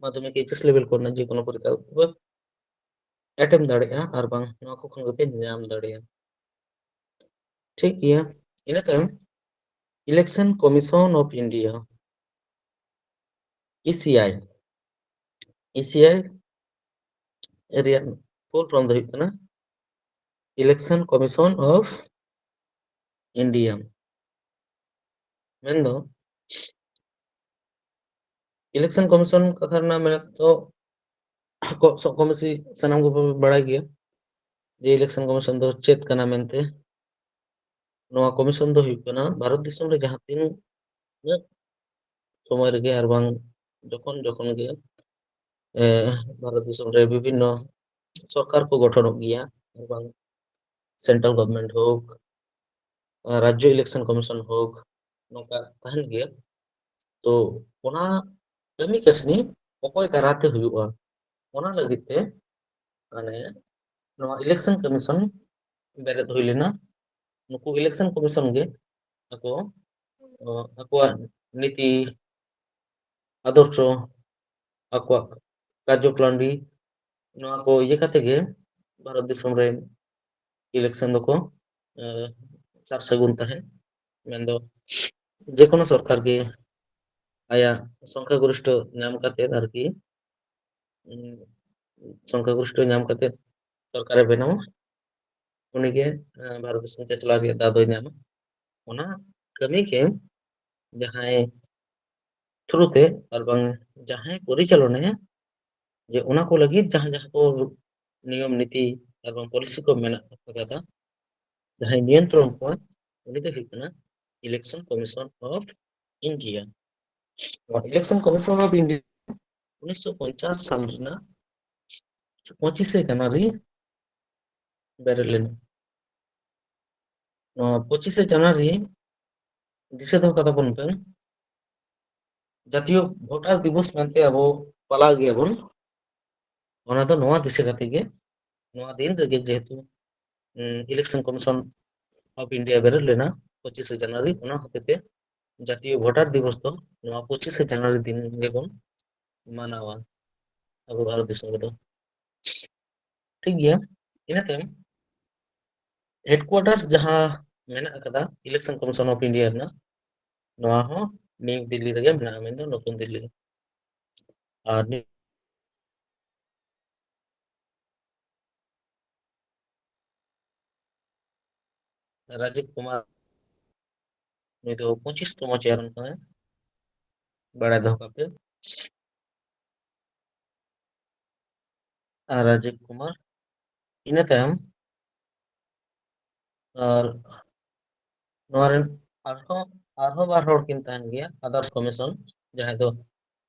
ᱢᱟᱫᱽᱫᱷᱚᱢᱤᱠ ᱮᱭᱤᱪ ᱮᱥ ᱞᱮᱵᱮᱞ ᱠᱚᱨᱮᱱᱟᱜ ᱡᱮᱠᱳᱱᱳ ᱯᱚᱨᱤᱠᱠᱷᱟ ᱯᱮ ᱮᱴᱮᱢ ᱫᱟᱲᱮᱭᱟᱜᱼᱟ ᱟᱨ ᱵᱟᱝ ᱱᱚᱣᱟ ᱠᱚ ᱠᱷᱚᱱ ᱜᱮᱯᱮ ᱧᱟᱢ ᱫᱟᱲᱮᱭᱟᱜᱼᱟ᱾ ᱴᱷᱤᱠ ᱜᱮᱭᱟ, ᱤᱱᱟᱹ ᱛᱟᱭᱚᱢ Election Commission of India, ECI, ECI ᱨᱮᱭᱟᱜ ᱯᱷᱩᱞ ᱯᱷᱚᱨᱢ ᱫᱚ ᱦᱩᱭᱩᱜ ᱠᱟᱱᱟ Election Commission of India᱾ ᱢᱮᱱᱫᱚ ᱤᱞᱮᱠᱥᱚᱱ ᱠᱚᱢᱤᱥᱚᱱ ᱠᱟᱛᱷᱟ ᱨᱮᱱᱟᱜ ᱢᱮᱱᱮᱫ ᱫᱚ ᱠᱚ-, ᱥᱚ-, ᱠᱚᱢ ᱵᱮᱥᱤ ᱥᱟᱱᱟᱢ ᱠᱚᱵᱚᱱ ᱵᱟᱲᱟᱭ ᱜᱮᱭᱟ ᱡᱮ ᱤᱞᱮᱠᱥᱚᱱ ᱠᱚᱢᱤᱥᱚᱱ ᱫᱚ ᱪᱮᱫ ᱠᱟᱱᱟ ᱢᱮᱱᱛᱮ᱾ ᱱᱚᱣᱟ ᱠᱚᱢᱤᱥᱚᱱ ᱫᱚ ᱦᱩᱭᱩᱜ ᱠᱟᱱᱟ ᱵᱷᱟᱨᱚᱛ ᱫᱤᱥᱚᱢ ᱨᱮ ᱡᱟᱦᱟᱸ ᱛᱤᱱᱟᱹᱜ ᱥᱚᱢᱚᱭ ᱨᱮᱜᱮ ᱟᱨ ᱵᱟᱝ ᱡᱚᱠᱷᱚᱱ ᱡᱚᱠᱷᱚᱱ ᱜᱮ ᱮ, ᱵᱷᱟᱨᱚᱛ ᱫᱤᱥᱚᱢ ᱨᱮ ᱵᱤᱵᱷᱤᱱᱱᱚ ᱥᱚᱨᱠᱟᱨ ᱠᱚ ᱜᱚᱴᱷᱚᱱᱚᱜ ᱜᱮᱭᱟ, ᱟᱨ ᱵᱟᱝ ᱥᱮᱱᱴᱨᱟᱞ ᱜᱚᱵᱷᱚᱨᱱᱢᱮᱱᱴ ᱦᱳᱠ, ᱨᱟᱡᱽᱡᱚ ᱤᱞᱮᱠᱥᱚᱱ ᱠᱚᱢᱤᱥᱚᱱ ᱦᱳᱠ, ᱱᱚᱝᱠᱟ ᱛᱟᱦᱮᱱ ᱜᱮᱭᱟ᱾ ᱛᱚ ᱚᱱᱟ ᱠᱟᱹᱢᱤ ᱠᱟᱹᱥᱱᱤ ᱚᱠᱚᱭ ᱫᱟᱨᱟᱭ ᱛᱮ ᱦᱩᱭᱩᱜᱼᱟ, ᱚᱱᱟ ᱞᱟᱹᱜᱤᱫ ᱛᱮ ᱢᱟᱱᱮ ᱱᱚᱣᱟ ᱤᱞᱮᱠᱥᱚᱱ ᱠᱚᱢᱤᱥᱚᱱ ᱵᱮᱨᱮᱫ ᱦᱩᱭ ᱞᱮᱱᱟ᱾ ᱱᱩᱠᱩ ᱤᱞᱮᱠᱥᱚᱱ ᱠᱚᱢᱤᱥᱚᱱ ᱜᱮ ᱟᱠᱚ ᱟᱠᱚᱣᱟᱜ ᱱᱤᱛᱤ ᱟᱫᱚᱨᱥᱚ, ᱟᱠᱚᱣᱟᱜ ᱠᱟᱨᱡᱚᱯᱨᱚᱱᱟᱞᱤ, ᱱᱚᱣᱟ ᱠᱚ ᱤᱭᱟᱹ ᱠᱟᱛᱮ ᱜᱮ ᱵᱷᱟᱨᱚᱛ ᱫᱤᱥᱚᱢ ᱨᱮ ᱤᱞᱮᱠᱥᱚᱱ ᱫᱚᱠᱚ ᱥᱟᱨ ᱥᱟᱹᱜᱩᱱ ᱛᱟᱦᱮᱸᱫ᱾ ᱢᱮᱱᱫᱚ ᱡᱮᱠᱳᱱᱳ ᱥᱚᱨᱠᱟᱨ ᱜᱮ ᱟᱭᱟᱜ ᱥᱚᱝᱠᱷᱟ ᱜᱚᱨᱤᱥᱴᱷᱚ ᱧᱟᱢ ᱠᱟᱛᱮ ᱟᱨᱠᱤ ᱥᱚᱝᱠᱷᱟ ᱜᱚᱨᱤᱥᱴᱷᱚ ᱧᱟᱢ ᱠᱟᱛᱮ ᱥᱚᱨᱠᱟᱨᱮ ᱵᱮᱱᱟᱣᱟ, ᱩᱱᱤᱜᱮ ᱵᱷᱟᱨᱚᱛ ᱫᱤᱥᱚᱢ ᱪᱟᱪᱞᱟᱣ ᱨᱮᱭᱟᱜ ᱫᱟᱣ ᱫᱚᱭ ᱧᱟᱢᱟ᱾ ᱚᱱᱟ ᱠᱟᱹᱢᱤ ᱜᱮ ᱡᱟᱦᱟᱸᱭ ᱛᱷᱨᱩ ᱛᱮ ᱟᱨ ᱵᱟᱝ ᱡᱟᱦᱟᱸᱭ ᱯᱚᱨᱤᱪᱟᱞᱚᱱᱟᱭᱟ, ᱡᱮ ᱚᱱᱟ ᱠᱚ ᱞᱟᱹᱜᱤᱫ ᱡᱟᱦᱟᱸ ᱡᱟᱦᱟᱸ ᱠᱚ ᱱᱤᱭᱚᱢ ᱱᱤᱛᱤ ᱟᱨ ᱵᱟᱝ ᱯᱚᱞᱤᱥᱤ ᱠᱚ ᱢᱮᱱᱟᱜ ᱟᱠᱟᱫᱟ, ᱡᱟᱦᱟᱸᱭ ᱱᱤᱭᱚᱱᱛᱨᱚᱱ ᱠᱚᱣᱟ, ᱩᱱᱤ ᱫᱚ ᱦᱩᱭᱩᱜ ᱠᱟᱱᱟ Election Commission of India᱾ ᱱᱚᱣᱟ Election Commission of India ᱩᱱᱤᱥᱥᱚ ᱯᱚᱧᱪᱟᱥ ᱥᱟᱞ ᱨᱮᱱᱟᱜ ᱯᱚᱸᱪᱤᱥᱮ ᱡᱟᱱᱩᱣᱟᱨᱤ ᱵᱮᱨᱮᱫ ᱞᱮᱱᱟ᱾ ᱱᱚᱣᱟ ᱯᱚᱸᱪᱤᱥᱮ ᱡᱟᱱᱩᱣᱟᱨᱤ ᱫᱤᱥᱟᱹ ᱫᱚᱦᱚ ᱠᱟᱛᱟ ᱵᱚᱱ ᱯᱮ, ᱡᱟᱛᱤᱭᱚ ᱵᱷᱳᱴᱟᱨ ᱫᱤᱵᱚᱥ ᱢᱮᱱᱛᱮ ᱟᱵᱚ ᱯᱟᱞᱟᱣ ᱜᱮᱭᱟᱵᱚᱱ᱾ ᱚᱱᱟ ᱫᱚ ᱱᱚᱣᱟ ᱫᱤᱥᱟᱹ ᱠᱟᱛᱮ ᱜᱮ, ᱱᱚᱣᱟ ᱫᱤᱱ ᱨᱮᱜᱮ ᱡᱮᱦᱮᱛᱩ ᱤᱞᱮᱠᱥᱚᱱ ᱠᱚᱢᱤᱥᱚᱱ ᱚᱯᱷ ᱤᱱᱰᱤᱭᱟ ᱵᱮᱨᱮᱫ ᱞᱮᱱᱟ ᱯᱚᱸᱪᱤᱥᱮ ᱡᱟᱱᱩᱣᱟᱨᱤ, ᱚᱱᱟ ᱦᱚᱛᱮᱛᱮ ᱡᱟᱛᱤᱭᱚ ᱵᱷᱳᱴᱟᱨ ᱫᱤᱵᱚᱥ ᱫᱚ ᱱᱚᱣᱟ ᱯᱚᱸᱪᱤᱥᱮ ᱡᱟᱱᱩᱣᱟᱨᱤ ᱫᱤᱱ ᱜᱮᱵᱚᱱ ᱢᱟᱱᱟᱣᱟ ᱟᱵᱚ ᱵᱷᱟᱨᱚᱛ ᱫᱤᱥᱚᱢ ᱨᱮᱫᱚ᱾ ᱴᱷᱤᱠ ᱜᱮᱭᱟ, ᱤᱱᱟᱹ ᱛᱟᱭᱚᱢ ᱦᱮᱰᱠᱩᱣᱟᱴᱟᱨᱥ ᱡᱟᱦᱟᱸ ᱢᱮᱱᱟᱜ ᱟᱠᱟᱫᱟ ᱤᱞᱮᱠᱥᱚᱱ ᱠᱚᱢᱤᱥᱚᱱ ᱚᱯᱷ ᱤᱱᱰᱤᱭᱟ ᱨᱮᱱᱟᱜ, ᱱᱚᱣᱟ ᱦᱚᱸ ᱱᱤᱭᱩ ᱫᱤᱞᱞᱤ ᱨᱮᱜᱮ ᱢᱮᱱᱟᱜᱼᱟ, ᱢᱮᱱᱫᱚ ᱱᱚᱛᱩᱱ ᱫᱤᱞᱞᱤ ᱨᱮ᱾ ᱟᱨ ᱱᱤ- ᱨᱟᱡᱤᱵ ᱠᱩᱢᱟᱨ, ᱱᱩᱭ ᱫᱚ ᱯᱚᱸᱪᱤᱥ ᱛᱚᱢᱚ ᱪᱮᱭᱟᱨᱢᱮᱱ ᱠᱟᱱᱟᱭ, ᱵᱟᱲᱟᱭ ᱫᱚᱦᱚ ᱠᱟᱜ ᱯᱮ᱾ ᱟᱨ ᱨᱟᱡᱤᱵ ᱠᱩᱢᱟᱨ, ᱤᱱᱟᱹ ᱛᱟᱭᱚᱢ ᱟᱨ ᱱᱚᱣᱟ ᱨᱮᱱ ᱟᱨᱦᱚᱸ ᱟᱨᱦᱚᱸ ᱵᱟᱨ ᱦᱚᱲ ᱠᱤᱱ ᱛᱟᱦᱮᱱ ᱜᱮᱭᱟ ᱟᱫᱟᱨᱥ ᱠᱚᱢᱤᱥᱚᱱ, ᱡᱟᱦᱟᱸᱭ ᱫᱚ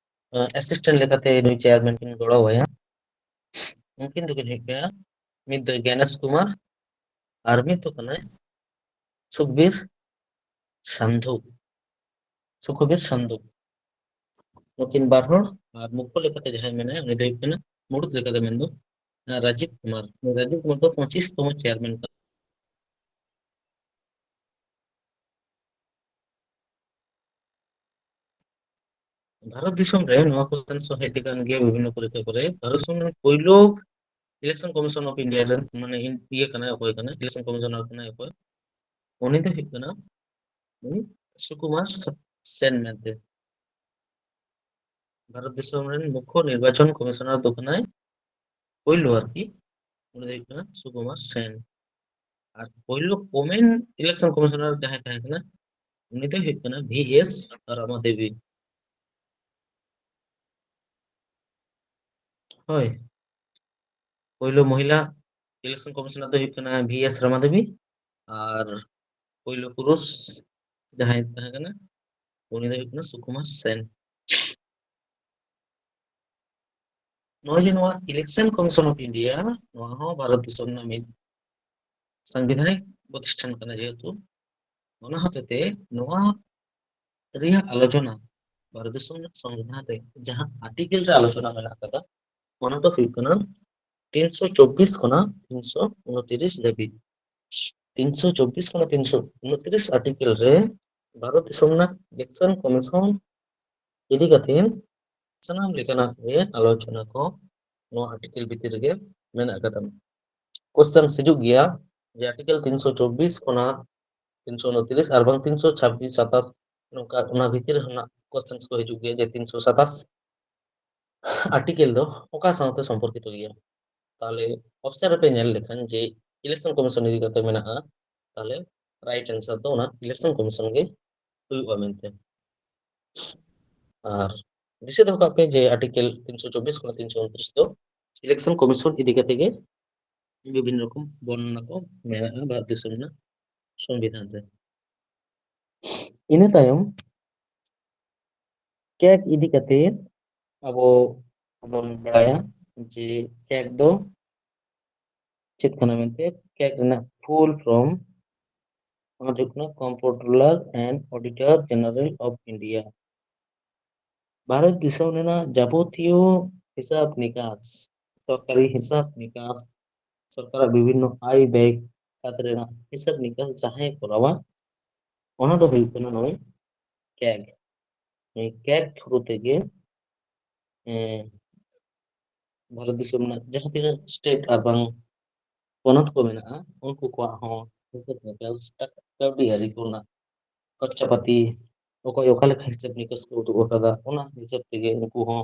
ᱮᱥᱤᱥᱴᱮᱱᱴ ᱞᱮᱠᱟᱛᱮ ᱱᱩᱭ ᱪᱮᱭᱟᱨᱢᱮᱱ ᱠᱤᱱ ᱜᱚᱲᱚ ᱟᱭᱟ᱾ ᱩᱱᱠᱤᱱ ᱫᱚᱠᱤᱱ ᱦᱩᱭᱩᱜ ᱠᱟᱱᱟ, ᱢᱤᱫ ᱫᱚ ᱜᱮᱱᱮᱥ ᱠᱩᱢᱟᱨ ᱟᱨ ᱢᱤᱫ ᱫᱚ ᱠᱟᱱᱟᱭ ᱥᱩᱠᱵᱤᱨ ᱥᱟᱱᱫᱷᱩ᱾ ᱥᱩᱠᱵᱤᱨ ᱥᱟᱱᱫᱷᱩ᱾ ᱱᱩᱠᱤᱱ ᱵᱟᱨ ᱦᱚᱲ᱾ ᱟᱨ ᱢᱩᱠᱷᱚ ᱞᱮᱠᱟᱛᱮ ᱡᱟᱦᱟᱸᱭ ᱢᱮᱱᱟᱭᱟ, ᱩᱱᱤ ᱫᱚ ᱦᱩᱭᱩᱜ ᱠᱟᱱᱟ, ᱢᱩᱲᱩᱫ ᱞᱮᱠᱟᱛᱮ ᱢᱮᱱᱫᱚ, ᱨᱟᱡᱤᱵ ᱠᱩᱢᱟᱨ᱾ ᱨᱟᱡᱤᱵ ᱠᱩᱢᱟᱨ ᱫᱚ ᱯᱚᱸᱪᱤᱥ ᱛᱚᱢᱚ ᱪᱮᱭᱟᱨᱢᱮᱱ ᱠᱟᱱᱟ᱾ ᱵᱷᱟᱨᱚᱛ ᱫᱤᱥᱚᱢ ᱨᱮ ᱱᱚᱣᱟ ᱠᱚᱥᱪᱮᱱ ᱦᱚᱸ ᱦᱮᱡ ᱟᱠᱟᱱ ᱜᱮᱭᱟ ᱵᱤᱵᱷᱤᱱᱱᱚ ᱯᱚᱨᱤᱠᱠᱷᱟ ᱠᱚᱨᱮ᱾ ᱵᱷᱟᱨᱚᱛ ᱫᱤᱥᱚᱢ ᱨᱮᱱ ᱯᱳᱭᱞᱳ ᱤᱞᱮᱠᱥᱚᱱ ᱠᱚᱢᱤᱥᱚᱱ ᱚᱯᱷ ᱤᱱᱰᱤᱭᱟ ᱨᱮᱱ, ᱢᱟᱱᱮ, ᱤᱭᱟᱹ ᱠᱟᱱᱟᱭ, ᱚᱠᱚᱭ ᱠᱟᱱᱟᱭ, ᱤᱞᱮᱠᱥᱚᱱ ᱠᱚᱢᱤᱥᱚᱱᱟᱨ ᱠᱟᱱᱟᱭ ᱚᱠᱚᱭ, ᱩᱱᱤ ᱫᱚ ᱦᱩᱭᱩᱜ ᱠᱟᱱᱟ, ᱩᱱᱤ ᱥᱩᱠᱩᱢᱟᱨ ᱥᱮᱱ ᱢᱮᱱᱛᱮ᱾ ᱵᱷᱟᱨᱚᱛ ᱫᱤᱥᱚᱢ ᱨᱮᱱ ᱢᱩᱠᱷᱚ ᱱᱤᱨᱵᱟᱪᱚᱱ ᱠᱚᱢᱤᱥᱚᱱᱟᱨ ᱫᱚ ᱠᱟᱱᱟᱭ ᱯᱳᱭᱞᱳ ᱟᱨᱠᱤ, ᱩᱱᱤ ᱫᱚ ᱦᱩᱭᱩᱜ ᱠᱟᱱᱟ ᱥᱩᱠᱩᱢᱟᱨ ᱥᱮᱱ᱾ ᱟᱨ ᱯᱳᱭᱞᱳ ᱠᱚᱢᱮᱱ ᱤᱞᱮᱠᱥᱚᱱ ᱠᱚᱢᱤᱥᱚᱱᱟᱨ ᱡᱟᱦᱟᱸᱭ ᱛᱟᱦᱮᱸ ᱠᱟᱱᱟ, ᱩᱱᱤ ᱫᱚ ᱦᱩᱭᱩᱜ ᱠᱟᱱᱟ ᱵᱷᱤ ᱮᱥ ᱨᱟᱢᱟ ᱫᱮᱵᱤ᱾ ᱦᱳᱭ, ᱯᱳᱭᱞᱳ ᱢᱚᱦᱤᱞᱟ ᱤᱞᱮᱠᱥᱚᱱ ᱠᱚᱢᱤᱥᱚᱱᱟᱨ ᱫᱚ ᱦᱩᱭᱩᱜ ᱠᱟᱱᱟ ᱵᱷᱤ ᱮᱥ ᱨᱟᱢᱟ ᱫᱮᱵᱤ᱾ ᱟᱨ ᱯᱳᱭᱞᱳ ᱯᱩᱨᱩᱥ ᱡᱟᱦᱟᱸᱭ ᱛᱟᱦᱮᱸ ᱠᱟᱱᱟ, ᱩᱱᱤ ᱫᱚ ᱦᱩᱭᱩᱜ ᱠᱟᱱᱟ ᱥᱩᱠᱩᱢᱟᱨ ᱥᱮᱱ᱾ ᱱᱚᱜᱼᱚᱭ ᱡᱮ ᱱᱚᱣᱟ ᱤᱞᱮᱠᱥᱚᱱ ᱠᱚᱢᱤᱥᱚᱱ ᱚᱯᱷ ᱤᱱᱰᱤᱭᱟ, ᱱᱚᱣᱟ ᱦᱚᱸ ᱵᱷᱟᱨᱚᱛ ᱫᱤᱥᱚᱢ ᱨᱮᱱᱟᱜ ᱢᱤᱫ ᱥᱟᱝᱵᱤᱫᱷᱟᱱᱤᱠ ᱯᱨᱚᱛᱤᱥᱴᱷᱟᱱ ᱠᱟᱱᱟ, ᱡᱮᱦᱮᱛᱩ ᱚᱱᱟ ᱦᱚᱛᱮᱛᱮ ᱱᱚᱣᱟ ᱨᱮᱭᱟᱜ ᱟᱞᱳᱪᱚᱱᱟ, ᱵᱷᱟᱨᱚᱛ ᱫᱤᱥᱚᱢ ᱨᱮᱱᱟᱜ ᱥᱚᱝᱵᱤᱫᱷᱟᱱ ᱨᱮ ᱡᱟᱦᱟᱸ ᱟᱨᱴᱤᱠᱮᱞ ᱨᱮ ᱟᱞᱳᱪᱚᱱᱟ ᱢᱮᱱᱟᱜ ᱟᱠᱟᱫᱟ, ᱚᱱᱟ ᱫᱚ ᱦᱩᱭᱩᱜ ᱠᱟᱱᱟ ᱛᱤᱱᱥᱚ ᱪᱚᱵᱵᱤᱥ ᱠᱷᱚᱱᱟᱜ ᱛᱤᱱᱥᱚ ᱩᱱᱛᱤᱨᱤᱥ ᱫᱷᱟᱹᱵᱤᱡ᱾ ᱛᱤᱱᱥᱚ ᱪᱚᱵᱵᱤᱥ ᱠᱷᱚᱱᱟᱜ ᱛᱤᱱᱥᱚ ᱩᱱᱛᱤᱨᱤᱥ ᱟᱨᱴᱤᱠᱮᱞ ᱨᱮ ᱵᱷᱟᱨᱚᱛ ᱫᱤᱥᱚᱢ ᱨᱮᱱᱟᱜ ᱤᱞᱮᱠᱥᱚᱱ ᱠᱚᱢᱤᱥᱚᱱ ᱤᱫᱤ ᱠᱟᱛᱮ ᱥᱟᱱᱟᱢ ᱞᱮᱠᱟᱱᱟᱜ ᱜᱮ ᱟᱞᱳᱪᱚᱱᱟ ᱠᱚ ᱱᱚᱣᱟ ᱟᱨᱴᱤᱠᱮᱞ ᱵᱷᱤᱛᱤᱨ ᱨᱮᱜᱮ ᱢᱮᱱᱟᱜ ᱟᱠᱟᱫᱟ᱾ ᱠᱚᱥᱪᱮᱱ ᱦᱤᱡᱩᱜ ᱜᱮᱭᱟ ᱡᱮ ᱟᱨᱴᱤᱠᱮᱞ ᱛᱤᱱᱥᱚ ᱪᱚᱵᱵᱤᱥ ᱠᱷᱚᱱᱟᱜ ᱛᱤᱱᱥᱚ ᱩᱱᱛᱤᱨᱤᱥ ᱟᱨ ᱵᱟᱝ ᱛᱤᱱᱥᱚ ᱪᱷᱟᱵᱵᱤᱥ, ᱥᱟᱛᱟᱥ, ᱱᱚᱝᱠᱟ ᱚᱱᱟ ᱵᱷᱤᱛᱤᱨ ᱠᱷᱚᱱᱟᱜ ᱠᱚᱥᱪᱮᱱ ᱠᱚ ᱦᱤᱡᱩᱜ ᱜᱮᱭᱟ ᱡᱮ ᱛᱤᱱᱥᱚ ᱥᱟᱛᱟᱥ ᱟᱨᱴᱤᱠᱮᱞ ᱫᱚ ᱚᱠᱟ ᱥᱟᱶᱛᱮ ᱥᱚᱢᱯᱚᱨᱠᱤᱛᱚ ᱜᱮᱭᱟ᱾ ᱛᱟᱦᱞᱮ ᱚᱯᱥᱮᱱ ᱨᱮᱯᱮ ᱧᱮᱞ ᱞᱮᱠᱷᱟᱱ ᱡᱮ ᱤᱞᱮᱠᱥᱚᱱ ᱠᱚᱢᱤᱥᱚᱱ ᱤᱫᱤ ᱠᱟᱛᱮ ᱢᱮᱱᱟᱜᱼᱟ, ᱛᱟᱦᱞᱮ ᱨᱟᱭᱤᱴ ᱟᱱᱥᱟᱨ ᱫᱚ ᱚᱱᱟ ᱤᱞᱮᱠᱥᱚᱱ ᱠᱚᱢᱤᱥᱚᱱ ᱜᱮ ᱦᱩᱭᱩᱜᱼᱟ ᱢᱮᱱᱛᱮ᱾ ᱟᱨ ᱫᱤᱥᱟᱹ ᱫᱚᱦᱚ ᱠᱟᱜ ᱯᱮ ᱡᱮ ᱟᱨᱴᱤᱠᱮᱞ ᱛᱤᱱᱥᱚ ᱪᱚᱵᱵᱤᱥ ᱠᱷᱚᱱ ᱛᱤᱱᱥᱚ ᱩᱱᱛᱨᱤᱥ ᱫᱚ ᱤᱞᱮᱠᱥᱚᱱ ᱠᱚᱢᱤᱥᱚᱱ ᱤᱫᱤ ᱠᱟᱛᱮ ᱜᱮ ᱵᱤᱵᱷᱤᱱᱱᱚ ᱨᱚᱠᱚᱢ ᱵᱚᱨᱱᱚᱱᱟ ᱠᱚ ᱢᱮᱱᱟᱜᱼᱟ ᱵᱷᱟᱨᱚᱛ ᱫᱤᱥᱚᱢ ᱨᱮᱱᱟᱜ ᱥᱚᱝᱵᱤᱫᱷᱟᱱ ᱨᱮ᱾ ᱤᱱᱟᱹ ᱛᱟᱭᱚᱢ ᱠᱮᱜᱽ ᱤᱫᱤ ᱠᱟᱛᱮ ᱟᱵᱚ ᱵᱚᱱ ᱵᱟᱲᱟᱭᱟ ᱡᱮ ᱠᱮᱜᱽ ᱫᱚ ᱪᱮᱫ ᱠᱟᱱᱟ ᱢᱮᱱᱛᱮ᱾ ᱠᱮᱜᱽ ᱨᱮᱱᱟᱜ full form ᱚᱱᱟ ᱫᱚ ᱦᱩᱭᱩᱜ ᱠᱟᱱᱟ Comptroller and Auditor General of India᱾ Bharat ᱫᱤᱥᱚᱢ ᱨᱮᱱᱟᱜ ᱡᱟᱵᱚᱛᱤᱭᱚ ᱦᱤᱥᱟᱹᱵ ᱱᱤᱠᱟᱥ, ᱥᱚᱨᱠᱟᱨᱤ ᱦᱤᱥᱟᱹᱵ ᱱᱤᱠᱟᱥ, ᱥᱚᱨᱠᱟᱨᱟᱜ ᱵᱤᱵᱷᱤᱱᱱᱚ ᱟᱭ ᱵᱮᱭ ᱠᱷᱟᱛ ᱨᱮᱱᱟᱜ ᱦᱤᱥᱟᱹᱵ ᱱᱤᱠᱟᱥ ᱡᱟᱦᱟᱸᱭ ᱠᱚᱨᱟᱣᱟ, ᱚᱱᱟ ᱫᱚ ᱦᱩᱭᱩᱜ ᱠᱟᱱᱟ ᱱᱩᱭ ᱠᱮᱜᱽ᱾ ᱱᱩᱭ ᱠᱮᱜᱽ through ᱛᱮᱜᱮ, ᱮᱸ, ᱵᱷᱟᱨᱚᱛ ᱫᱤᱥᱚᱢ ᱨᱮᱱᱟᱜ ᱡᱟᱦᱟᱸ ᱛᱤᱱᱟᱹᱜ state ᱟᱨ ᱵᱟᱝ ᱯᱚᱱᱚᱛ ᱠᱚ ᱢᱮᱱᱟᱜᱼᱟ, ᱩᱱᱠᱩ ᱠᱚᱣᱟᱜ ᱦᱚᱸ ᱦᱤᱥᱟᱹᱵ ᱱᱤᱠᱟᱥ, ᱠᱟᱹᱣᱰᱤ ᱟᱹᱨᱤ ᱠᱚᱨᱮᱱᱟᱜ ᱠᱷᱚᱨᱪᱟ ᱯᱟᱹᱛᱤ, ᱚᱠᱚᱭ ᱚᱠᱟ ᱞᱮᱠᱟ ᱦᱤᱥᱟᱹᱵ ᱱᱤᱠᱟᱹᱥ ᱠᱚ ᱩᱫᱩᱜ ᱟᱠᱟᱫᱟ, ᱚᱱᱟ ᱦᱤᱥᱟᱹᱵ ᱛᱮᱜᱮ ᱩᱱᱠᱩ ᱦᱚᱸ,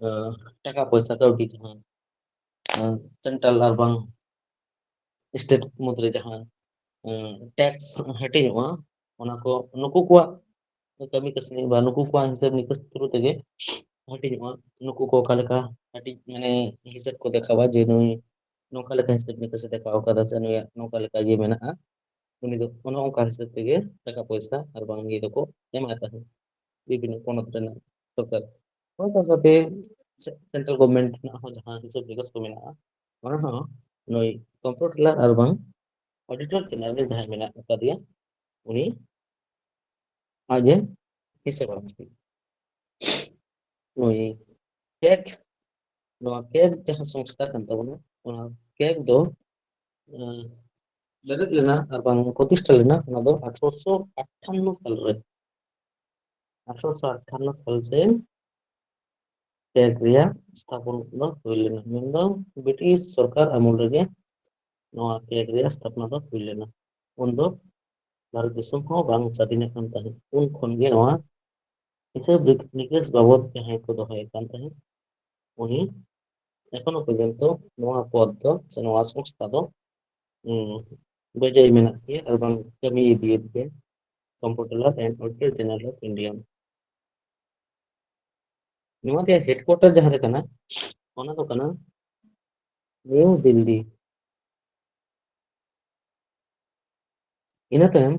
ᱟᱸ, ᱴᱟᱠᱟ ᱯᱚᱭᱥᱟ ᱠᱟᱹᱣᱰᱤ ᱡᱟᱦᱟᱸ, ᱟᱸ, central ᱟᱨ ᱵᱟᱝ state ᱢᱩᱫᱽᱨᱮ ᱡᱟᱦᱟᱸ, ᱟᱸ, tax ᱦᱟᱹᱴᱤᱧᱚᱜᱼᱟ, ᱚᱱᱟ ᱠᱚ ᱱᱩᱠᱩ ᱠᱚᱣᱟᱜ ᱠᱟᱹᱢᱤ ᱠᱟᱹᱥᱱᱤ ᱵᱟ ᱱᱩᱠᱩ ᱠᱚᱣᱟᱜ ᱦᱤᱥᱟᱹᱵ ᱱᱤᱠᱟᱹᱥ through ᱛᱮᱜᱮ ᱦᱟᱹᱴᱤᱧᱚᱜᱼᱟ᱾ ᱱᱩᱠᱩ ᱠᱚ ᱚᱠᱟ ᱞᱮᱠᱟ ᱦᱟᱹᱴᱤᱧ, ᱢᱟᱱᱮ, ᱦᱤᱥᱟᱹᱵ ᱠᱚ ᱫᱮᱠᱷᱟᱣᱟ ᱡᱮ ᱱᱩᱭ ᱱᱚᱝᱠᱟ ᱞᱮᱠᱟ ᱦᱤᱥᱟᱹᱵ ᱱᱤᱠᱟᱹᱥ ᱮ ᱫᱮᱠᱷᱟᱣ ᱠᱟᱫᱟ ᱥᱮ ᱱᱩᱭᱟᱜ ᱱᱚᱝᱠᱟ ᱞᱮᱠᱟ ᱤᱭᱟᱹ ᱢᱮᱱᱟᱜᱼᱟ, ᱩᱱᱤ ᱫᱚ ᱚᱱᱮ ᱚᱱᱠᱟ ᱦᱤᱥᱟᱹᱵ ᱛᱮᱜᱮ ᱴᱟᱠᱟ ᱯᱚᱭᱥᱟ ᱟᱨ ᱵᱟᱝ ᱤᱭᱟᱹ ᱫᱚᱠᱚ ᱮᱢᱟᱭ ᱛᱟᱦᱮᱸᱫ ᱵᱤᱵᱷᱤᱱᱱᱚ ᱯᱚᱱᱚᱛ ᱨᱮᱱᱟᱜ ᱥᱚᱨᱠᱟᱨ᱾ ᱚᱱᱟ ᱥᱟᱶ ᱥᱟᱶᱛᱮ central government ᱨᱮᱱᱟᱜ ᱦᱚᱸ ᱡᱟᱦᱟᱸ ᱦᱤᱥᱟᱹᱵ ᱱᱤᱠᱟᱹᱥ ᱠᱚ ᱢᱮᱱᱟᱜᱼᱟ, ᱚᱱᱟ ᱦᱚᱸ ᱱᱩᱭ Comptroller ᱟᱨ ᱵᱟᱝ Auditor General ᱡᱟᱦᱟᱸᱭ ᱢᱮᱱᱟᱜ ᱟᱠᱟᱫᱮᱭᱟ, ᱩᱱᱤ ᱟᱡ ᱮ ᱦᱤᱥᱟᱹᱵᱟ᱾ ᱱᱩᱭ ᱠᱮᱜᱽ, ᱱᱚᱣᱟ ᱠᱮᱜᱽ ᱡᱟᱦᱟᱸ ᱥᱚᱝᱥᱛᱷᱟ ᱠᱟᱱ ᱛᱟᱵᱚᱱᱟ, ᱚᱱᱟ ᱠᱮᱜᱽ ᱫᱚ, ᱟᱸ, ᱵᱮᱨᱮᱫ ᱞᱮᱱᱟ ᱟᱨ ᱵᱟᱝ ᱯᱨᱚᱛᱤᱥᱴᱷᱟ ᱞᱮᱱᱟ, ᱚᱱᱟ ᱫᱚ ᱟᱴᱷᱨᱚᱥᱚ ᱟᱴᱷᱟᱱᱱᱚ ᱥᱟᱞ ᱨᱮ, ᱟᱴᱷᱨᱚᱥᱚ ᱟᱴᱷᱟᱱᱱᱚ ᱥᱟᱞ ᱨᱮ ᱠᱮᱜᱽ ᱨᱮᱭᱟᱜ ᱥᱛᱷᱟᱯᱚᱱ ᱫᱚ ᱦᱩᱭ ᱞᱮᱱᱟ᱾ ᱢᱮᱱᱫᱚ ᱵᱨᱤᱴᱤᱥ ᱥᱚᱨᱠᱟᱨ ᱟᱢᱚᱞ ᱨᱮᱜᱮ ᱱᱚᱣᱟ ᱠᱮᱜᱽ ᱨᱮᱭᱟᱜ ᱥᱛᱷᱟᱯᱚᱱᱟ ᱫᱚ ᱦᱩᱭ ᱞᱮᱱᱟ᱾ ᱩᱱᱫᱚ ᱵᱷᱟᱨᱚᱛ ᱫᱤᱥᱚᱢ ᱦᱚᱸ ᱵᱟᱝ ᱥᱟᱹᱫᱷᱤᱱ ᱟᱠᱟᱱ ᱛᱟᱦᱮᱸᱫ᱾ ᱩᱱ ᱠᱷᱚᱱ ᱜᱮ ᱱᱚᱣᱟ ᱦᱤᱥᱟᱹᱵ ᱱᱤᱠᱟᱹᱥ ᱵᱟᱵᱚᱫ ᱡᱟᱦᱟᱸᱭ ᱠᱚ ᱫᱚᱦᱚᱭᱮᱫ ᱠᱟᱱ ᱛᱟᱦᱮᱸᱫ, ᱩᱱᱤ ᱮᱠᱷᱚᱱᱳ ᱯᱚᱨᱡᱚᱱᱛᱚ ᱱᱚᱣᱟ ᱯᱚᱫ ᱫᱚ ᱥᱮ ᱱᱚᱣᱟ ᱥᱚᱝᱥᱛᱷᱟ ᱫᱚ, ᱩᱸ, ᱵᱟᱹᱡᱟᱹᱭ ᱢᱮᱱᱟᱜ ᱜᱮᱭᱟ ᱟᱨ ᱵᱟᱝ ᱠᱟᱹᱢᱤ ᱤᱫᱤᱭᱮᱫ ᱜᱮᱭᱟ, Comptroller and Auditor General of India᱾ ᱱᱚᱣᱟ ᱨᱮᱭᱟᱜ headquarter ᱡᱟᱦᱟᱸ ᱨᱮ ᱠᱟᱱᱟ, ᱚᱱᱟ ᱫᱚ ᱠᱟᱱᱟ ᱱᱤᱭᱩ ᱫᱤᱞᱞᱤ᱾ ᱤᱱᱟᱹ ᱛᱟᱭᱚᱢ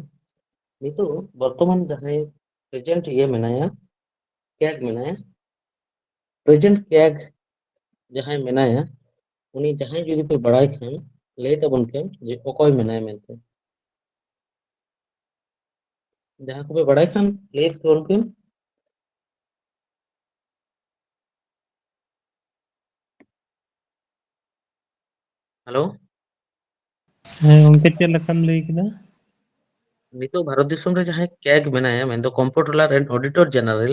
ᱱᱤᱛᱚᱜ ᱵᱚᱨᱛᱚᱢᱟᱱ ᱡᱟᱦᱟᱸᱭ present ᱤᱭᱟᱹ ᱢᱮᱱᱟᱭᱟ, ᱠᱮᱜᱽ ᱢᱮᱱᱟᱭᱟ, ᱯᱨᱮᱡᱮᱱᱴ ᱠᱮᱜᱽ ᱡᱟᱦᱟᱸᱭ ᱢᱮᱱᱟᱭᱟ, ᱩᱱᱤ ᱡᱟᱦᱟᱸᱭ ᱡᱩᱫᱤ ᱯᱮ ᱵᱟᱲᱟᱭ ᱠᱷᱟᱱ, ᱞᱟᱹᱭ ᱛᱟᱵᱚᱱ ᱯᱮ ᱡᱮ ᱚᱠᱚᱭ ᱢᱮᱱᱟᱭᱟ ᱢᱮᱱᱛᱮ᱾ ᱡᱟᱦᱟᱸ ᱠᱚᱯᱮ ᱵᱟᱲᱟᱭ ᱠᱷᱟᱱ, ᱞᱟᱹᱭ ᱛᱟᱵᱚᱱ ᱯᱮ᱾ ᱦᱮᱞᱳ? ᱦᱮᱸ, ᱜᱚᱝᱠᱮ, ᱪᱮᱫ ᱞᱮᱠᱟᱢ ᱞᱟᱹᱭ ᱠᱮᱫᱟ? ᱱᱤᱛᱚᱜ ᱵᱷᱟᱨᱚᱛ ᱫᱤᱥᱚᱢ ᱨᱮ ᱡᱟᱦᱟᱸᱭ ᱠᱮᱜᱽ ᱢᱮᱱᱟᱭᱟ, ᱢᱮᱱᱫᱚ Comptroller and Auditor General,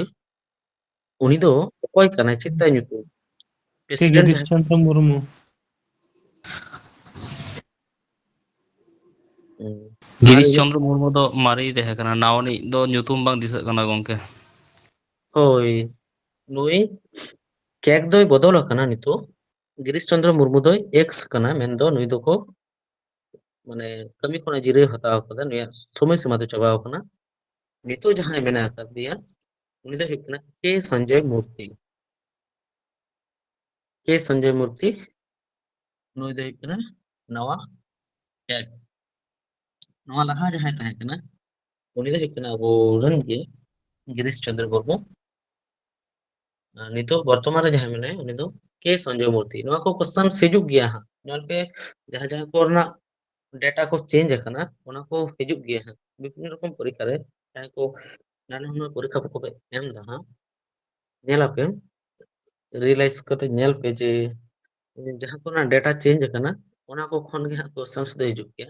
ᱩᱱᱤ ᱫᱚ ᱚᱠᱚᱭ ᱠᱟᱱᱟᱭ? ᱪᱮᱫ ᱛᱟᱭ ᱧᱩᱛᱩᱢ? ᱠᱮ ᱯᱨᱮᱥᱤᱰᱮᱱᱴ ᱜᱤᱨᱤᱥ ᱡᱟᱦᱟᱸᱭ ᱪᱚᱱᱫᱨᱚ ᱢᱩᱨᱢᱩ᱾ ᱦᱩᱸ᱾ ᱜᱤᱨᱤᱥ ᱟᱨ ᱪᱚᱱᱫᱨᱚ ᱢᱩᱨᱢᱩ ᱫᱚ ᱢᱟᱨᱮ ᱛᱟᱦᱮᱸ ᱠᱟᱱᱟ, ᱱᱟᱣᱟᱱᱤᱡ ᱫᱚ ᱧᱩᱛᱩᱢ ᱵᱟᱝ ᱫᱤᱥᱟᱹᱜ ᱠᱟᱱᱟ ᱜᱚᱝᱠᱮ᱾ ᱦᱳᱭ, ᱱᱩᱭ ᱠᱮᱜᱽ ᱫᱚᱭ ᱵᱚᱫᱚᱞ ᱟᱠᱟᱱᱟ ᱱᱤᱛᱚᱜ᱾ ᱜᱤᱨᱤᱥ ᱪᱚᱱᱫᱨᱚ ᱢᱩᱨᱢᱩ ᱫᱚᱭ ᱮᱠᱥ ᱠᱟᱱᱟ, ᱢᱮᱱᱫᱚ ᱱᱩᱭ ᱫᱚᱠᱚ, ᱢᱟᱱᱮ, ᱠᱟᱹᱢᱤ ᱠᱷᱚᱱᱟᱜ ᱡᱤᱨᱟᱹᱣ ᱦᱟᱛᱟᱣ ᱟᱠᱟᱫᱟ, ᱱᱩᱭᱟᱜ ᱥᱚᱢᱚᱭ ᱥᱤᱢᱟ ᱫᱚ ᱪᱟᱵᱟᱣ ᱟᱠᱟᱱᱟ᱾ ᱱᱤᱛᱚᱜ ᱡᱟᱦᱟᱸᱭ ᱢᱮᱱᱟᱜ ᱟᱠᱟᱫᱮᱭᱟ, ᱩᱱᱤ ᱫᱚ ᱦᱩᱭᱩᱜ ᱠᱟᱱᱟ ᱠᱮ ᱥᱚᱧᱡᱚᱭ ᱢᱩᱨᱛᱤ᱾ ᱠᱮ ᱥᱚᱧᱡᱚᱭ ᱢᱩᱨᱛᱤ, ᱱᱩᱭ ᱫᱚ ᱦᱩᱭᱩᱜ ᱠᱟᱱᱟ ᱱᱟᱣᱟ ᱠᱮᱜᱽ᱾ ᱱᱚᱣᱟ ᱞᱟᱦᱟ ᱡᱟᱦᱟᱸᱭ ᱛᱟᱦᱮᱸ ᱠᱟᱱᱟ, ᱩᱱᱤ ᱫᱚ ᱦᱩᱭᱩᱜ ᱠᱟᱱᱟ ᱟᱵᱚ ᱨᱮᱱ ᱜᱮ ᱜᱤᱨᱤᱥ ᱪᱚᱱᱫᱨᱚ ᱢᱩᱨᱢᱩ᱾ ᱟᱨ ᱱᱤᱛᱚᱜ ᱵᱚᱨᱛᱚᱢᱟᱱ ᱨᱮ ᱡᱟᱦᱟᱸᱭ ᱢᱮᱱᱟᱭᱟ, ᱩᱱᱤ ᱫᱚ ᱠᱮ ᱥᱚᱧᱡᱚᱭ ᱢᱩᱨᱛᱤ᱾ ᱱᱚᱣᱟ ᱠᱚ ᱠᱚᱥᱪᱟᱱ ᱦᱤᱡᱩᱜ ᱜᱮᱭᱟ ᱦᱟᱸᱜ᱾ ᱧᱮᱞ ᱯᱮ, ᱡᱟᱦᱟᱸ ᱡᱟᱦᱟᱸ ᱠᱚ ᱨᱮᱱᱟᱜ ᱰᱮᱴᱟ ᱠᱚ ᱪᱮᱧᱡᱽ ᱟᱠᱟᱱᱟ, ᱚᱱᱟ ᱠᱚ ᱦᱤᱡᱩᱜ ᱜᱮᱭᱟ ᱦᱟᱸᱜ᱾ ᱵᱤᱵᱷᱤᱱᱱᱚ ᱨᱚᱠᱚᱢ ᱯᱚᱨᱤᱠᱠᱷᱟ ᱨᱮ, ᱡᱟᱦᱟᱸᱭ ᱠᱚ ᱱᱟᱱᱟ ᱦᱩᱱᱟᱹᱨ ᱯᱚᱨᱤᱠᱠᱷᱟ ᱠᱚᱯᱮ ᱮᱢ ᱮᱫᱟ ᱦᱟᱸᱜ, ᱧᱮᱞ ᱟᱯᱮ, ᱨᱤᱭᱮᱞᱟᱭᱤᱡᱽ ᱠᱟᱛᱮ ᱧᱮᱞ ᱯᱮ ᱡᱮ ᱡᱟᱦᱟᱸ ᱠᱚ ᱨᱮᱱᱟᱜ ᱰᱮᱴᱟ ᱪᱮᱧᱡᱽ ᱟᱠᱟᱱᱟ, ᱚᱱᱟ ᱠᱚ ᱠᱷᱚᱱ ᱜᱮ ᱦᱟᱸᱜ ᱠᱚᱥᱪᱟᱱᱥ ᱫᱚ ᱦᱤᱡᱩᱜ ᱜᱮᱭᱟ᱾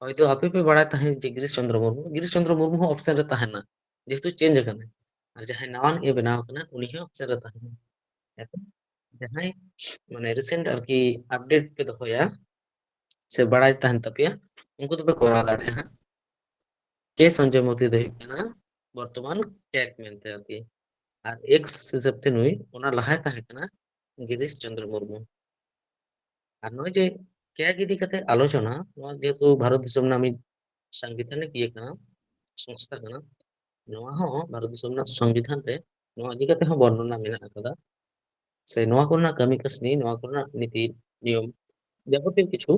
ᱦᱚᱭᱛᱳ ᱟᱯᱮ ᱯᱮ ᱵᱟᱲᱟᱭ ᱛᱟᱦᱮᱸᱫ ᱡᱮ ᱜᱤᱨᱤᱥ ᱪᱚᱱᱫᱨᱚ ᱢᱩᱨᱢᱩ, ᱜᱤᱨᱤᱥ ᱪᱚᱱᱫᱨᱚ ᱢᱩᱨᱢᱩ ᱦᱚᱸ ᱚᱯᱥᱮᱱ ᱨᱮ ᱛᱟᱦᱮᱱᱟ, ᱡᱮᱦᱮᱛᱩ ᱪᱮᱧᱡᱽ ᱟᱠᱟᱱᱟ᱾ ᱟᱨ ᱡᱟᱦᱟᱸᱭ ᱱᱟᱣᱟᱱᱤᱡ ᱮ ᱵᱮᱱᱟᱣ ᱟᱠᱟᱱᱟ, ᱩᱱᱤ ᱦᱚᱸ ᱚᱯᱥᱮᱱ ᱨᱮ ᱛᱟᱦᱮᱱᱟ᱾ ᱦᱮᱸᱛᱚ? ᱡᱟᱦᱟᱸᱭ, ᱢᱟᱱᱮ, ᱨᱤᱥᱮᱱᱴ ᱟᱨᱠᱤ ᱟᱯᱰᱮᱴ ᱯᱮ ᱫᱚᱦᱚᱭᱟ ᱥᱮ ᱵᱟᱲᱟᱭ ᱛᱟᱦᱮᱱ ᱛᱟᱯᱮᱭᱟ, ᱩᱱᱠᱩ ᱫᱚᱯᱮ ᱠᱚᱨᱟᱣ ᱫᱟᱲᱮᱭᱟᱜᱼᱟ ᱦᱟᱸᱜ᱾ ᱠᱮ ᱥᱚᱧᱡᱚᱭ ᱢᱩᱨᱛᱤ ᱫᱚ ᱦᱩᱭᱩᱜ ᱠᱟᱱᱟ ᱵᱚᱨᱛᱚᱢᱟᱱ ᱠᱮᱜᱽ ᱢᱮᱱᱛᱮ ᱟᱨᱠᱤ᱾ ᱟᱨ ᱮᱠᱥ ᱦᱤᱥᱟᱹᱵ ᱛᱮ ᱱᱩᱭ ᱚᱱᱟ ᱞᱟᱦᱟᱭ ᱛᱟᱦᱮᱸ ᱠᱟᱱᱟ ᱜᱤᱨᱤᱥ ᱪᱚᱱᱫᱨᱚ ᱢᱩᱨᱢᱩ᱾ ᱟᱨ ᱱᱚᱜᱼᱚᱭ ᱡᱮ ᱠᱮᱜᱽ ᱤᱫᱤ ᱠᱟᱛᱮ ᱟᱞᱳᱪᱚᱱᱟ, ᱱᱚᱣᱟ ᱡᱮᱦᱮᱛᱩ ᱵᱷᱟᱨᱚᱛ ᱫᱤᱥᱚᱢ ᱨᱮᱱᱟᱜ ᱢᱤᱫ ᱥᱟᱝᱵᱤᱫᱷᱟᱱᱤᱠ ᱤᱭᱟᱹ ᱠᱟᱱᱟ, ᱥᱚᱝᱥᱛᱷᱟ ᱠᱟᱱᱟ, ᱱᱚᱣᱟ ᱦᱚᱸ ᱵᱷᱟᱨᱚᱛ ᱫᱤᱥᱚᱢ ᱨᱮᱱᱟᱜ ᱥᱚᱝᱵᱤᱫᱷᱟᱱ ᱨᱮ ᱱᱚᱣᱟ ᱤᱫᱤ ᱠᱟᱛᱮ ᱦᱚᱸ ᱵᱚᱨᱱᱚᱱᱟ ᱢᱮᱱᱟᱜ ᱟᱠᱟᱫᱟ᱾ ᱥᱮ ᱱᱚᱣᱟ ᱠᱚᱨᱮᱱᱟᱜ ᱠᱟᱹᱢᱤ ᱠᱟᱹᱥᱱᱤ, ᱱᱚᱣᱟ ᱠᱚᱨᱮᱱᱟᱜ ᱱᱤᱛᱤ ᱱᱤᱭᱚᱢ, ᱡᱟᱵᱚᱛᱤᱭᱚ ᱠᱤᱪᱷᱩ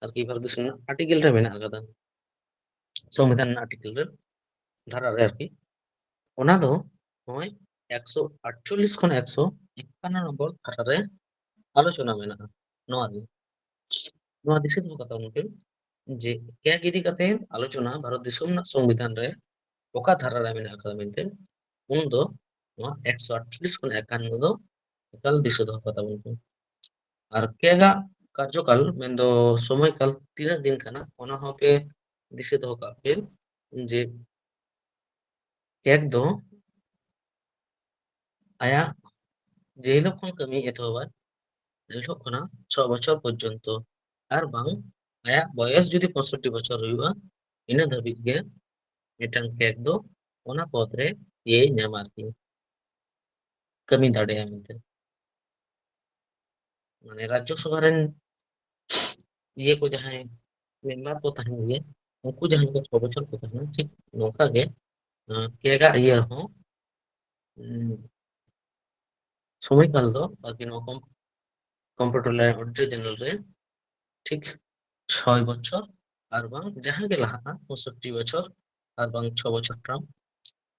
ᱟᱨᱠᱤ ᱵᱷᱟᱨᱚᱛ ᱫᱤᱥᱚᱢ ᱨᱮᱱᱟᱜ ᱟᱨᱴᱤᱠᱮᱞ ᱨᱮ ᱢᱮᱱᱟᱜ ᱟᱠᱟᱫᱟ, ᱥᱚᱝᱵᱤᱫᱷᱟᱱ ᱨᱮᱱᱟᱜ ᱟᱨᱴᱤᱠᱮᱞ ᱨᱮ, ᱫᱷᱟᱨᱟ ᱨᱮ ᱟᱨᱠᱤ᱾ ᱚᱱᱟ ᱫᱚ ᱱᱚᱜᱼᱚᱭ ᱮᱠᱥᱚ ᱟᱴᱪᱚᱞᱞᱤᱥ ᱠᱷᱚᱱ ᱮᱠᱥᱚ ᱮᱠᱟᱱᱱᱚ ᱱᱚᱢᱵᱚᱨ ᱫᱷᱟᱨᱟ ᱨᱮ ᱟᱞᱳᱪᱚᱱᱟ ᱢᱮᱱᱟᱜᱼᱟ᱾ ᱱᱚᱣᱟ ᱫᱤᱱ ᱱᱚᱣᱟ ᱫᱤᱥᱟᱹ ᱫᱚᱦᱚ ᱠᱟᱛᱟ ᱵᱚᱱ ᱯᱮ ᱡᱮ ᱠᱮᱜᱽ ᱤᱫᱤ ᱠᱟᱛᱮ ᱟᱞᱳᱪᱚᱱᱟ ᱵᱷᱟᱨᱚᱛ ᱫᱤᱥᱚᱢ ᱨᱮᱱᱟᱜ ᱥᱚᱝᱵᱤᱫᱷᱟᱱ ᱨᱮ ᱚᱠᱟ ᱫᱷᱟᱨᱟ ᱨᱮ ᱢᱮᱱᱟᱜ ᱟᱠᱟᱫᱟ ᱢᱮᱱᱛᱮ, ᱩᱱ ᱫᱚ ᱱᱚᱣᱟ ᱮᱠᱥᱚ ᱟᱴᱪᱚᱞᱞᱤᱥ ᱠᱷᱚᱱ ᱮᱠᱟᱱᱱᱚ ᱫᱚ ᱮᱠᱟᱞ ᱫᱤᱥᱟᱹ ᱫᱚᱦᱚ ᱠᱟᱛᱟ ᱵᱚᱱ ᱯᱮ᱾ ᱟᱨ ᱠᱮᱜᱽ ᱟᱜ ᱠᱟᱨᱡᱚᱠᱟᱞ ᱢᱮᱱᱫᱚ ᱥᱚᱢᱚᱭ ᱠᱟᱞ ᱛᱤᱱᱟᱹᱜ ᱫᱤᱱ ᱠᱟᱱᱟ, ᱚᱱᱟ ᱦᱚᱸ ᱯᱮ ᱫᱤᱥᱟᱹ ᱫᱚᱦᱚ ᱠᱟᱜ ᱯᱮ ᱡᱮ ᱠᱮᱜᱽ ᱫᱚ ᱟᱭᱟᱜ ᱡᱮ ᱦᱤᱞᱳᱜ ᱠᱷᱚᱱ ᱠᱟᱹᱢᱤ ᱮᱛᱚᱦᱚᱵᱟᱭ, ᱮᱱ ᱦᱤᱞᱳᱜ ᱠᱷᱚᱱᱟᱜ ᱪᱷᱚ ᱵᱚᱪᱷᱚᱨ ᱯᱚᱨᱡᱚᱱᱛᱚ, ᱟᱨ ᱵᱟᱝ ᱟᱭᱟᱜ ᱵᱚᱭᱮᱥ ᱡᱩᱫᱤ ᱯᱚᱸᱭᱥᱚᱴᱴᱤ ᱵᱚᱪᱷᱚᱨ ᱦᱩᱭᱩᱜᱼᱟ, ᱤᱱᱟᱹ ᱫᱷᱟᱹᱵᱤᱡ ᱜᱮ ᱢᱤᱫᱴᱟᱝ ᱠᱮᱜᱽ ᱫᱚ ᱚᱱᱟ ᱯᱚᱫ ᱨᱮ ᱤᱭᱟᱹᱭ ᱧᱟᱢᱟ ᱟᱨᱠᱤ, ᱠᱟᱹᱢᱤ ᱫᱟᱲᱮᱭᱟᱜᱼᱟ ᱢᱮᱱᱛᱮ᱾ ᱢᱟᱱᱮ ᱨᱟᱡᱽᱡᱚ ᱥᱚᱵᱷᱟ ᱨᱮᱱ ᱤᱭᱟᱹ ᱠᱚ ᱡᱟᱦᱟᱸᱭ ᱢᱮᱢᱵᱟᱨ ᱠᱚ ᱛᱟᱦᱮᱱ ᱜᱮᱭᱟ, ᱩᱱᱠᱩ ᱡᱟᱦᱟᱸ ᱞᱮᱠᱟ ᱪᱷᱚ ᱵᱚᱪᱷᱚᱨ ᱠᱚ ᱛᱟᱦᱮᱱᱟ, ᱴᱷᱤᱠ ᱱᱚᱝᱠᱟ ᱜᱮ, ᱟᱸ, ᱠᱮᱜᱽ ᱟᱜ ᱤᱭᱟᱹ ᱦᱚᱸ, ᱩᱸ, ᱥᱚᱢᱚᱭ ᱠᱟᱞ ᱫᱚ ᱟᱨᱠᱤ ᱱᱚᱣᱟ ᱠᱚᱢ-, ᱠᱚᱢᱯᱤᱭᱩᱴᱟᱨ ᱞᱮ-, ᱚᱰᱤᱴᱚᱨ ᱡᱮᱱᱟᱨᱮᱞ ᱨᱮ ᱴᱷᱤᱠ ᱪᱷᱚᱭ ᱵᱚᱪᱷᱚᱨ ᱟᱨ ᱵᱟᱝ ᱡᱟᱦᱟᱸ ᱜᱮ ᱞᱟᱦᱟᱜᱼᱟ, ᱯᱚᱸᱭᱥᱚᱴᱴᱤ ᱵᱚᱪᱷᱚᱨ ᱟᱨ ᱵᱟᱝ ᱪᱷᱚ ᱵᱚᱪᱷᱚᱨ ᱴᱟᱨᱢ,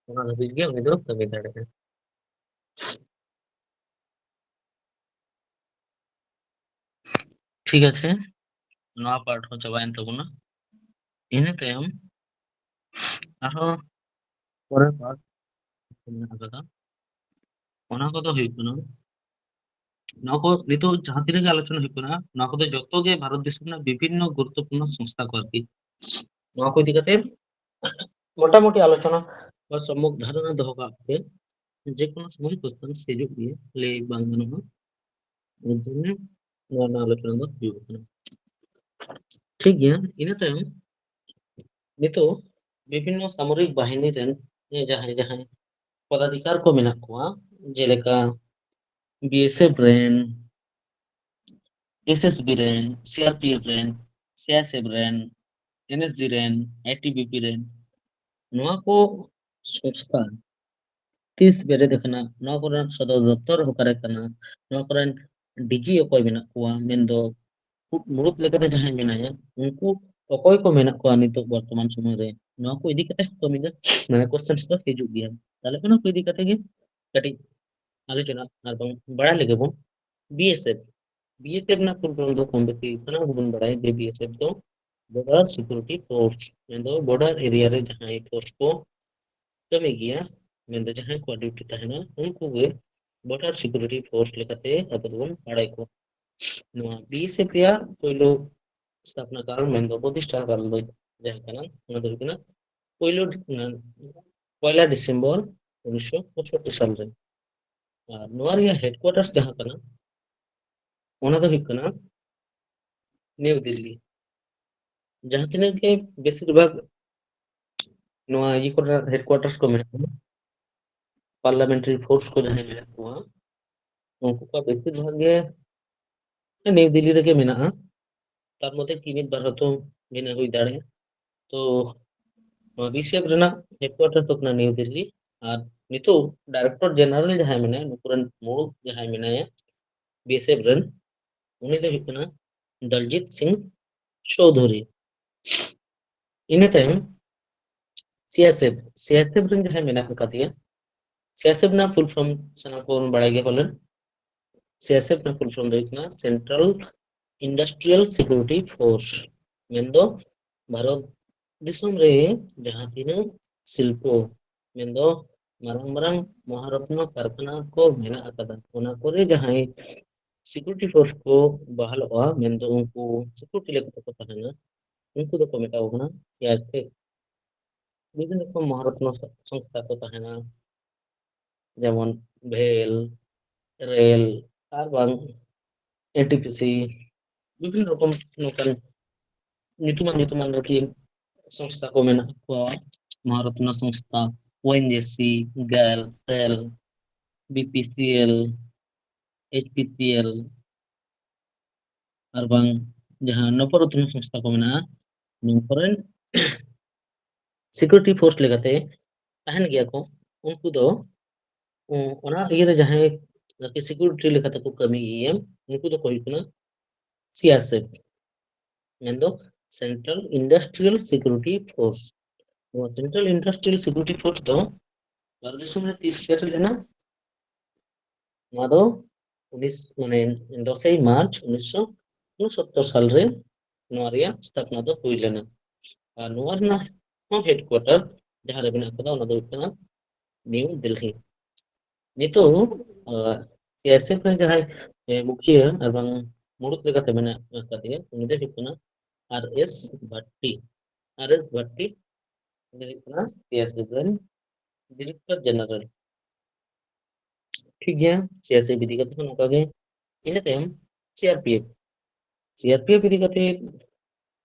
ᱚᱱᱟ ᱫᱷᱟᱹᱵᱤᱡ ᱜᱮ ᱩᱱᱤ ᱫᱚ ᱠᱟᱹᱢᱤ ᱫᱟᱲᱮᱭᱟᱜᱼᱟ᱾ ᱴᱷᱤᱠ ᱟᱪᱷᱮ, ᱱᱚᱣᱟ ᱯᱟᱨᱴ ᱦᱚᱸ ᱪᱟᱵᱟᱭᱮᱱ ᱛᱟᱵᱚᱱᱟ᱾ ᱤᱱᱟᱹ ᱛᱟᱭᱚᱢ ᱟᱨᱦᱚᱸ ᱯᱚᱨᱮᱨ ᱯᱟᱨᱴ ᱢᱮᱱᱟᱜ ᱟᱠᱟᱫᱟ, ᱚᱱᱟ ᱠᱚᱫᱚ ᱦᱩᱭᱩᱜ ᱠᱟᱱᱟ, ᱱᱚᱣᱟ ᱠᱚ ᱱᱤᱛᱚᱜ ᱡᱟᱦᱟᱸ ᱛᱤᱱᱟᱹᱜ ᱜᱮ ᱟᱞᱳᱪᱚᱱᱟ ᱦᱩᱭᱩᱜ ᱠᱟᱱᱟ, ᱱᱚᱣᱟ ᱠᱚᱫᱚ ᱡᱚᱛᱚ ᱜᱮ ᱵᱷᱟᱨᱚᱛ ᱫᱤᱥᱚᱢ ᱨᱮᱱᱟᱜ ᱵᱤᱵᱷᱤᱱᱱᱚ ᱜᱩᱨᱩᱛᱛᱚᱯᱩᱨᱱᱚ ᱥᱚᱝᱥᱛᱷᱟ ᱠᱚ ᱟᱨᱠᱤ᱾ ᱱᱚᱣᱟ ᱠᱚ ᱤᱫᱤ ᱠᱟᱛᱮ ᱢᱚᱴᱟᱢᱩᱴᱤ ᱟᱞᱳᱪᱚᱱᱟ ᱵᱟ ᱥᱚᱢᱢᱚᱠ ᱫᱷᱟᱨᱚᱱᱟ ᱫᱚᱦᱚ ᱠᱟᱜ ᱯᱮ, ᱡᱮ ᱠᱳᱱᱳ ᱥᱚᱢᱚᱭ ᱠᱚᱥᱪᱮᱱ ᱦᱤᱡᱩᱜ ᱜᱮᱭᱟ, ᱞᱟᱹᱭ ᱵᱟᱝ ᱜᱟᱱᱚᱜᱼᱟ᱾ ᱮᱨ ᱡᱚᱱᱱᱚ ᱱᱚᱣᱟ ᱨᱮᱱᱟᱜ ᱟᱞᱳᱪᱚᱱᱟ ᱫᱚ ᱦᱩᱭᱩᱜ ᱠᱟᱱᱟ᱾ ᱴᱷᱤᱠ ᱜᱮᱭᱟ, ᱤᱱᱟᱹ ᱛᱟᱭᱚᱢ ᱱᱤᱛᱚᱜ ᱵᱤᱵᱷᱤᱱᱱᱚ ᱥᱟᱢᱚᱨᱤᱠ ᱵᱟᱦᱤᱱᱤ ᱨᱮᱱ ᱡᱟᱦᱟᱸᱭ ᱡᱟᱦᱟᱸᱭ ᱯᱚᱫᱟᱫᱷᱤᱠᱟᱨ ᱠᱚ ᱢᱮᱱᱟᱜ ᱠᱚᱣᱟ, ᱡᱮᱞᱮᱠᱟ ᱵᱤ ᱮᱥ ᱮᱯᱷ ᱨᱮᱱ, ᱮᱥ ᱮᱥ ᱵᱤ ᱨᱮᱱ, ᱥᱤ ᱟᱨ ᱯᱤ ᱮᱯᱷ ᱨᱮᱱ, ᱥᱤ ᱟᱭ ᱮᱥ ᱮᱯᱷ ᱨᱮᱱ, ᱮᱱ ᱮᱥ ᱡᱤ ᱨᱮᱱ, ᱟᱭ ᱴᱤ ᱵᱤ ᱯᱤ ᱨᱮᱱ, ᱱᱚᱣᱟ ᱠᱚ ᱥᱚᱝᱥᱛᱷᱟ ᱛᱤᱥ ᱵᱮᱨᱮᱫ ᱟᱠᱟᱱᱟ, ᱱᱚᱣᱟ ᱠᱚᱨᱮᱱᱟᱜ ᱥᱚᱫᱚᱨ ᱫᱚᱯᱛᱚᱨ ᱚᱠᱟᱨᱮ ᱠᱟᱱᱟ, ᱱᱚᱣᱟ ᱠᱚᱨᱮᱱ ᱰᱤ ᱡᱤ ᱚᱠᱚᱭ ᱢᱮᱱᱟᱜ ᱠᱚᱣᱟ, ᱢᱮᱱᱫᱚ ᱢᱩᱲᱩᱫ ᱞᱮᱠᱟᱛᱮ ᱡᱟᱦᱟᱸᱭ ᱢᱮᱱᱟᱭᱟ, ᱩᱱᱠᱩ ᱚᱠᱚᱭ ᱠᱚ ᱢᱮᱱᱟᱜ ᱠᱚᱣᱟ ᱱᱤᱛᱚᱜ ᱵᱚᱨᱛᱚᱢᱟᱱ ᱥᱚᱢᱚᱭ ᱨᱮ, ᱱᱚᱣᱟ ᱠᱚ ᱤᱫᱤ ᱠᱟᱛᱮ ᱦᱚᱸ ᱠᱟᱹᱢᱤ ᱫᱚ, ᱢᱟᱱᱮ, ᱠᱚᱥᱪᱮᱱᱥ ᱫᱚ ᱦᱤᱡᱩᱜ ᱜᱮᱭᱟ᱾ ᱛᱟᱦᱞᱮ ᱚᱱᱟ ᱠᱚ ᱤᱫᱤ ᱠᱟᱛᱮ ᱜᱮ ᱠᱟᱹᱴᱤᱡ ᱟᱞᱳᱪᱚᱱᱟ ᱟᱨ ᱵᱟᱝ ᱵᱟᱲᱟᱭ ᱞᱮᱜᱮ ᱵᱚᱱ᱾ B S F, B S F ᱨᱮᱱᱟᱜ ᱯᱷᱩᱞ ᱯᱷᱚᱨᱢ ᱫᱚ ᱠᱚᱢ ᱵᱮᱥᱤ ᱥᱟᱱᱟᱢ ᱜᱮᱵᱚᱱ ᱵᱟᱲᱟᱭᱟ ᱡᱮ ᱵᱤ ᱮᱥ ᱮᱯᱷ ᱫᱚ ᱵᱚᱰᱟᱨ ᱥᱤᱠᱩᱨᱤᱴᱤ ᱯᱷᱳᱨᱥ, ᱢᱮᱱᱫᱚ ᱵᱚᱰᱟᱨ ᱮᱨᱤᱭᱟ ᱨᱮ ᱡᱟᱦᱟᱸᱭ ᱯᱷᱳᱨᱥ ᱠᱚ ᱠᱟᱹᱢᱤ ᱜᱮᱭᱟ, ᱢᱮᱱᱫᱚ ᱡᱟᱦᱟᱸᱭ ᱠᱚᱣᱟᱜ ᱰᱤᱭᱩᱴᱤ ᱛᱟᱦᱮᱱᱟ, ᱩᱱᱠᱩ ᱜᱮ ᱵᱚᱰᱟᱨ ᱥᱤᱠᱩᱨᱤᱴᱤ ᱯᱷᱳᱨᱥ ᱞᱮᱠᱟᱛᱮ ᱟᱵᱚ ᱫᱚᱵᱚᱱ ᱵᱟᱲᱟᱭ ᱠᱚᱣᱟ᱾ ᱱᱚᱣᱟ ᱵᱤ ᱮᱥ ᱮᱯᱷ ᱨᱮᱭᱟᱜ ᱯᱳᱭᱞᱳ ᱥᱛᱷᱟᱯᱚᱱᱟ ᱠᱟᱨᱚᱱ, ᱢᱮᱱᱫᱚ ᱯᱨᱚᱛᱤᱥᱴᱷᱟ ᱠᱟᱨᱚᱱ ᱫᱚ ᱡᱟᱦᱟᱸ ᱠᱟᱱᱟ, ᱚᱱᱟ ᱫᱚ ᱦᱩᱭᱩᱜ ᱠᱟᱱᱟ ᱯᱳᱭᱞᱳ, ᱯᱚᱭᱞᱟ ᱰᱤᱥᱮᱢᱵᱚᱨ ᱩᱱᱤᱥᱥᱚ ᱯᱚᱸᱭᱥᱚᱴᱴᱤ ᱥᱟᱞ ᱨᱮ᱾ ᱟᱨ ᱱᱚᱣᱟ ᱨᱮᱭᱟᱜ ᱦᱮᱰᱠᱩᱣᱟᱴᱟᱨᱥ ᱡᱟᱦᱟᱸ ᱠᱟᱱᱟ, ᱚᱱᱟ ᱫᱚ ᱦᱩᱭᱩᱜ ᱠᱟᱱᱟ ᱱᱤᱣ ᱫᱤᱞᱞᱤ᱾ ᱡᱟᱦᱟᱸ ᱛᱤᱱᱟᱹᱜ ᱜᱮ ᱵᱮᱥᱤᱨ ᱵᱷᱟᱜᱽ ᱱᱚᱣᱟ ᱤᱭᱟᱹ ᱠᱚᱨᱮᱱᱟᱜ ᱦᱮᱰᱠᱩᱣᱟᱴᱟᱨᱥ ᱠᱚ ᱢᱮᱱᱟᱜ ᱠᱚᱣᱟ, ᱯᱟᱨᱞᱟᱢᱮᱱᱴᱟᱨᱤ ᱯᱷᱳᱨᱥ ᱠᱚ ᱡᱟᱦᱟᱸᱭ ᱢᱮᱱᱟᱜ ᱠᱚᱣᱟ, ᱩᱱᱠᱩ ᱠᱚᱣᱟᱜ ᱵᱮᱥᱤᱨ ᱵᱷᱟᱜᱽ ᱜᱮ ᱱᱤᱣ ᱫᱤᱞᱞᱤ ᱨᱮᱜᱮ ᱢᱮᱱᱟᱜᱼᱟ᱾ ᱛᱟᱨ ᱢᱚᱫᱽᱫᱷᱮ ᱠᱤ ᱢᱤᱫ ᱵᱟᱨ ᱦᱚᱭᱛᱳ ᱵᱷᱤᱱᱟᱹ ᱦᱩᱭ ᱫᱟᱲᱮᱭᱟᱜᱼᱟ᱾ ᱛᱚ ᱱᱚᱣᱟ ᱵᱤ ᱮᱥ ᱮᱯᱷ ᱨᱮᱱᱟᱜ ᱦᱮᱰᱠᱩᱣᱟᱴᱟᱨ ᱫᱚ ᱠᱟᱱᱟ ᱱᱤᱣ ᱫᱤᱞᱞᱤ, ᱟᱨ ᱱᱤᱛᱚᱜ ᱰᱟᱭᱨᱮᱠᱴᱚᱨ ᱡᱮᱱᱟᱨᱮᱞ ᱡᱟᱦᱟᱸᱭ ᱢᱮᱱᱟᱭᱟ, ᱱᱩᱠᱩ ᱨᱮᱱ ᱢᱩᱬ ᱡᱟᱦᱟᱸᱭ ᱢᱮᱱᱟᱭᱟ ᱵᱤ ᱮᱥ ᱮᱯᱷ ᱨᱮᱱ, ᱩᱱᱤ ᱫᱚ ᱦᱩᱭᱩᱜ ᱠᱟᱱᱟ ᱫᱚᱞᱡᱤᱛ ᱥᱤᱝ ᱪᱳᱣᱫᱷᱩᱨᱤ᱾ ᱤᱱᱟᱹ ᱛᱟᱭᱚᱢ C I S F, C I S F ᱨᱮᱱ ᱡᱟᱦᱟᱸᱭ ᱢᱮᱱᱟᱜ ᱟᱠᱟᱫᱮᱭᱟ, ᱥᱤ ᱟᱭ ᱮᱥ ᱮᱯᱷ ᱨᱮᱱᱟᱜ ᱯᱷᱩᱞ ᱯᱷᱚᱨᱢ ᱥᱟᱱᱟᱢ ᱠᱚᱵᱚᱱ ᱵᱟᱲᱟᱭ ᱜᱮᱭᱟ ᱯᱟᱞᱮᱱ᱾ ᱥᱤ ᱟᱭ ᱮᱥ ᱮᱯᱷ ᱨᱮᱱᱟᱜ ᱯᱷᱩᱞ ᱯᱷᱚᱨᱢ ᱫᱚ ᱦᱩᱭᱩᱜ ᱠᱟᱱᱟ ᱥᱮᱱᱴᱨᱟᱞ ᱤᱱᱰᱟᱥᱴᱨᱤᱭᱟᱞ ᱥᱤᱠᱩᱨᱤᱴᱤ ᱯᱷᱳᱨᱥ, ᱢᱮᱱᱫᱚ ᱵᱷᱟᱨᱚᱛ ᱫᱤᱥᱚᱢ ᱨᱮ ᱡᱟᱦᱟᱸ ᱛᱤᱱᱟᱹᱜ ᱥᱤᱞᱯᱚ, ᱢᱮᱱᱫᱚ ᱢᱟᱨᱟᱝ ᱢᱟᱨᱟᱝ ᱢᱚᱦᱟᱨᱚᱛᱱᱚ ᱠᱟᱨᱠᱷᱟᱱᱟ ᱠᱚ ᱢᱮᱱᱟᱜ ᱟᱠᱟᱫᱟ, ᱚᱱᱟ ᱠᱚᱨᱮ ᱡᱟᱦᱟᱸᱭ ᱥᱤᱠᱩᱨᱤᱴᱤ ᱯᱷᱳᱨᱥ ᱠᱚ ᱵᱟᱦᱟᱞᱚᱜᱼᱟ, ᱢᱮᱱᱫᱚ ᱩᱱᱠᱩ ᱥᱤᱠᱩᱨᱤᱴᱤ ᱞᱮᱠᱟ ᱛᱮᱠᱚ ᱛᱟᱦᱮᱱᱟ, ᱩᱱᱠᱩ ᱫᱚᱠᱚ ᱢᱮᱛᱟ ᱠᱚ ᱠᱟᱱᱟ ᱥᱤ ᱟᱭ ᱮᱥ ᱮᱯᱷ᱾ ᱵᱤᱵᱷᱤᱱᱱᱚ ᱨᱚᱠᱚᱢ ᱢᱚᱦᱟᱨᱚᱛᱱᱚ ᱥᱚᱝᱥᱛᱷᱟ ᱠᱚ ᱛᱟᱦᱮᱱᱟ, ᱡᱮᱢᱚᱱ ᱵᱷᱮᱞ, ᱨᱮᱞ, ᱟᱨ ᱵᱟᱝ ᱮᱱ ᱴᱤ ᱯᱤ ᱥᱤ, ᱵᱤᱵᱷᱤᱱᱱᱚ ᱨᱚᱠᱚᱢ ᱱᱚᱝᱠᱟᱱ ᱧᱩᱛᱩᱢᱟᱱ ᱧᱩᱛᱩᱢᱟᱱ ᱟᱨᱠᱤ ᱥᱚᱝᱥᱛᱷᱟ ᱠᱚ ᱢᱮᱱᱟᱜ ᱠᱚᱣᱟ, ᱢᱚᱦᱟᱨᱚᱛᱱᱚ ᱥᱚᱝᱥᱛᱷᱟ, ᱳ ᱮᱱ ᱡᱤ ᱥᱤ, ᱜᱮᱞ, ᱨᱮᱞ, B P C L, H P C L, ᱟᱨ ᱵᱟᱝ ᱡᱟᱦᱟᱸ ᱱᱚᱵᱚᱨᱚᱛᱱᱚ ᱥᱚᱝᱥᱛᱷᱟ ᱠᱚ ᱢᱮᱱᱟᱜᱼᱟ, ᱱᱚᱣᱟ ᱠᱚᱨᱮᱱ ᱥᱤᱠᱩᱨᱤᱴᱤ ᱯᱷᱳᱨᱥ ᱞᱮᱠᱟᱛᱮ ᱛᱟᱦᱮᱱ ᱜᱮᱭᱟ ᱠᱚ᱾ ᱩᱱᱠᱩ ᱫᱚ, ᱚ-, ᱚᱱᱟ ᱤᱭᱟᱹ ᱨᱮ ᱡᱟᱦᱟᱸᱭ ᱟᱨᱠᱤ ᱥᱤᱠᱩᱨᱤᱴᱤ ᱞᱮᱠᱟᱛᱮ ᱠᱚ ᱠᱟᱹᱢᱤ ᱜᱮᱭᱟ, ᱩᱱᱠᱩ ᱫᱚᱠᱚ ᱦᱩᱭᱩᱜ ᱠᱟᱱᱟ ᱥᱤ ᱟᱭ ᱮᱥ ᱮᱯᱷ, ᱢᱮᱱᱫᱚ ᱥᱮᱱᱴᱨᱟᱞ ᱤᱱᱰᱟᱥᱴᱨᱤᱭᱟᱞ ᱥᱤᱠᱩᱨᱤᱴᱤ ᱯᱷᱳᱨᱥ᱾ ᱱᱚᱣᱟ ᱥᱮᱱᱴᱨᱟᱞ ᱤᱱᱰᱟᱥᱴᱨᱤᱭᱟᱞ ᱥᱤᱠᱩᱨᱤᱴᱤ ᱯᱷᱳᱨᱥ ᱫᱚ ᱵᱷᱟᱨᱚᱛ ᱫᱤᱥᱚᱢ ᱨᱮ ᱛᱤᱥ ᱵᱮᱨᱮᱫ ᱞᱮᱱᱟ? ᱱᱚᱣᱟ ᱫᱚ ᱩᱱᱤᱥ ᱢᱟᱱᱮ ᱫᱚᱥᱮᱭ ᱢᱟᱨᱪ ᱩᱱᱤᱥᱥᱚ ᱩᱱᱚᱥᱚᱛᱛᱚᱨ ᱥᱟᱞ ᱨᱮ ᱱᱚᱣᱟ ᱨᱮᱭᱟᱜ ᱥᱛᱷᱟᱯᱱᱟ ᱫᱚ ᱦᱩᱭ ᱞᱮᱱᱟ᱾ ᱟᱨ ᱱᱚᱣᱟ ᱨᱮᱱᱟᱜ ᱦᱚᱸ ᱦᱮᱰᱠᱩᱣᱟᱴᱟᱨ ᱡᱟᱦᱟᱸ ᱨᱮ ᱢᱮᱱᱟᱜ ᱟᱠᱟᱫᱟ, ᱚᱱᱟ ᱫᱚ ᱦᱩᱭᱩᱜ ᱠᱟᱱᱟ ᱱᱤᱭᱩ ᱫᱤᱞᱞᱤ᱾ ᱱᱤᱛᱚᱜ ᱥᱤᱟᱭᱮᱥᱮᱯᱷ ᱨᱮ ᱡᱟᱦᱟᱸᱭ ᱮ, ᱢᱩᱠᱷᱤᱭᱟᱹ ᱟᱨ ᱵᱟᱝ ᱢᱩᱲᱩᱫ ᱞᱮᱠᱟᱛᱮ ᱢᱮᱱᱟᱜ ᱟᱠᱟᱫᱮᱭᱟ, ᱩᱱᱤ ᱫᱚᱭ ᱦᱩᱭᱩᱜ ᱠᱟᱱᱟ ᱟᱨ ᱮᱥ ᱵᱷᱟᱴᱴᱤ᱾ ᱟᱨ ᱮᱥ ᱵᱷᱟᱴᱴᱤ ᱩᱱᱤ ᱦᱩᱭᱩᱜ ᱠᱟᱱᱟ ᱥᱤᱟᱭᱮᱥᱮᱯᱷ ᱨᱮᱱ ᱰᱤᱨᱮᱠᱴᱚᱨ ᱡᱮᱱᱟᱨᱮᱞ᱾ ᱴᱷᱤᱠ ᱜᱮᱭᱟ, ᱥᱤᱟᱭᱮᱥᱮᱯᱷ ᱤᱫᱤ ᱠᱟᱛᱮ ᱦᱚᱸ ᱱᱚᱝᱠᱟ ᱜᱮ᱾ ᱤᱱᱟᱹ ᱛᱟᱭᱚᱢ ᱥᱤᱟᱨᱯᱤᱮᱯᱷ, ᱥᱤᱟᱨᱯᱤᱮᱯᱷ ᱤᱫᱤ ᱠᱟᱛᱮ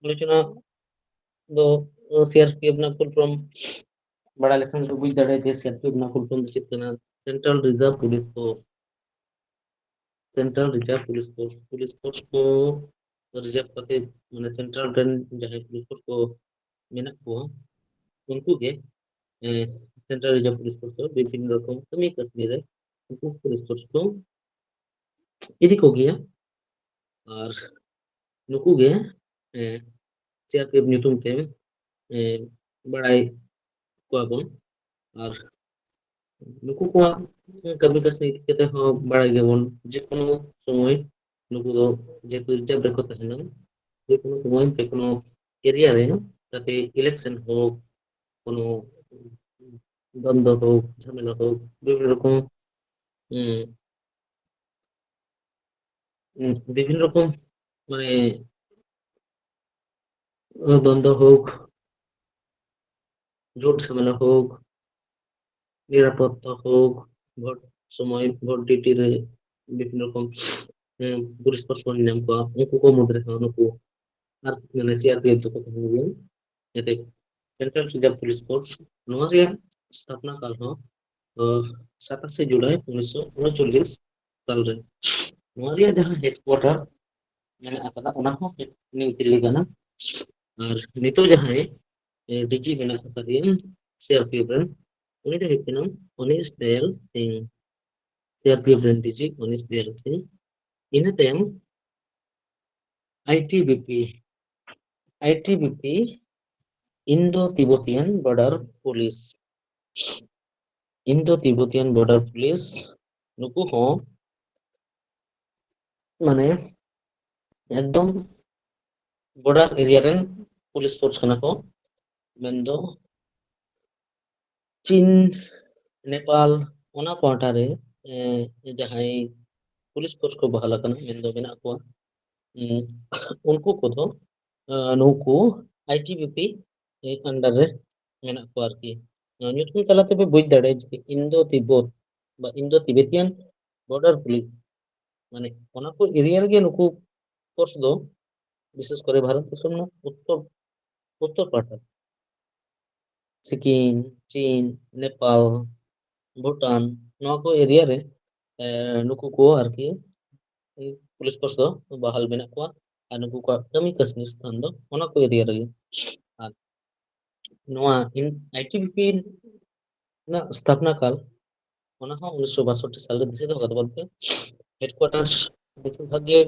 ᱟᱞᱳᱪᱚᱱᱟ ᱫᱚ ᱥᱤᱟᱨᱯᱤᱮᱯᱷ ᱨᱮᱱᱟᱜ ᱯᱷᱩᱞ ᱯᱷᱚᱨᱢ ᱵᱟᱲᱟᱭ ᱞᱮᱠᱷᱟᱱ ᱵᱚ ᱵᱩᱡᱽ ᱫᱟᱲᱮᱭᱟᱜᱼᱟ ᱡᱮ ᱥᱤᱟᱨᱯᱤᱮᱯᱷ ᱨᱮᱱᱟᱜ ᱯᱷᱩᱞ ᱯᱷᱚᱨᱢ ᱫᱚ ᱪᱮᱫ ᱠᱟᱱᱟ᱾ Central reserve police force, central reserve police force, police force ᱠᱚ ᱨᱤᱡᱟᱨᱵᱷ ᱠᱟᱛᱮ, ᱢᱟᱱᱮ ᱥᱮᱱᱴᱨᱟᱞ ᱨᱮᱱ ᱡᱟᱦᱟᱸᱭ ᱯᱩᱞᱤᱥ ᱯᱷᱳᱨᱥ ᱠᱚ ᱢᱮᱱᱟᱜ ᱠᱚᱣᱟ, ᱩᱱᱠᱩ ᱜᱮ ᱥᱮᱱᱴᱨᱟᱞ ᱨᱤᱡᱟᱨᱵᱷ ᱯᱩᱞᱤᱥ ᱯᱷᱳᱨᱥ ᱫᱚ ᱵᱤᱵᱷᱤᱱᱱᱚ ᱨᱚᱠᱚᱢ ᱠᱟᱹᱢᱤ ᱠᱟᱹᱥᱱᱤ ᱨᱮ ᱩᱱᱠᱩ ᱯᱩᱞᱤᱥ ᱯᱷᱳᱨᱥ ᱠᱚ ᱤᱫᱤ ᱠᱚᱜᱮᱭᱟ᱾ ᱟᱨ ᱱᱩᱠᱩ ᱜᱮ ᱥᱤᱟᱨᱯᱤᱮᱯᱷ ᱧᱩᱛᱩᱢ ᱛᱮ ᱮ, ᱵᱟᱲᱟᱭ ᱠᱚᱣᱟ ᱵᱚᱱ᱾ ᱟᱨ ᱱᱩᱠᱩ ᱠᱚᱣᱟᱜ ᱠᱟᱹᱢᱤ ᱠᱟᱹᱥᱱᱤ ᱤᱫᱤ ᱠᱟᱛᱮ ᱦᱚᱸ ᱵᱟᱲᱟᱭ ᱜᱮᱭᱟᱵᱚᱱ, ᱡᱮ ᱠᱳᱱᱳ ᱥᱚᱢᱚᱭ ᱱᱩᱠᱩ ᱫᱚ ᱡᱮᱦᱮᱛᱩ ᱨᱤᱡᱟᱨᱵᱷ ᱨᱮᱠᱚ ᱛᱟᱦᱮᱱᱟ, ᱡᱮ ᱠᱳᱱᱳ ᱥᱚᱢᱚᱭ ᱡᱮ ᱠᱳᱱᱳ ᱮᱨᱤᱭᱟ ᱨᱮ, ᱡᱟᱛᱮ ᱤᱞᱮᱠᱥᱚᱱ ᱦᱳᱠ, ᱠᱳᱱᱳ ᱫᱚᱱᱫᱚ ᱦᱳᱠ, ᱡᱷᱟᱢᱮᱞᱟ ᱦᱳᱠ, ᱵᱤᱵᱷᱤᱱᱱᱚ ᱨᱚᱠᱚᱢ ᱩᱸ, ᱩᱸ, ᱵᱤᱵᱷᱤᱱᱱᱚ ᱨᱚᱠᱚᱢ ᱢᱟᱱᱮ ᱫᱚᱱᱫᱚ ᱦᱳᱠ, ᱡᱳᱴ ᱡᱷᱟᱢᱮᱞᱟ ᱦᱳᱠ, ᱱᱤᱨᱟᱯᱚᱛᱛᱟ ᱦᱳᱠ, ᱵᱷᱳᱴ ᱥᱚᱢᱚᱭ, ᱵᱷᱳᱴ ᱰᱤᱭᱩᱴᱤ ᱨᱮ ᱵᱤᱵᱷᱤᱱᱱᱚ ᱨᱚᱠᱚᱢ ᱩᱸ, ᱯᱩᱞᱤᱥ ᱯᱷᱳᱨᱥ ᱵᱚᱱ ᱧᱟᱢ ᱠᱚᱣᱟ, ᱩᱱᱠᱩ ᱠᱚ ᱢᱩᱫᱽ ᱨᱮᱦᱚᱸ ᱱᱩᱠᱩ ᱟᱨ ᱢᱟᱱᱮ ᱥᱤᱟᱨᱯᱤᱮᱯᱷ ᱫᱚᱠᱚ ᱛᱟᱦᱮᱱ ᱜᱮᱭᱟ᱾ ᱡᱟᱛᱮ ᱥᱮᱱᱴᱨᱟᱞ ᱨᱤᱡᱟᱨᱵᱷ ᱯᱩᱞᱤᱥ ᱯᱷᱳᱨᱥ, ᱱᱚᱣᱟ ᱨᱮᱭᱟᱜ ᱥᱛᱷᱟᱯᱱᱟ ᱠᱟᱞ ᱦᱚᱸ ᱥᱟᱛᱟᱥᱮ ᱡᱩᱞᱟᱭ ᱩᱱᱤᱥᱥᱚ ᱩᱱᱩᱪᱚᱞᱞᱤᱥ ᱥᱟᱞ ᱨᱮ᱾ ᱱᱚᱣᱟ ᱨᱮᱭᱟᱜ ᱡᱟᱦᱟᱸ ᱦᱮᱰᱠᱩᱣᱟᱴᱟᱨ ᱢᱮᱱᱟᱜ ᱟᱠᱟᱫᱟ, ᱚᱱᱟ ᱦᱚᱸ ᱱᱤᱭᱩ ᱫᱤᱞᱞᱤ ᱠᱟᱱᱟ᱾ ᱟᱨ ᱱᱤᱛᱚᱜ ᱡᱟᱦᱟᱸᱭ ᱰᱤᱡᱤ ᱢᱮᱱᱟᱜ ᱟᱠᱟᱫᱮᱭᱟ ᱥᱤᱟᱨᱯᱤᱮᱯᱷ ᱨᱮᱱ, ᱩᱱᱤ ᱫᱚ ᱦᱩᱭᱩᱜ ᱠᱟᱱᱟ ᱚᱱᱤᱥ ᱫᱚᱭᱟᱞ ᱥᱤᱝ, ᱥᱤᱟᱨᱯᱤᱮᱯᱷ ᱨᱮᱱ ᱰᱤᱡᱤ ᱚᱱᱤᱥ ᱫᱚᱭᱟᱞ ᱥᱤᱝ᱾ ᱤᱱᱟᱹ ᱛᱟᱭᱚᱢ ᱟᱭᱴᱤᱵᱤᱯᱤ, ᱟᱭᱴᱤᱵᱤᱯᱤ, Indo Tibetan Border Police, Indo Tibetan Border Police ᱱᱩᱠᱩ ᱦᱚᱸ ᱢᱟᱱᱮ ᱮᱠᱫᱚᱢ ᱵᱚᱨᱰᱟᱨ ᱮᱨᱤᱭᱟ ᱨᱮᱱ ᱯᱩᱞᱤᱥ ᱯᱷᱳᱨᱥ ᱠᱟᱱᱟ ᱠᱚ, ᱢᱮᱱᱫᱚ ᱪᱤᱱ, ᱱᱮᱯᱟᱞ, ᱚᱱᱟ ᱯᱟᱦᱴᱟ ᱨᱮ ᱮ, ᱡᱟᱦᱟᱸᱭ ᱯᱩᱞᱤᱥ ᱯᱷᱳᱨᱥ ᱠᱚ ᱵᱟᱦᱟᱞ ᱟᱠᱟᱱᱟ, ᱢᱮᱱᱫᱚ ᱢᱮᱱᱟᱜ ᱠᱚᱣᱟ, ᱩᱸ, ᱩᱱᱠᱩ ᱠᱚᱫᱚ ᱮ, ᱱᱩᱠᱩ I T B P under ᱨᱮ ᱢᱮᱱᱟᱜ ᱠᱚᱣᱟ ᱟᱨᱠᱤ᱾ ᱱᱚᱣᱟ ᱧᱩᱛᱩᱢ ᱛᱟᱞᱟ ᱛᱮᱯᱮ ᱵᱩᱡᱽ ᱫᱟᱲᱮᱭᱟᱜᱼᱟ ᱡᱮ ᱤᱱᱫᱳ ᱛᱤᱵᱵᱚᱛ ᱵᱟ ᱤᱱᱫᱳ ᱛᱤᱵᱮᱛᱤᱭᱟᱱ ᱵᱚᱨᱰᱟᱨ ᱯᱩᱞᱤᱥ, ᱢᱟᱱᱮ ᱚᱱᱟ ᱠᱚ ᱮᱨᱤᱭᱟ ᱨᱮᱜᱮ ᱱᱩᱠᱩ ᱯᱷᱳᱨᱥ ᱫᱚ, ᱵᱤᱥᱮᱥ ᱠᱚᱨᱮ ᱵᱷᱟᱨᱚᱛ ᱫᱤᱥᱚᱢ ᱨᱮᱱᱟᱜ ᱩᱛᱛᱚᱨ, ᱩᱛᱛᱚᱨ ᱯᱟᱦᱴᱟ, ᱥᱤᱠᱤᱢ, ᱪᱤᱱ, ᱱᱮᱯᱟᱞ, ᱵᱷᱩᱴᱟᱱ, ᱱᱚᱣᱟ ᱠᱚ ᱮᱨᱤᱭᱟ ᱨᱮ ᱮ, ᱱᱩᱠᱩ ᱠᱚ ᱟᱨᱠᱤ ᱯᱩᱞᱤᱥ ᱯᱷᱳᱨᱥ ᱫᱚ ᱵᱟᱦᱟᱞ ᱢᱮᱱᱟᱜ ᱠᱚᱣᱟ᱾ ᱟᱨ ᱱᱩᱠᱩ ᱠᱚᱣᱟᱜ ᱠᱟᱹᱢᱤ ᱠᱟᱹᱥᱱᱤ ᱥᱛᱷᱟᱱ ᱫᱚ ᱚᱱᱟ ᱠᱚ ᱮᱨᱤᱭᱟ ᱨᱮᱜᱮ᱾ ᱟᱨ ᱱᱚᱣᱟ ᱟᱭ ᱴᱤ ᱵᱤ ᱯᱤ ᱨᱮᱱᱟᱜ ᱥᱛᱷᱟᱯᱱᱟ ᱠᱟᱞ, ᱚᱱᱟ ᱦᱚᱸ ᱩᱱᱤᱥᱥᱚ ᱵᱟᱥᱚᱴᱴᱤ ᱥᱟᱞ ᱨᱮ ᱫᱤᱥᱟᱹ ᱫᱚᱦᱚ ᱠᱟᱛᱟ ᱵᱚᱱ ᱯᱮ᱾ ᱦᱮᱰᱠᱩᱣᱟᱴᱟᱨᱥ ᱵᱮᱥᱤᱨ ᱵᱷᱟᱜᱽ ᱜᱮ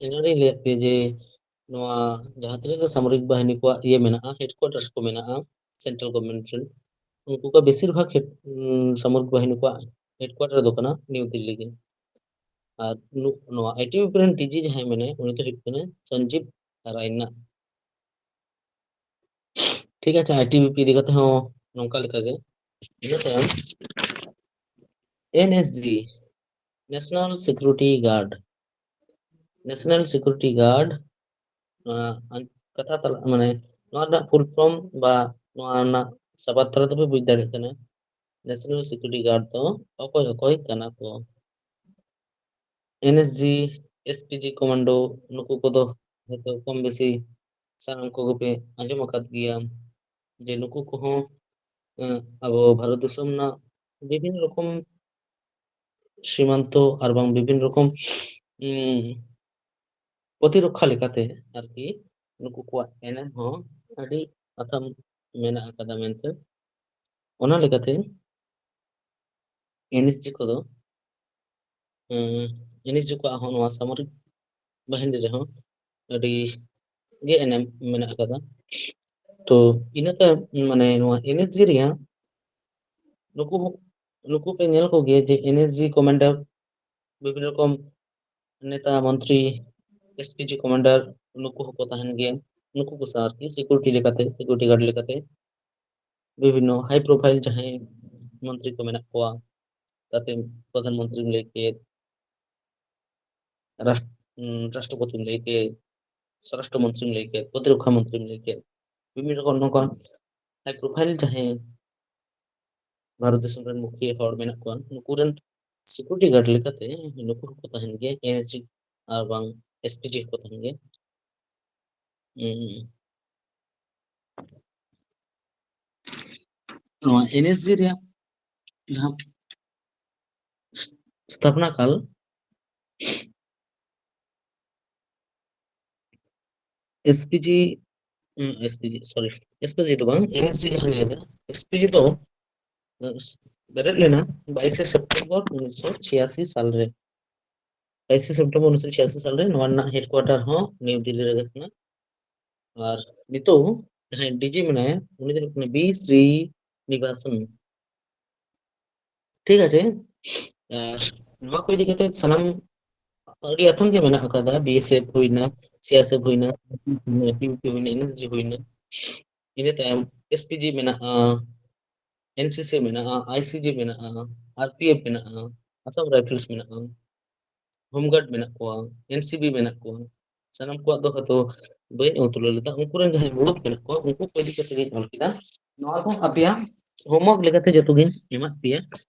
ᱮᱱᱟᱱ ᱨᱮᱧ ᱞᱟᱹᱭᱟᱫ ᱯᱮ ᱡᱮ ᱱᱚᱣᱟ ᱡᱟᱦᱟᱸ ᱛᱤᱱᱟᱹᱜ ᱜᱮ ᱥᱟᱢᱚᱨᱤᱠ ᱵᱟᱦᱤᱱᱤ ᱠᱚᱣᱟᱜ ᱤᱭᱟᱹ ᱢᱮᱱᱟᱜᱼᱟ, ᱦᱮᱰᱠᱩᱣᱟᱴᱟᱨᱥ ᱠᱚ ᱢᱮᱱᱟᱜᱼᱟ ᱥᱮᱱᱴᱨᱟᱞ ᱜᱚᱵᱷᱚᱨᱱᱢᱮᱱᱴ ᱨᱮᱱ, ᱩᱱᱠᱩ ᱠᱚ ᱵᱮᱥᱤᱨ ᱵᱷᱟᱜᱽ ᱦᱮᱰ-, ᱩᱸ, ᱥᱟᱢᱚᱨᱤᱠ ᱵᱟᱦᱤᱱᱤ ᱠᱚᱣᱟᱜ ᱦᱮᱰᱠᱩᱣᱟᱴᱟᱨ ᱫᱚ ᱠᱟᱱᱟ ᱱᱤᱣ ᱫᱤᱞᱞᱤ ᱜᱮ᱾ ᱟᱨ ᱱᱩ-, ᱱᱚᱣᱟ ᱟᱭ ᱴᱤ ᱵᱤ ᱯᱤ ᱨᱮᱱ ᱰᱤ ᱡᱤ ᱡᱟᱦᱟᱸᱭ ᱢᱮᱱᱟᱭᱟ, ᱩᱱᱤ ᱫᱚ ᱦᱩᱭᱩᱜ ᱠᱟᱱᱟ ᱥᱚᱧᱡᱤᱵ ᱨᱟᱭᱱᱟ᱾ ᱴᱷᱤᱠ ᱟᱪᱷᱮ, ᱟᱭ ᱴᱤ ᱵᱤ ᱯᱤ ᱤᱫᱤ ᱠᱟᱛᱮ ᱦᱚᱸ ᱱᱚᱝᱠᱟ ᱞᱮᱠᱟᱜᱮ᱾ ᱤᱱᱟᱹ ᱛᱟᱭᱚᱢ N S G, national security guard, national security guard, ᱱᱚᱣᱟ ᱟᱧ-, ᱠᱟᱛᱷᱟ ᱛᱟᱞᱟ, ᱢᱟᱱᱮ ᱱᱚᱣᱟ ᱨᱮᱱᱟᱜ ᱯᱷᱩᱞ ᱯᱷᱚᱨᱢ ᱵᱟ ᱱᱚᱣᱟ ᱨᱮᱱᱟᱜ ᱥᱟᱵᱟᱫ ᱛᱟᱞᱟ ᱛᱮᱯᱮ ᱵᱩᱡᱽ ᱫᱟᱲᱮᱭᱟᱜ ᱠᱟᱱᱟ, ᱱᱮᱥᱱᱟᱞ ᱥᱤᱠᱩᱨᱤᱴᱤ ᱜᱟᱨᱰ ᱫᱚ ᱚᱠᱚᱭ ᱚᱠᱚᱭ ᱠᱟᱱᱟ ᱠᱚ᱾ N S G, S P G commando, ᱱᱩᱠᱩ ᱠᱚᱫᱚ ᱦᱚᱭᱛᱳ ᱠᱚᱢ ᱵᱮᱥᱤ ᱥᱟᱱᱟᱢ ᱠᱚᱜᱮ ᱯᱮ ᱟᱸᱡᱚᱢ ᱟᱠᱟᱫ ᱜᱮᱭᱟ ᱡᱮ ᱱᱩᱠᱩ ᱠᱚᱦᱚᱸ, ᱮᱸ, ᱟᱵᱚ ᱵᱷᱟᱨᱚᱛ ᱫᱤᱥᱚᱢ ᱨᱮᱱᱟᱜ ᱵᱤᱵᱷᱤᱱᱱᱚ ᱨᱚᱠᱚᱢ ᱥᱤᱢᱟᱱᱛᱚ ᱟᱨ ᱵᱟᱝ ᱵᱤᱵᱷᱤᱱᱱᱚ ᱨᱚᱠᱚᱢ, ᱩᱸ, ᱯᱨᱚᱛᱤᱨᱚᱠᱠᱷᱟ ᱞᱮᱠᱟᱛᱮ ᱟᱨᱠᱤ ᱱᱩᱠᱩ ᱠᱚᱣᱟᱜ ᱮᱱᱮᱢ ᱦᱚᱸ ᱟᱹᱰᱤ ᱟᱛᱷᱟᱢ ᱢᱮᱱᱟᱜ ᱟᱠᱟᱫᱟ ᱢᱮᱱᱛᱮ᱾ ᱚᱱᱟ ᱞᱮᱠᱟᱛᱮ ᱮᱱ ᱮᱥ ᱡᱤ ᱠᱚᱫᱚ, ᱩᱸ, ᱮᱱ ᱮᱥ ᱡᱤ ᱠᱚᱣᱟᱜ ᱦᱚᱸ ᱱᱚᱣᱟ ᱥᱟᱢᱚᱨᱤᱠ ᱵᱟᱦᱤᱱᱤ ᱨᱮᱦᱚᱸ ᱟᱹᱰᱤ ᱜᱮ ᱮᱱᱮᱢ ᱢᱮᱱᱟᱜ ᱟᱠᱟᱫᱟ᱾ ᱛᱚ ᱤᱱᱟᱹ ᱛᱟᱭᱚᱢ ᱢᱟᱱᱮ ᱱᱚᱣᱟ ᱮᱱ ᱮᱥ ᱡᱤ ᱨᱮᱭᱟᱜ ᱱᱩᱠᱩ ᱱᱩᱠᱩ ᱯᱮ ᱧᱮᱞ ᱠᱚᱜᱮᱭᱟ ᱡᱮ ᱮᱱ ᱮᱥ ᱡᱤ ᱠᱚᱢᱟᱱᱰᱟᱨ, ᱵᱤᱵᱷᱤᱱᱱ ᱨᱚᱠᱚᱢ ᱱᱮᱛᱟ ᱢᱚᱱᱛᱨᱤ, ᱮᱥ ᱯᱤ ᱡᱤ ᱠᱚᱢᱟᱱᱰᱟᱨ, ᱱᱩᱠᱩ ᱦᱚᱸᱠᱚ ᱛᱟᱦᱮᱱ ᱜᱮᱭᱟ᱾ ᱱᱩᱠᱩ ᱠᱚ ᱥᱟᱶ ᱟᱨᱠᱤ ᱥᱤᱠᱩᱨᱤᱴᱤ ᱞᱮᱠᱟᱛᱮ, ᱥᱤᱠᱩᱨᱤᱴᱤ ᱜᱟᱨᱰ ᱞᱮᱠᱟᱛᱮ ᱵᱤᱵᱷᱤᱱᱱᱚ ᱦᱟᱭ ᱯᱨᱚᱯᱷᱟᱭᱤᱞ ᱡᱟᱦᱟᱸᱭ ᱢᱚᱱᱛᱨᱤ ᱠᱚ ᱢᱮᱱᱟᱜ ᱠᱚᱣᱟ, ᱛᱟᱛᱮ ᱯᱨᱚᱫᱷᱟᱱ ᱢᱚᱱᱛᱨᱤᱢ ᱞᱟᱹᱭ ᱠᱮᱫ, ᱨᱟᱥ-, ᱩᱸ, ᱨᱟᱥᱴᱨᱚᱯᱚᱛᱤᱢ ᱞᱟᱹᱭ ᱠᱮᱫ, ᱥᱚᱨᱟᱥᱴᱨᱚ ᱢᱚᱱᱛᱨᱤᱢ ᱞᱟᱹᱭ ᱠᱮᱫ, ᱯᱨᱚᱛᱤᱨᱚᱠᱠᱷᱟ ᱢᱚᱱᱛᱨᱤᱢ ᱞᱟᱹᱭ ᱠᱮᱫ, ᱵᱤᱵᱷᱤᱱᱱ ᱨᱚᱠᱚᱢ ᱱᱚᱝᱠᱟ ᱦᱟᱭ ᱯᱨᱚᱯᱷᱟᱭᱤᱞ ᱡᱟᱦᱟᱸᱭ ᱵᱷᱟᱨᱚᱛ ᱫᱤᱥᱚᱢ ᱨᱮᱱ ᱢᱩᱠᱷᱤᱭᱟᱹ ᱦᱚᱲ ᱢᱮᱱᱟᱜ ᱠᱚᱣᱟ, ᱱᱩᱠᱩ ᱨᱮᱱ ᱥᱤᱠᱩᱨᱤᱴᱤ ᱜᱟᱨᱰ ᱞᱮᱠᱟᱛᱮ ᱱᱩᱠᱩ ᱦᱚᱸᱠᱚ ᱛᱟᱦᱮᱱ ᱜᱮᱭᱟ, ᱮᱱ ᱮᱥ ᱡᱤ ᱟᱨ ᱵᱟᱝ ᱮᱥ ᱯᱤ ᱡᱤ ᱦᱚᱸᱠᱚ ᱛᱟᱦᱮᱱ ᱜᱮᱭᱟ᱾ ᱩᱸ, ᱱᱚᱣᱟ ᱮᱱ ᱮᱥ ᱡᱤ ᱨᱮᱭᱟᱜ ᱡᱟᱦᱟᱸ ᱥᱛᱷᱟᱯᱚᱱᱟ ᱠᱟᱞ, ᱮᱥ ᱯᱤ ᱡᱤ, ᱩᱸ, S P G, sorry, S P G ᱫᱚ ᱵᱟᱝ, ᱮᱱ ᱮᱥ ᱡᱤ ᱡᱟᱦᱟᱸ ᱞᱟᱹᱭ ᱫᱟ, ᱮᱥ ᱯᱤ ᱡᱤ ᱫᱚ, ᱩᱸ, ᱵᱮᱨᱮᱫ ᱞᱮᱱᱟ ᱵᱟᱭᱤᱥᱮ ᱥᱮᱯᱴᱮᱢᱵᱚᱨ ᱩᱱᱤᱥᱥᱚ ᱪᱷᱤᱭᱟᱥᱤ ᱥᱟᱞᱨᱮ᱾ ᱵᱟᱭᱤᱥᱮ ᱥᱮᱯᱴᱮᱢᱵᱚᱨ ᱩᱱᱤᱥᱥᱚ ᱪᱷᱤᱭᱟᱥᱤ ᱥᱟᱞᱨᱮ ᱱᱚᱣᱟ ᱨᱮᱱᱟᱜ ᱦᱮᱰᱠᱩᱣᱟᱴᱟᱨ ᱦᱚᱸ ᱱᱤᱣ ᱫᱤᱞᱞᱤ ᱨᱮᱜᱮ ᱠᱟᱱᱟ᱾ ᱟᱨ ᱱᱤᱛᱚᱜ ᱡᱟᱦᱟᱸᱭ ᱰᱤ ᱡᱤ ᱢᱮᱱᱟᱭᱟ, ᱩᱱᱤ ᱫᱚ ᱦᱩᱭᱩᱜ ᱠᱟᱱᱟ ᱵᱤ ᱥᱨᱤᱱᱤᱵᱟᱥᱚᱱ᱾ ᱴᱷᱤᱠ ᱟᱪᱷᱮ, ᱟᱨ ᱱᱚᱣᱟ ᱠᱚ ᱤᱫᱤ ᱠᱟᱛᱮ ᱥᱟᱱᱟᱢ ᱟᱹᱰᱤ ᱟᱛᱷᱟᱢ ᱜᱮ ᱢᱮᱱᱟᱜ ᱟᱠᱟᱫᱟ, ᱵᱤ ᱮᱥ ᱮᱯᱷ ᱦᱩᱭᱱᱟ, ᱥᱤ ᱟᱭ ᱮᱥ ᱮᱯᱷ ᱦᱩᱭᱱᱟ, ᱯᱤ ᱭᱩ ᱠᱮ ᱦᱩᱭᱱᱟ, ᱮᱱ ᱮᱥ ᱡᱤ ᱦᱩᱭᱱᱟ, ᱤᱱᱟᱹ ᱛᱟᱭᱚᱢ ᱮᱥ ᱯᱤ ᱡᱤ ᱢᱮᱱᱟᱜᱼᱟ, ᱮᱱ ᱥᱤ ᱥᱤ ᱢᱮᱱᱟᱜᱼᱟ, ᱟᱭ ᱥᱤ ᱡᱤ ᱢᱮᱱᱟᱜᱼᱟ, ᱟᱨ ᱯᱤ ᱮᱯᱷ ᱢᱮᱱᱟᱜᱼᱟ, ᱟᱥᱟᱢ ᱨᱟᱭᱯᱷᱮᱞᱥ ᱢᱮᱱᱟᱜᱼᱟ, ᱦᱳᱢ ᱜᱟᱨᱰ ᱢᱮᱱᱟᱜ ᱠᱚᱣᱟ, ᱮᱱ ᱥᱤ ᱵᱤ ᱢᱮᱱᱟᱜ ᱠᱚᱣᱟ᱾ ᱥᱟᱱᱟᱢ ᱠᱚᱣᱟᱜ ᱫᱚ ᱦᱚᱭᱛᱳ ᱵᱟᱹᱧ ᱩᱛᱩᱞᱟᱹᱣ ᱞᱮᱫᱟ᱾ ᱩᱱᱠᱩ ᱨᱮᱱ ᱡᱟᱦᱟᱸᱭ ᱢᱩᱲᱩᱫ ᱢᱮᱱᱟᱜ ᱠᱚᱣᱟ, ᱩᱱᱠᱩ ᱠᱚ ᱤᱫᱤ ᱠᱟᱛᱮ ᱜᱤᱧ ᱚᱞ ᱠᱮᱫᱟ᱾ ᱱᱚᱣᱟ ᱫᱚ ᱟᱯᱮᱭᱟᱜ ᱦᱳᱢᱣᱟᱨᱠ ᱞᱮᱠᱟᱛᱮ ᱡᱚᱛᱚ ᱜᱤᱧ ᱮᱢᱟᱫ ᱯᱮᱭᱟ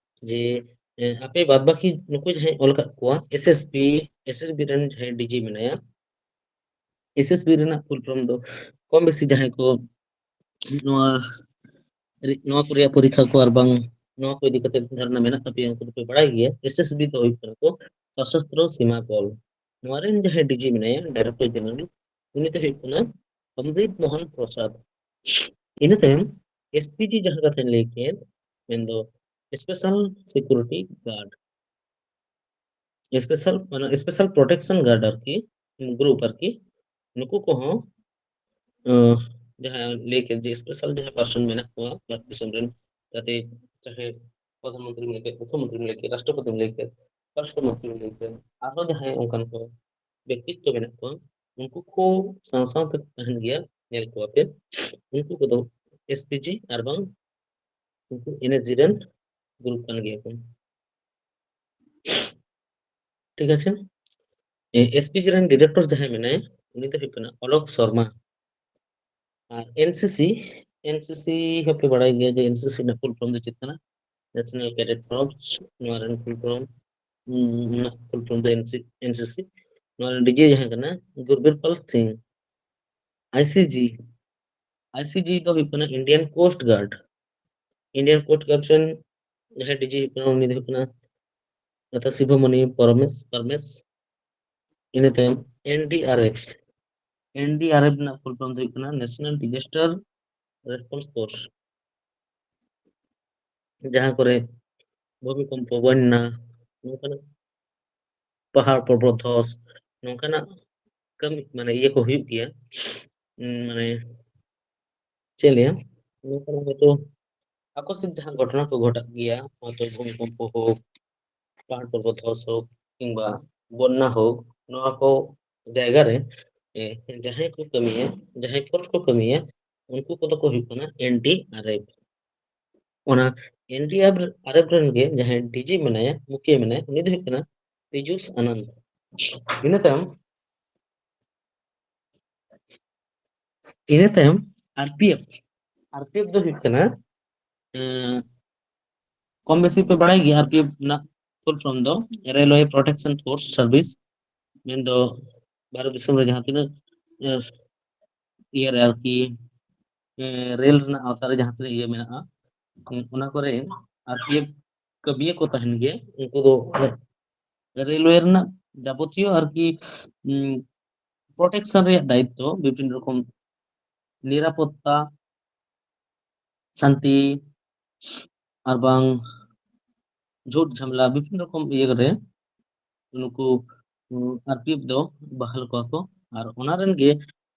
ᱡᱮ, ᱮ, ᱟᱯᱮ ᱵᱟᱫ ᱵᱟᱹᱠᱤ ᱱᱩᱠᱩ ᱡᱟᱦᱟᱸᱭ ᱚᱞ ᱟᱠᱟᱫ ᱠᱚᱣᱟ, S S B, S S B ᱨᱮᱱ ᱡᱟᱦᱟᱸᱭ ᱰᱤ ᱡᱤ ᱢᱮᱱᱟᱭᱟ, ᱮᱥ ᱮᱥ ᱵᱤ ᱨᱮᱱᱟᱜ ᱯᱷᱩᱞ ᱯᱷᱚᱨᱢ ᱫᱚ ᱠᱚᱢ ᱵᱮᱥᱤ ᱡᱟᱦᱟᱸᱭ ᱠᱚ ᱱᱚᱣᱟ ᱨᱮ-, ᱱᱚᱣᱟ ᱠᱚ ᱨᱮᱭᱟᱜ ᱯᱚᱨᱤᱠᱷᱟ ᱠᱚ ᱟᱨ ᱵᱟᱝ ᱱᱚᱣᱟ ᱠᱚ ᱤᱫᱤ ᱠᱟᱛᱮ ᱫᱷᱟᱨᱚᱱᱟ ᱢᱮᱱᱟᱜ ᱛᱟᱯᱮᱭᱟ, ᱩᱱᱠᱩ ᱫᱚᱯᱮ ᱵᱟᱲᱟᱭ ᱜᱮᱭᱟ᱾ ᱮᱥ ᱮᱥ ᱵᱤ ᱫᱚ ᱦᱩᱭᱩᱜ ᱠᱟᱱᱟ ᱠᱚ ᱥᱚᱥᱚᱥᱛᱨᱚ ᱥᱤᱢᱟ ᱵᱚᱞ᱾ ᱱᱚᱣᱟ ᱨᱮᱱ ᱡᱟᱦᱟᱸᱭ ᱰᱤ ᱡᱤ ᱢᱮᱱᱟᱭᱟ, ᱰᱟᱭᱨᱮᱠᱴᱚᱨ ᱡᱮᱱᱟᱨᱮᱞ, ᱩᱱᱤ ᱫᱚ ᱦᱩᱭᱩᱜ ᱠᱟᱱᱟ ᱚᱢᱨᱤᱛ ᱢᱳᱦᱚᱱ ᱯᱨᱚᱥᱟᱫᱽ᱾ ᱤᱱᱟᱹ ᱛᱟᱭᱚᱢ ᱮᱥ ᱯᱤ ᱡᱤ ᱡᱟᱦᱟᱸ ᱠᱟᱛᱷᱟᱧ ᱞᱟᱹᱭ ᱠᱮᱫ, ᱢᱮᱱᱫᱚ ᱥᱯᱮᱥᱟᱞ ᱥᱤᱠᱩᱨᱤᱴᱤ ᱜᱟᱨᱰ, ᱥᱯᱮᱥᱟᱞ, ᱢᱟᱱᱮ ᱥᱯᱮᱥᱟᱞ ᱯᱨᱚᱴᱮᱠᱥᱚᱱ ᱜᱟᱨᱰ ᱟᱨᱠᱤ, ᱜᱨᱩᱯ ᱟᱨᱠᱤ, ᱱᱩᱠᱩ ᱠᱚᱦᱚᱸ, ᱟᱸ, ᱡᱟᱦᱟᱸ ᱞᱟᱹᱭ ᱠᱮᱫ ᱡᱮ ᱥᱯᱮᱥᱟᱞ ᱡᱟᱦᱟᱸ ᱯᱟᱨᱥᱚᱱ ᱢᱮᱱᱟᱜ ᱠᱚᱣᱟ ᱵᱷᱟᱨᱚᱛ ᱫᱤᱥᱚᱢ ᱨᱮᱱ, ᱡᱟᱛᱮ ᱪᱟᱦᱮ ᱯᱨᱚᱫᱷᱟᱱ ᱢᱚᱱᱛᱨᱤᱢ ᱞᱟᱹᱭ ᱠᱮᱫ, ᱢᱩᱠᱷᱭᱚ ᱢᱚᱱᱛᱨᱤᱢ ᱞᱟᱹᱭ ᱠᱮᱫ, ᱨᱟᱥᱴᱨᱚᱯᱚᱛᱤᱢ ᱞᱟᱹᱭ ᱠᱮᱫ, ᱯᱚᱨᱚᱨᱟᱥᱴᱨᱚ ᱢᱚᱱᱛᱨᱤᱢ ᱞᱟᱹᱭ ᱠᱮᱫ, ᱟᱨᱦᱚᱸ ᱡᱟᱦᱟᱸᱭ ᱚᱱᱠᱟᱱ ᱠᱚ ᱵᱮᱠᱛᱤᱛᱛᱚ ᱢᱮᱱᱟᱜ ᱠᱚᱣᱟ, ᱩᱱᱠᱩ ᱠᱚ ᱥᱟᱶ ᱥᱟᱶᱛᱮ ᱛᱟᱦᱮᱱ ᱜᱮᱭᱟ, ᱧᱮᱞ ᱠᱚᱣᱟ ᱯᱮ᱾ ᱩᱱᱠᱩ ᱠᱚᱫᱚ ᱮᱥ ᱯᱤ ᱡᱤ ᱟᱨ ᱵᱟᱝ ᱩᱱᱠᱩ ᱮᱱ ᱮᱥ ᱡᱤ ᱨᱮᱱ ᱜᱨᱩᱯ ᱠᱟᱱ ᱜᱮᱭᱟ ᱠᱚ᱾ ᱴᱷᱤᱠ ᱟᱪᱷᱮ, ᱮᱥ ᱯᱤ ᱡᱤ ᱨᱮᱱ ᱰᱤᱨᱮᱠᱴᱚᱨ ᱡᱟᱦᱟᱸᱭ ᱢᱮᱱᱟᱭᱟ, ᱩᱱᱤ ᱫᱚ ᱦᱩᱭᱩᱜ ᱠᱟᱱᱟ ᱚᱞᱚᱠ ᱥᱚᱨᱢᱟ᱾ ᱟᱨ ᱮᱱ ᱥᱤ ᱥᱤ, ᱮᱱ ᱥᱤ ᱥᱤ ᱦᱚᱸᱯᱮ ᱵᱟᱲᱟᱭ ᱜᱮᱭᱟ ᱡᱮ ᱮᱱ ᱥᱤ ᱥᱤ ᱨᱮᱱᱟᱜ ᱯᱷᱩᱞ ᱯᱷᱚᱨᱢ ᱫᱚ ᱪᱮᱫ ᱠᱟᱱᱟ? ᱱᱮᱥᱱᱟᱞ ᱠᱮᱰᱮᱴ ᱠᱚᱨᱯᱥ, ᱱᱚᱣᱟ ᱨᱮᱱ ᱯᱷᱩᱞ ᱯᱷᱚᱨᱢ, ᱩᱸ, ᱨᱮᱱᱟᱜ ᱯᱷᱩᱞ ᱯᱷᱚᱨᱢ ᱫᱚ ᱮᱱ ᱥᱤ, ᱮᱱ ᱥᱤ ᱥᱤ᱾ ᱱᱚᱣᱟ ᱨᱮᱱ ᱰᱤ ᱡᱤ ᱡᱟᱦᱟᱸ ᱠᱟᱱᱟ ᱜᱩᱨᱵᱤᱨᱯᱟᱞ ᱥᱤᱝ᱾ ᱟᱭ ᱥᱤ ᱡᱤ, ᱟᱭ ᱥᱤ ᱡᱤ ᱫᱚ ᱦᱩᱭᱩᱜ ᱠᱟᱱᱟ Indian cost guard. Indian cost guard ᱨᱮᱱ ᱡᱟᱦᱟᱸᱭ ᱰᱤ ᱡᱤ ᱦᱩᱭᱩᱜ ᱠᱟᱱᱟ, ᱩᱱᱤ ᱫᱚ ᱦᱩᱭᱩᱜ ᱠᱟᱱᱟ ᱱᱮᱛᱟ ᱥᱤᱵᱷᱚᱢᱚᱱᱤ ᱯᱚᱨᱚᱢᱮᱥ, ᱯᱚᱨᱢᱮᱥ᱾ ᱤᱱᱟᱹ ᱛᱟᱭᱚᱢ ᱮᱱ ᱰᱤ ᱟᱨ ᱮᱯᱷ, ᱮᱱ ᱰᱤ ᱟᱨ ᱮᱯᱷ ᱨᱮᱱᱟᱜ ᱯᱷᱩᱞ ᱯᱷᱚᱨᱢ ᱫᱚ ᱦᱩᱭᱩᱜ ᱠᱟᱱᱟ ᱱᱮᱥᱱᱟᱞ ᱰᱤᱡᱟᱥᱴᱟᱨ ᱨᱮᱥᱯᱚᱱᱥ ᱯᱷᱳᱨᱥ᱾ ᱡᱟᱦᱟᱸ ᱠᱚᱨᱮ ᱵᱷᱩᱢᱤᱠᱚᱢᱯᱚ, ᱵᱚᱱᱱᱟ, ᱱᱚᱝᱠᱟᱱᱟᱜ ᱯᱟᱦᱟᱲ ᱯᱚᱨᱵᱚᱛ ᱫᱷᱚᱥ, ᱱᱚᱝᱠᱟᱱᱟᱜ ᱠᱟᱹᱢᱤ, ᱢᱟᱱᱮ, ᱤᱭᱟᱹ ᱠᱚ ᱦᱩᱭᱩᱜ ᱜᱮᱭᱟ᱾ ᱩᱸ, ᱢᱟᱱᱮ, ᱪᱮᱫ ᱞᱟᱹᱭᱟ, ᱱᱚᱝᱠᱟᱱᱟᱜ ᱦᱚᱭᱛᱳ ᱟᱠᱚᱥᱢᱤᱠ ᱡᱟᱦᱟᱸ ᱜᱷᱚᱴᱚᱱᱟ ᱠᱚ ᱜᱷᱚᱴᱟᱜ ᱜᱮᱭᱟ, ᱦᱚᱭᱛᱳ ᱵᱷᱩᱢᱤᱠᱚᱢᱯᱚ ᱦᱳᱠ, ᱯᱟᱦᱟᱲ ᱯᱚᱨᱵᱚᱛ ᱫᱷᱚᱥ ᱦᱳᱠ, ᱠᱤᱝᱵᱟ ᱵᱚᱱᱱᱟ ᱦᱳᱠ, ᱱᱚᱣᱟ ᱠᱚ ᱡᱟᱭᱜᱟ ᱨᱮ, ᱮ, ᱡᱟᱦᱟᱸᱭ ᱠᱚ ᱠᱟᱹᱢᱤᱭᱟ, ᱡᱟᱦᱟᱸᱭ ᱯᱷᱳᱨᱥ ᱠᱚ ᱠᱟᱹᱢᱤᱭᱟ, ᱩᱱᱠᱩ ᱠᱚᱫᱚ ᱠᱚ ᱦᱩᱭᱩᱜ ᱠᱟᱱᱟ ᱮᱱ ᱰᱤ ᱟᱨ ᱮᱯᱷ᱾ ᱚᱱᱟ ᱮᱱ ᱰᱤ ᱟᱨ ᱮᱯᱷ ᱨᱮᱱ ᱜᱮ ᱡᱟᱦᱟᱸᱭ ᱰᱤ ᱡᱤ ᱢᱮᱱᱟᱭᱟ, ᱢᱩᱠᱷᱤᱭᱟᱹ ᱢᱮᱱᱟᱭᱟ, ᱩᱱᱤ ᱫᱚ ᱦᱩᱭᱩᱜ ᱠᱟᱱᱟ ᱯᱤᱡᱩᱥ ᱟᱱᱟᱱᱫ᱾ ᱤᱱᱟᱹ ᱛᱟᱭᱚᱢ, ᱤᱱᱟᱹ ᱛᱟᱭᱚᱢ ᱟᱨ ᱯᱤ ᱮᱯᱷ, ᱟᱨ ᱯᱤ ᱮᱯᱷ ᱫᱚ ᱦᱩᱭᱩᱜ ᱠᱟᱱᱟ, ᱮᱸ, ᱠᱚᱢ ᱵᱮᱥᱤ ᱯᱮ ᱵᱟᱲᱟᱭ ᱜᱮᱭᱟ ᱟᱨ ᱯᱤ ᱮᱯᱷ ᱨᱮᱱᱟᱜ ᱯᱷᱩᱞ ᱯᱷᱚᱨᱢ ᱫᱚ ᱨᱮᱞᱣᱮ ᱯᱨᱚᱴᱮᱠᱥᱚᱱ ᱯᱷᱳᱨᱥ ᱥᱟᱨᱵᱷᱤᱥ, ᱢᱮᱱᱫᱚ ᱵᱷᱟᱨᱚᱛ ᱫᱤᱥᱚᱢ ᱨᱮ ᱡᱟᱦᱟᱸ ᱛᱤᱱᱟᱹᱜ, ᱮᱸ, ᱤᱭᱟᱹ ᱨᱮ ᱟᱨᱠᱤ, ᱮᱸ, ᱨᱮᱞ ᱨᱮᱱᱟᱜ ᱟᱣᱛᱟ ᱨᱮ ᱡᱟᱦᱟᱸ ᱛᱤᱱᱟᱹᱜ ᱤᱭᱟᱹ ᱢᱮᱱᱟᱜᱼᱟ, ᱚᱱᱟ ᱠᱚᱨᱮ ᱟᱨ ᱯᱤ ᱮᱯᱷ ᱠᱟᱹᱢᱤᱭᱟᱹ ᱠᱚ ᱛᱟᱦᱮᱱ ᱜᱮᱭᱟ᱾ ᱩᱱᱠᱩ ᱫᱚ ᱨᱮᱞᱣᱮ ᱨᱮᱱᱟᱜ ᱡᱟᱵᱚᱛᱤᱭᱚ ᱟᱨᱠᱤ, ᱩᱸ, ᱯᱨᱚᱴᱮᱠᱥᱚᱱ ᱨᱮᱭᱟᱜ ᱫᱟᱭᱤᱛᱛᱚ, ᱵᱤᱵᱷᱤᱱᱱᱚ ᱨᱚᱠᱚᱢ ᱱᱤᱨᱟᱯᱚᱛᱛᱟ, ᱥᱟᱱᱛᱤ, ᱟᱨ ᱵᱟᱝ ᱡᱷᱩᱴ ᱡᱷᱟᱢᱮᱞᱟ, ᱵᱤᱵᱷᱤᱱᱱᱚ ᱨᱚᱠᱚᱢ ᱤᱭᱟᱹ ᱨᱮ ᱱᱩᱠᱩ, ᱩᱸ, ᱟᱨ ᱯᱤ ᱮᱯᱷ ᱫᱚ ᱵᱟᱦᱟᱞ ᱠᱚᱣᱟ ᱠᱚ᱾ ᱟᱨ ᱚᱱᱟ ᱨᱮᱱ ᱜᱮ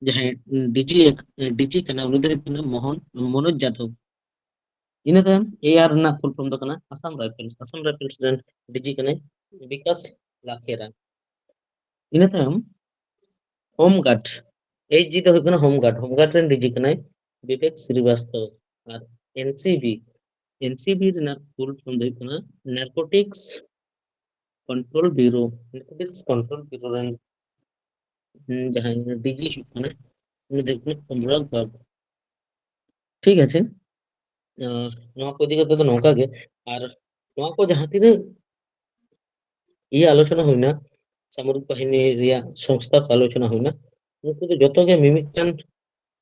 ᱡᱟᱦᱟᱸᱭ, ᱩᱸ, ᱰᱤ ᱡᱤ, ᱩᱸ, ᱰᱤ ᱡᱤ ᱠᱟᱱᱟ, ᱩᱱᱤ ᱫᱚ ᱦᱩᱭᱩᱜ ᱠᱟᱱᱟ ᱢᱳᱦᱚᱱ, ᱢᱚᱱᱳᱡᱽ ᱡᱟᱫᱚᱵ᱾ ᱤᱱᱟᱹ ᱛᱟᱭᱚᱢ ᱮ ᱟᱨ ᱨᱮᱱᱟᱜ ᱯᱷᱩᱞ ᱯᱷᱚᱨᱢ ᱫᱚ ᱠᱟᱱᱟ ᱟᱥᱟᱢ ᱨᱟᱭᱯᱷᱮᱞᱥ᱾ ᱟᱥᱟᱢ ᱨᱟᱭᱯᱷᱮᱞᱥ ᱨᱮᱱ ᱰᱤᱡᱤ ᱠᱟᱱᱟᱭ ᱵᱤᱠᱟᱥ ᱞᱟᱠᱷᱮᱨᱟ᱾ ᱤᱱᱟᱹ ᱛᱟᱭᱚᱢ ᱦᱳᱢ ᱜᱟᱨᱰ, ᱮᱭᱤᱪ ᱡᱤ ᱫᱚ ᱦᱩᱭᱩᱜ ᱠᱟᱱᱟ ᱦᱳᱢ ᱜᱟᱨᱰ᱾ ᱦᱳᱢ ᱜᱟᱨᱰ ᱨᱮᱱ ᱰᱤᱡᱤ ᱠᱟᱱᱟᱭ ᱵᱤᱵᱮᱠ ᱥᱨᱤᱵᱟᱥᱛᱚᱵ᱾ ᱟᱨ ᱮᱱ ᱥᱤ ᱵᱤ, ᱮᱱ ᱥᱤ ᱵᱤ ᱨᱮᱱᱟᱜ ᱯᱷᱩᱞ ᱯᱷᱚᱨᱢ ᱫᱚ ᱦᱩᱭᱩᱜ ᱠᱟᱱᱟ ᱱᱟᱨᱠᱳᱴᱤᱠᱥ ᱠᱚᱱᱴᱨᱳᱞ ᱵᱤᱨᱳ, ᱱᱟᱨᱠᱳᱴᱤᱠᱥ ᱠᱚᱱᱴᱨᱳᱞ ᱵᱤᱨᱳ ᱨᱮᱱ, ᱦᱩᱸ, ᱡᱟᱦᱟᱸᱭ ᱰᱤᱡᱤ ᱦᱩᱭᱩᱜ ᱠᱟᱱᱟ, ᱩᱱᱤ ᱫᱚ ᱦᱩᱭᱩᱜ ᱠᱟᱱᱟ ᱚᱱᱩᱨᱟᱜᱽ ᱜᱟᱨᱜ᱾ ᱴᱷᱤᱠ ᱟᱪᱷᱮ, ᱟᱨ ᱱᱚᱣᱟ ᱠᱚ ᱤᱫᱤ ᱠᱟᱛᱮ ᱫᱚ ᱱᱚᱝᱠᱟ ᱜᱮ᱾ ᱟᱨ ᱱᱚᱣᱟ ᱠᱚ ᱡᱟᱦᱟᱸ ᱛᱤᱱᱟᱹᱜ ᱤᱭᱟᱹ ᱟᱞᱳᱪᱚᱱᱟ ᱦᱩᱭᱱᱟ, ᱥᱟᱢᱚᱨᱤᱠ ᱵᱟᱦᱤᱱᱤ ᱨᱮᱭᱟᱜ ᱥᱚᱝᱥᱛᱷᱟ ᱠᱚ ᱟᱞᱳᱪᱚᱱᱟ ᱦᱩᱭᱱᱟ, ᱩᱱᱠᱩ ᱫᱚ ᱡᱚᱛᱚ ᱜᱮ ᱢᱤᱢᱤᱫᱴᱟᱝ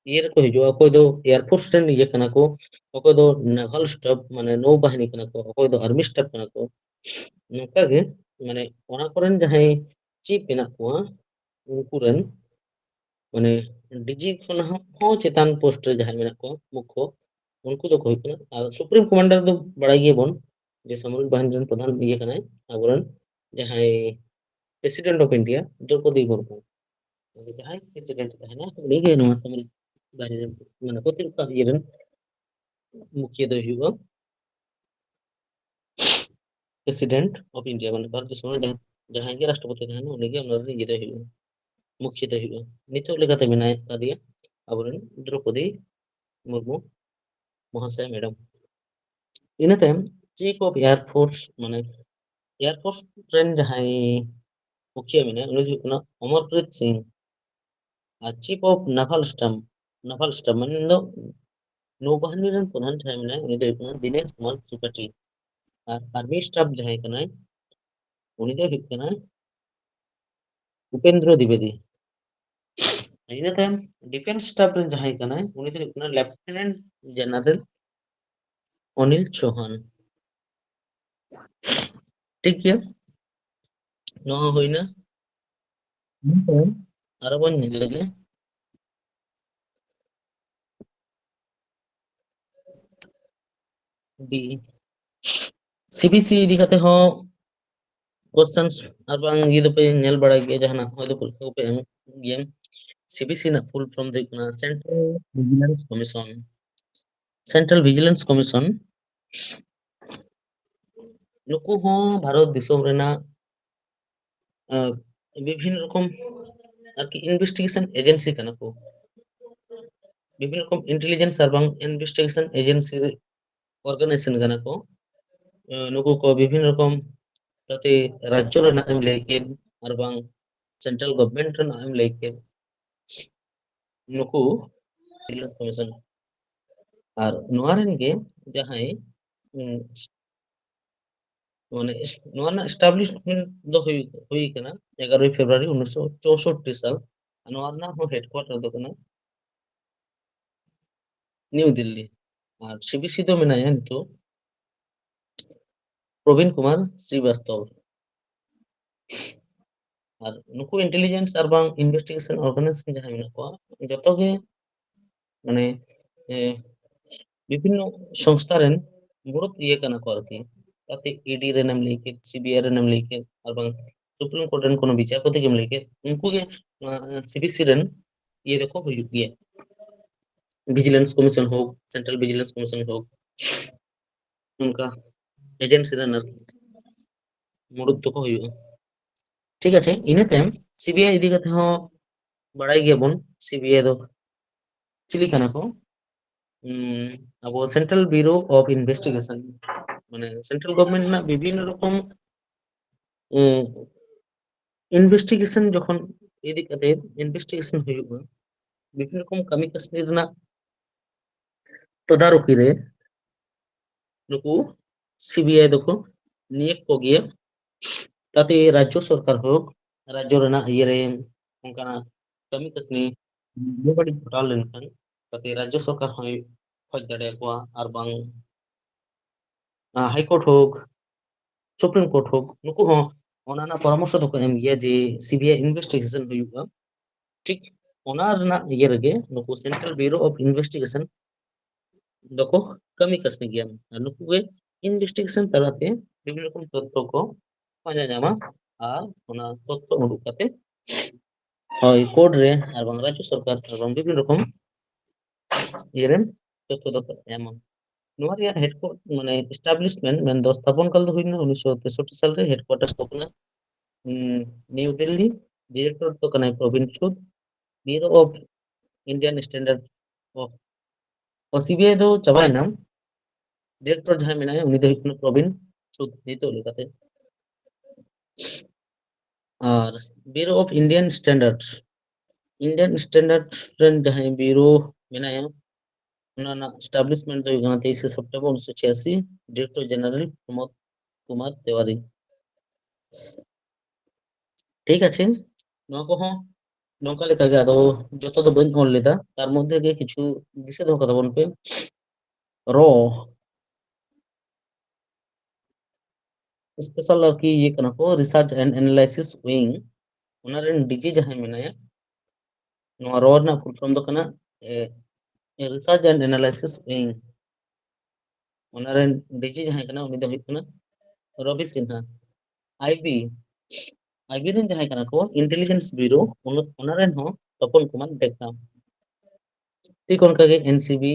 ᱤᱭᱟᱹ ᱨᱮᱠᱚ ᱦᱤᱡᱩᱜᱼᱟ᱾ ᱚᱠᱚᱭ ᱫᱚ ᱮᱭᱟᱨ ᱯᱷᱳᱨᱥ ᱨᱮᱱ ᱤᱭᱟᱹ ᱠᱟᱱᱟ ᱠᱚ, ᱚᱠᱚᱭ ᱫᱚ ᱱᱮᱵᱷᱟᱞ ᱥᱴᱟᱯ, ᱢᱟᱱᱮ ᱱᱳ ᱵᱟᱦᱤᱱᱤ ᱠᱟᱱᱟ ᱠᱚ, ᱚᱠᱚᱭ ᱫᱚ ᱟᱨᱢᱤ ᱥᱴᱟᱯ ᱠᱟᱱᱟ ᱠᱚ᱾ ᱱᱚᱝᱠᱟ ᱜᱮ, ᱢᱟᱱᱮ ᱚᱱᱟ ᱠᱚᱨᱮᱱ ᱡᱟᱦᱟᱸᱭ ᱪᱤᱯ ᱢᱮᱱᱟᱜ ᱠᱚᱣᱟ, ᱩᱱᱠᱩ ᱨᱮᱱ, ᱢᱟᱱᱮ ᱰᱤᱡᱤ ᱠᱷᱚᱱ ᱦᱚᱸ, ᱦᱚᱸ ᱪᱮᱛᱟᱱ ᱯᱳᱥᱴ ᱨᱮ ᱡᱟᱦᱟᱸᱭ ᱢᱮᱱᱟᱜ ᱠᱚᱣᱟ ᱢᱩᱠᱠᱷᱚ, ᱩᱱᱠᱩ ᱫᱚᱠᱚ ᱦᱩᱭᱩᱜ ᱠᱟᱱᱟ᱾ ᱟᱨ ᱥᱩᱯᱨᱤᱢ ᱠᱚᱢᱟᱱᱰᱟᱨ ᱫᱚ ᱵᱟᱲᱟᱭ ᱜᱮᱭᱟᱵᱚᱱ ᱡᱮ ᱥᱟᱢᱚᱨᱤᱠ ᱵᱟᱦᱤᱱᱤ ᱨᱮᱱ ᱯᱨᱚᱫᱷᱟᱱ ᱤᱭᱟᱹ ᱠᱟᱱᱟᱭ ᱟᱵᱚᱨᱮᱱ ᱡᱟᱦᱟᱸᱭ president of India Droupadi Murmu. ᱟᱫᱚ ᱡᱟᱦᱟᱸᱭ ᱯᱨᱮᱥᱤᱰᱮᱱᱴ ᱛᱟᱦᱮᱱᱟ, ᱩᱱᱤᱜᱮ ᱱᱚᱣᱟ ᱥᱟᱢᱚᱨᱤᱠ ᱵᱟᱦᱤᱱᱤ ᱨᱮᱱ, ᱢᱟᱱᱮ ᱯᱨᱚᱛᱤᱨᱚᱠᱠᱷᱟ ᱤᱭᱟᱹ ᱨᱮᱱ ᱢᱩᱠᱷᱤᱭᱟᱹ ᱫᱚᱭ ᱦᱩᱭᱩᱜᱼᱟ᱾ ᱯᱨᱮᱥᱤᱰᱮᱱᱴ ᱚᱯᱷ ᱤᱱᱰᱤᱭᱟ, ᱢᱟᱱᱮ ᱵᱷᱟᱨᱚᱛ ᱫᱤᱥᱚᱢ ᱨᱮ ᱡᱟᱦᱟᱸ, ᱡᱟᱦᱟᱸᱭ ᱜᱮ ᱨᱟᱥᱴᱨᱚᱯᱚᱛᱤ ᱛᱟᱦᱮᱱᱟ, ᱩᱱᱤᱜᱮ ᱚᱱᱟ ᱨᱮᱱ ᱤᱭᱟᱹ ᱫᱚᱭ ᱦᱩᱭᱩᱜᱼᱟ, ᱢᱩᱠᱷᱤᱭᱟᱹ ᱫᱚᱭ ᱦᱩᱭᱩᱜᱼᱟ᱾ ᱱᱤᱛᱚᱜ ᱞᱮᱠᱟᱛᱮ ᱢᱮᱱᱟᱭ ᱠᱟᱫᱮᱭᱟ ᱟᱵᱚᱨᱮᱱ ᱫᱨᱚᱯᱚᱫᱤ ᱢᱩᱨᱢᱩ ᱢᱚᱦᱟᱥᱚᱭ ᱢᱮᱰᱟᱢ᱾ ᱤᱱᱟᱹ ᱛᱟᱭᱚᱢ ᱪᱤᱯ ᱚᱯᱷ ᱮᱭᱟᱨ ᱯᱷᱳᱨᱥ, ᱢᱟᱱᱮ ᱮᱭᱟᱨ ᱯᱷᱳᱨᱥ ᱨᱮᱱ ᱡᱟᱦᱟᱸᱭ ᱢᱩᱠᱷᱤᱭᱟᱹ ᱢᱮᱱᱟᱭᱟ, ᱩᱱᱤ ᱫᱚ ᱦᱩᱭᱩᱜ ᱠᱟᱱᱟ ᱚᱢᱚᱨᱯᱨᱤᱛ ᱥᱤᱝ᱾ ᱟᱨ ᱪᱤᱯ ᱚᱯᱷ ᱱᱟᱵᱷᱟᱞ ᱥᱴᱟᱢ, ᱱᱟᱵᱷᱟᱞ ᱥᱴᱟᱢ ᱢᱟᱱᱮ ᱫᱚ ᱱᱳᱵᱟᱦᱤᱱᱤ ᱨᱮᱱ ᱯᱨᱚᱫᱷᱟᱱ ᱡᱟᱦᱟᱸᱭ ᱢᱮᱱᱟᱭᱟ, ᱩᱱᱤ ᱫᱚ ᱦᱩᱭᱩᱜ ᱠᱟᱱᱟ ᱫᱤᱱᱮᱥ ᱠᱩᱢᱟᱨ ᱛᱨᱤᱯᱟᱴᱷᱤ᱾ ᱟᱨ ᱟᱨᱢᱤ ᱥᱴᱟᱯ ᱡᱟᱦᱟᱸᱭ ᱠᱟᱱᱟᱭ, ᱩᱱᱤ ᱫᱚ ᱦᱩᱭᱩᱜ ᱠᱟᱱᱟ ᱩᱯᱮᱱᱫᱨᱚ ᱫᱤᱵᱮᱫᱤ᱾ ᱤᱱᱟᱹ ᱛᱟᱭᱚᱢ ᱰᱤᱯᱷᱮᱱᱥ ᱥᱴᱟᱯ ᱨᱮᱱ ᱡᱟᱦᱟᱸᱭ ᱠᱟᱱᱟᱭ, ᱩᱱᱤ ᱫᱚ ᱦᱩᱭᱩᱜ ᱠᱟᱱᱟ ᱞᱮᱯᱷᱴᱮᱱᱮᱱᱴ ᱡᱮᱱᱟᱨᱮᱞ ᱚᱱᱤᱞ ᱪᱳᱦᱟᱱ᱾ ᱴᱷᱤᱠ ᱜᱮᱭᱟ, ᱱᱚᱣᱟ ᱦᱩᱭᱱᱟ᱾ ᱟᱨᱚ ᱵᱚᱱ ᱧᱮᱞ ᱞᱮᱜᱮ᱾ ᱰᱤ, ᱥᱤ ᱵᱤ ᱥᱤ ᱤᱫᱤ ᱠᱟᱛᱮ ᱦᱚᱸ ᱠᱚᱥᱪᱮᱱᱥ ᱟᱨ ᱵᱟᱝ ᱤᱭᱟᱹ ᱫᱚᱯᱮ ᱧᱮᱞ ᱵᱟᱲᱟᱭ ᱜᱮᱭᱟ, ᱡᱟᱦᱟᱱᱟᱜ ᱦᱚᱭᱛᱳ ᱯᱚᱨᱤᱠᱠᱷᱟ ᱠᱚᱯᱮ ᱮᱢ ᱜᱮᱭᱟ᱾ ᱥᱤ ᱵᱤ ᱥᱤ ᱨᱮᱱᱟᱜ ᱯᱷᱩᱞ ᱯᱷᱚᱨᱢ ᱫᱚ ᱦᱩᱭᱩᱜ ᱠᱟᱱᱟ central vigilance commission. Central Vigilance Commission, ᱱᱩᱠᱩ ᱦᱚᱸ ᱵᱷᱟᱨᱚᱛ ᱫᱤᱥᱚᱢ ᱨᱮᱱᱟᱜ ᱟᱨ ᱵᱤᱵᱷᱤᱱᱱᱚ ᱨᱚᱠᱚᱢ ᱟᱨᱠᱤ investigation agency ᱠᱟᱱᱟ ᱠᱚ᱾ ᱵᱤᱵᱷᱤᱱᱱᱚ ᱨᱚᱠᱚᱢ intelligence ᱟᱨ ᱵᱟᱝ investigation agency organization ᱠᱟᱱᱟ ᱠᱚ᱾ ᱟᱸ, ᱱᱩᱠᱩ ᱠᱚ ᱵᱤᱵᱷᱤᱱᱱᱚ ᱨᱚᱠᱚᱢ ᱡᱟᱛᱮ ᱨᱟᱡᱽᱡᱚ ᱨᱮᱱᱟᱜ ᱮᱢ ᱞᱟᱹᱭ ᱠᱮᱫ ᱟᱨ ᱵᱟᱝ central government ᱨᱮᱱᱟᱜ ᱮᱢ ᱞᱟᱹᱭ ᱠᱮᱫ, ᱱᱩᱠᱩ Vigilance Commission᱾ ᱟᱨ ᱱᱚᱣᱟ ᱨᱮᱱ ᱜᱮ ᱡᱟᱦᱟᱸᱭ, ᱩᱸ, ᱢᱟᱱᱮ ᱱᱚᱣᱟ ᱨᱮᱱᱟᱜ establishment ᱫᱚ ᱦᱩᱭ, ᱦᱩᱭ ᱠᱟᱱᱟ ᱮᱜᱟᱨᱳᱭ ᱯᱷᱮᱵᱽᱨᱩᱣᱟᱨᱤ ᱩᱱᱤᱥᱥᱚ ᱪᱳᱥᱳᱴᱴᱤ ᱥᱟᱞ᱾ ᱟᱨ ᱱᱚᱣᱟ ᱨᱮᱱᱟᱜ ᱦᱚᱸ headquarter ᱫᱚ ᱠᱟᱱᱟ ᱱᱤᱣ ᱫᱤᱞᱞᱤ᱾ ᱟᱨ CVC ᱫᱚ ᱢᱮᱱᱟᱭᱟ ᱱᱤᱛᱚᱜ ᱯᱨᱚᱵᱤᱱ ᱠᱩᱢᱟᱨ ᱥᱨᱤᱵᱟᱥᱛᱚᱵ᱾ ᱟᱨ ᱱᱩᱠᱩ intelligence ᱟᱨ ᱵᱟᱝ investigation organization ᱡᱟᱦᱟᱸᱭ ᱢᱮᱱᱟᱜ ᱠᱚᱣᱟ, ᱡᱚᱛᱚ ᱜᱮ ᱢᱟᱱᱮ, ᱮ, ᱵᱤᱵᱷᱤᱱᱱᱚ ᱥᱚᱝᱥᱛᱷᱟ ᱨᱮᱱ ᱢᱩᱲᱩᱫ ᱤᱭᱟᱹ ᱠᱟᱱᱟ ᱠᱚ ᱟᱨᱠᱤ᱾ ᱡᱟᱛᱮ ED ᱨᱮᱱᱮᱢ ᱞᱟᱹᱭ ᱠᱮᱫ, CBI ᱨᱮᱱᱮᱢ ᱞᱟᱹᱭ ᱠᱮᱫ, ᱟᱨ ᱵᱟᱝ Supreme Court ᱨᱮᱱ ᱠᱳᱱᱳ ᱵᱤᱪᱟᱨᱯᱚᱛᱤ ᱜᱮᱢ ᱞᱟᱹᱭ ᱠᱮᱫ, ᱩᱱᱠᱩ ᱜᱮ ᱱᱚᱣᱟ CVC ᱨᱮᱱ ᱤᱭᱟᱹ ᱨᱮᱠᱚ ᱦᱩᱭᱩᱜ ᱜᱮᱭᱟ᱾ Vigilance Commission ᱦᱳᱠ, Central Vigilance Commission ᱦᱳᱠ, ᱱᱚᱝᱠᱟ agency ᱨᱮᱱ ᱟᱨᱠᱤ ᱢᱩᱲᱩᱫ ᱫᱚᱠᱚ ᱦᱩᱭᱩᱜᱼᱟ᱾ ᱴᱷᱤᱠ ᱟᱪᱷᱮ, ᱤᱱᱟᱹ ᱛᱟᱭᱚᱢ CBI ᱤᱫᱤ ᱠᱟᱛᱮ ᱦᱚᱸ ᱵᱟᱲᱟᱭ ᱜᱮᱭᱟᱵᱚᱱ, CBI ᱫᱚ ᱪᱤᱞᱤ ᱠᱟᱱᱟ ᱠᱚ? ᱩᱸ, ᱟᱵᱚ Central Bureau of Investigation, ᱢᱟᱱᱮ central government ᱨᱮᱱᱟᱜ ᱵᱤᱵᱷᱤᱱᱱᱚ ᱨᱚᱠᱚᱢ, ᱩᱸ, investigation ᱡᱚᱠᱷᱚᱱ ᱤᱫᱤ ᱠᱟᱛᱮ investigation ᱦᱩᱭᱩᱜᱼᱟ, ᱵᱤᱵᱷᱤᱱᱱᱚ ᱨᱚᱠᱚᱢ ᱠᱟᱹᱢᱤ ᱠᱟᱹᱥᱱᱤ ᱨᱮᱱᱟᱜ ᱛᱚᱫᱟᱨᱚᱠᱤ ᱨᱮ ᱱᱩᱠᱩ CBI ᱫᱚᱠᱚ ᱱᱤᱭᱳᱜᱽ ᱠᱚᱜᱮᱭᱟ, ᱛᱟᱛᱮ ᱨᱟᱡᱽᱡᱚ ᱥᱚᱨᱠᱟᱨ ᱦᱳᱠ, ᱨᱟᱡᱽᱡᱚ ᱨᱮᱱᱟᱜ ᱤᱭᱟᱹ ᱨᱮ ᱚᱱᱠᱟᱱᱟᱜ ᱠᱟᱹᱢᱤ ᱠᱟᱹᱥᱱᱤ ᱵᱮᱵᱟᱹᱲᱤᱡ ᱜᱷᱚᱴᱟᱣ ᱞᱮᱱᱠᱷᱟᱱ, ᱛᱟᱛᱮ ᱨᱟᱡᱽᱡᱚ ᱥᱚᱨᱠᱟᱨ ᱦᱚᱸᱭ ᱠᱷᱚᱡᱽ ᱫᱟᱲᱮᱭᱟᱠᱚᱣᱟ, ᱟᱨ ᱵᱟᱝ, ᱟᱸ, High Court ᱦᱳᱠ, Supreme Court ᱦᱳᱠ, ᱱᱩᱠᱩ ᱦᱚᱸ ᱚᱱᱟ ᱨᱮᱱᱟᱜ ᱯᱚᱨᱟᱢᱚᱨᱥᱚ ᱫᱚᱠᱚ ᱮᱢ ᱜᱮᱭᱟ ᱡᱮ CBI investigation ᱦᱩᱭᱩᱜᱼᱟ᱾ ᱴᱷᱤᱠ ᱚᱱᱟ ᱨᱮᱱᱟᱜ ᱤᱭᱟᱹ ᱨᱮᱜᱮ ᱱᱩᱠᱩ Central Bureau of Investigation ᱫᱚᱠᱚ ᱠᱟᱹᱢᱤ ᱠᱟᱹᱥᱱᱤ ᱜᱮᱭᱟ᱾ ᱟᱨ ᱱᱩᱠᱩ ᱜᱮ investigation ᱛᱟᱞᱟᱛᱮ ᱵᱤᱵᱷᱤᱱᱱᱚ ᱨᱚᱠᱚᱢ ᱛᱚᱛᱛᱷᱚ ᱠᱚ ᱯᱟᱸᱡᱟ ᱧᱟᱢᱟ, ᱟᱨ ᱚᱱᱟ ᱛᱚᱛᱛᱷᱚ ᱩᱰᱩᱠ ᱠᱟᱛᱮ ᱦᱳᱭ, court ᱨᱮ ᱟᱨ ᱵᱟᱝ ᱨᱟᱡᱽᱡᱚ ᱥᱚᱨᱠᱟᱨ ᱟᱨ ᱵᱟᱝ ᱵᱤᱵᱷᱤᱱᱱᱚ ᱨᱚᱠᱚᱢ ᱤᱭᱟᱹ ᱨᱮᱱ ᱛᱚᱛᱛᱷᱚ ᱫᱚᱠᱚ ᱮᱢᱟ᱾ ᱱᱚᱣᱟ ᱨᱮᱭᱟᱜ ᱦᱮᱰᱠᱩᱣᱟᱴᱟᱨ ᱢᱟᱱᱮ ᱮᱥᱴᱟᱵᱞᱤᱥᱢᱮᱱᱴ ᱢᱮᱱᱫᱚ ᱛᱷᱟᱯᱚᱱ ᱠᱟᱞ ᱫᱚ ᱦᱩᱭᱱᱟ ᱩᱱᱤᱥᱥᱚ ᱛᱮᱥᱚᱴᱴᱤ ᱥᱟᱞ ᱨᱮ᱾ ᱦᱮᱰᱠᱩᱣᱟᱴᱟᱨ ᱫᱚ ᱠᱟᱱᱟ ᱱᱤᱣ ᱫᱤᱞᱞᱤ᱾ ᱰᱤᱨᱮᱠᱴᱚᱨ ᱫᱚ ᱠᱟᱱᱟᱭ ᱯᱨᱚᱵᱤᱱ ᱥᱩᱫ᱾ Bureau of Indian Standard of ᱥᱤᱵᱤᱟᱭ ᱫᱚ ᱪᱟᱵᱟᱭᱮᱱᱟ᱾ ᱰᱤᱨᱮᱠᱴᱚᱨ ᱡᱟᱦᱟᱸᱭ ᱢᱮᱱᱟᱭᱟ ᱩᱱᱤ ᱫᱚ ᱦᱩᱭᱩᱜ ᱠᱟᱱᱟ ᱯᱨᱚᱵᱤᱱ ᱥᱩᱫ ᱱᱤᱛᱚᱜ ᱞᱮᱠᱟᱛᱮ᱾ ᱟᱨ Bureau of Indian Standard, Indian Standard ᱨᱮᱱ ᱡᱟᱦᱟᱸᱭ ᱵᱤᱭᱩᱨᱳ ᱢᱮᱱᱟᱭᱟ, ᱚᱱᱟ ᱨᱮᱱᱟᱜ ᱮᱥᱴᱟᱵᱞᱤᱥᱢᱮᱱᱴ ᱫᱚ ᱦᱩᱭᱩᱜ ᱠᱟᱱᱟ ᱛᱮᱭᱤᱥᱮ ᱥᱮᱯᱴᱮᱢᱵᱚᱨ ᱩᱱᱤᱥᱥᱚ ᱪᱷᱤᱭᱟᱥᱤ, ᱰᱤᱨᱮᱠᱴᱚᱨ ᱡᱮᱱᱟᱨᱮᱞ ᱯᱨᱚᱢᱳᱫ ᱠᱩᱢᱟᱨ ᱛᱤᱣᱟᱨᱤ᱾ ᱴᱷᱤᱠ ᱟᱪᱷᱮ, ᱱᱚᱣᱟ ᱠᱚᱦᱚᱸ ᱱᱚᱝᱠᱟ ᱞᱮᱠᱟᱜᱮ, ᱟᱫᱚ ᱡᱚᱛᱚ ᱫᱚ ᱵᱟᱹᱧ ᱚᱞ ᱞᱮᱫᱟ, ᱛᱟᱨ ᱢᱚᱫᱽᱫᱷᱮ ᱜᱮ ᱠᱤᱪᱷᱩ ᱫᱤᱥᱟᱹ ᱫᱚᱦᱚ ᱠᱟᱛᱟ ᱵᱚᱱ ᱯᱮ᱾ ᱨᱚ ᱥᱯᱮᱥᱟᱞ ᱟᱨᱠᱤ ᱤᱭᱟᱹ ᱠᱟᱱᱟ ᱠᱚ, ᱨᱤᱥᱟᱨᱪ ᱮᱱᱰ ᱮᱱᱟᱞᱟᱭᱥᱤᱥ ᱩᱭᱤᱝ, ᱚᱱᱟ ᱨᱮᱱ ᱰᱤᱡᱤ ᱡᱟᱦᱟᱸᱭ ᱢᱮᱱᱟᱭᱟ, ᱱᱚᱣᱟ ᱨᱚ ᱨᱮᱱᱟᱜ ᱯᱷᱩᱞ ᱯᱷᱚᱨᱢ ᱫᱚ ᱠᱟᱱᱟ ᱨᱤᱥᱟᱨᱪ ᱮᱱᱰ ᱮᱱᱟᱞᱟᱭᱥᱤᱥ ᱩᱭᱤᱝ, ᱚᱱᱟ ᱨᱮᱱ ᱰᱤᱡᱤ ᱡᱟᱦᱟᱸᱭ ᱠᱟᱱᱟ ᱩᱱᱤ ᱫᱚ ᱦᱩᱭᱩᱜ ᱠᱟᱱᱟ ᱨᱚᱵᱤ ᱥᱤᱱᱦᱟ᱾ ᱟᱭᱵᱤ, ᱟᱭᱵᱤ ᱨᱮᱱ ᱡᱟᱦᱟᱸᱭ ᱠᱟᱱᱟ ᱠᱚ ᱤᱱᱴᱮᱞᱤᱡᱮᱱᱥ ᱵᱤᱭᱩᱨᱳ, ᱚᱱᱟ ᱨᱮᱱ ᱦᱚᱸ ᱛᱚᱯᱚᱱ ᱠᱩᱢᱟᱨ ᱰᱮᱠᱟ᱾ ᱴᱷᱤᱠ ᱚᱱᱠᱟᱜᱮ ᱮᱱᱥᱤᱵᱤ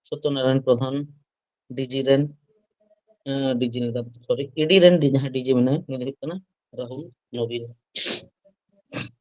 ᱥᱚᱛᱭᱚᱱᱟᱨᱟᱭᱚᱱ ᱯᱨᱚᱫᱷᱟᱱ, ᱰᱤᱡᱤ ᱨᱮᱱ, ᱰᱤᱡᱤ, ᱥᱚᱨᱤ, ᱤᱰᱤ ᱨᱮᱱ ᱡᱟᱦᱟᱸᱭ ᱰᱤᱡᱤ ᱢᱮᱱᱟᱭᱟ ᱩᱱᱤ ᱫᱚ ᱦᱩᱭᱩᱜ ᱠᱟᱱᱟ ᱨᱟᱦᱩᱞ ᱱᱚᱵᱤᱱ᱾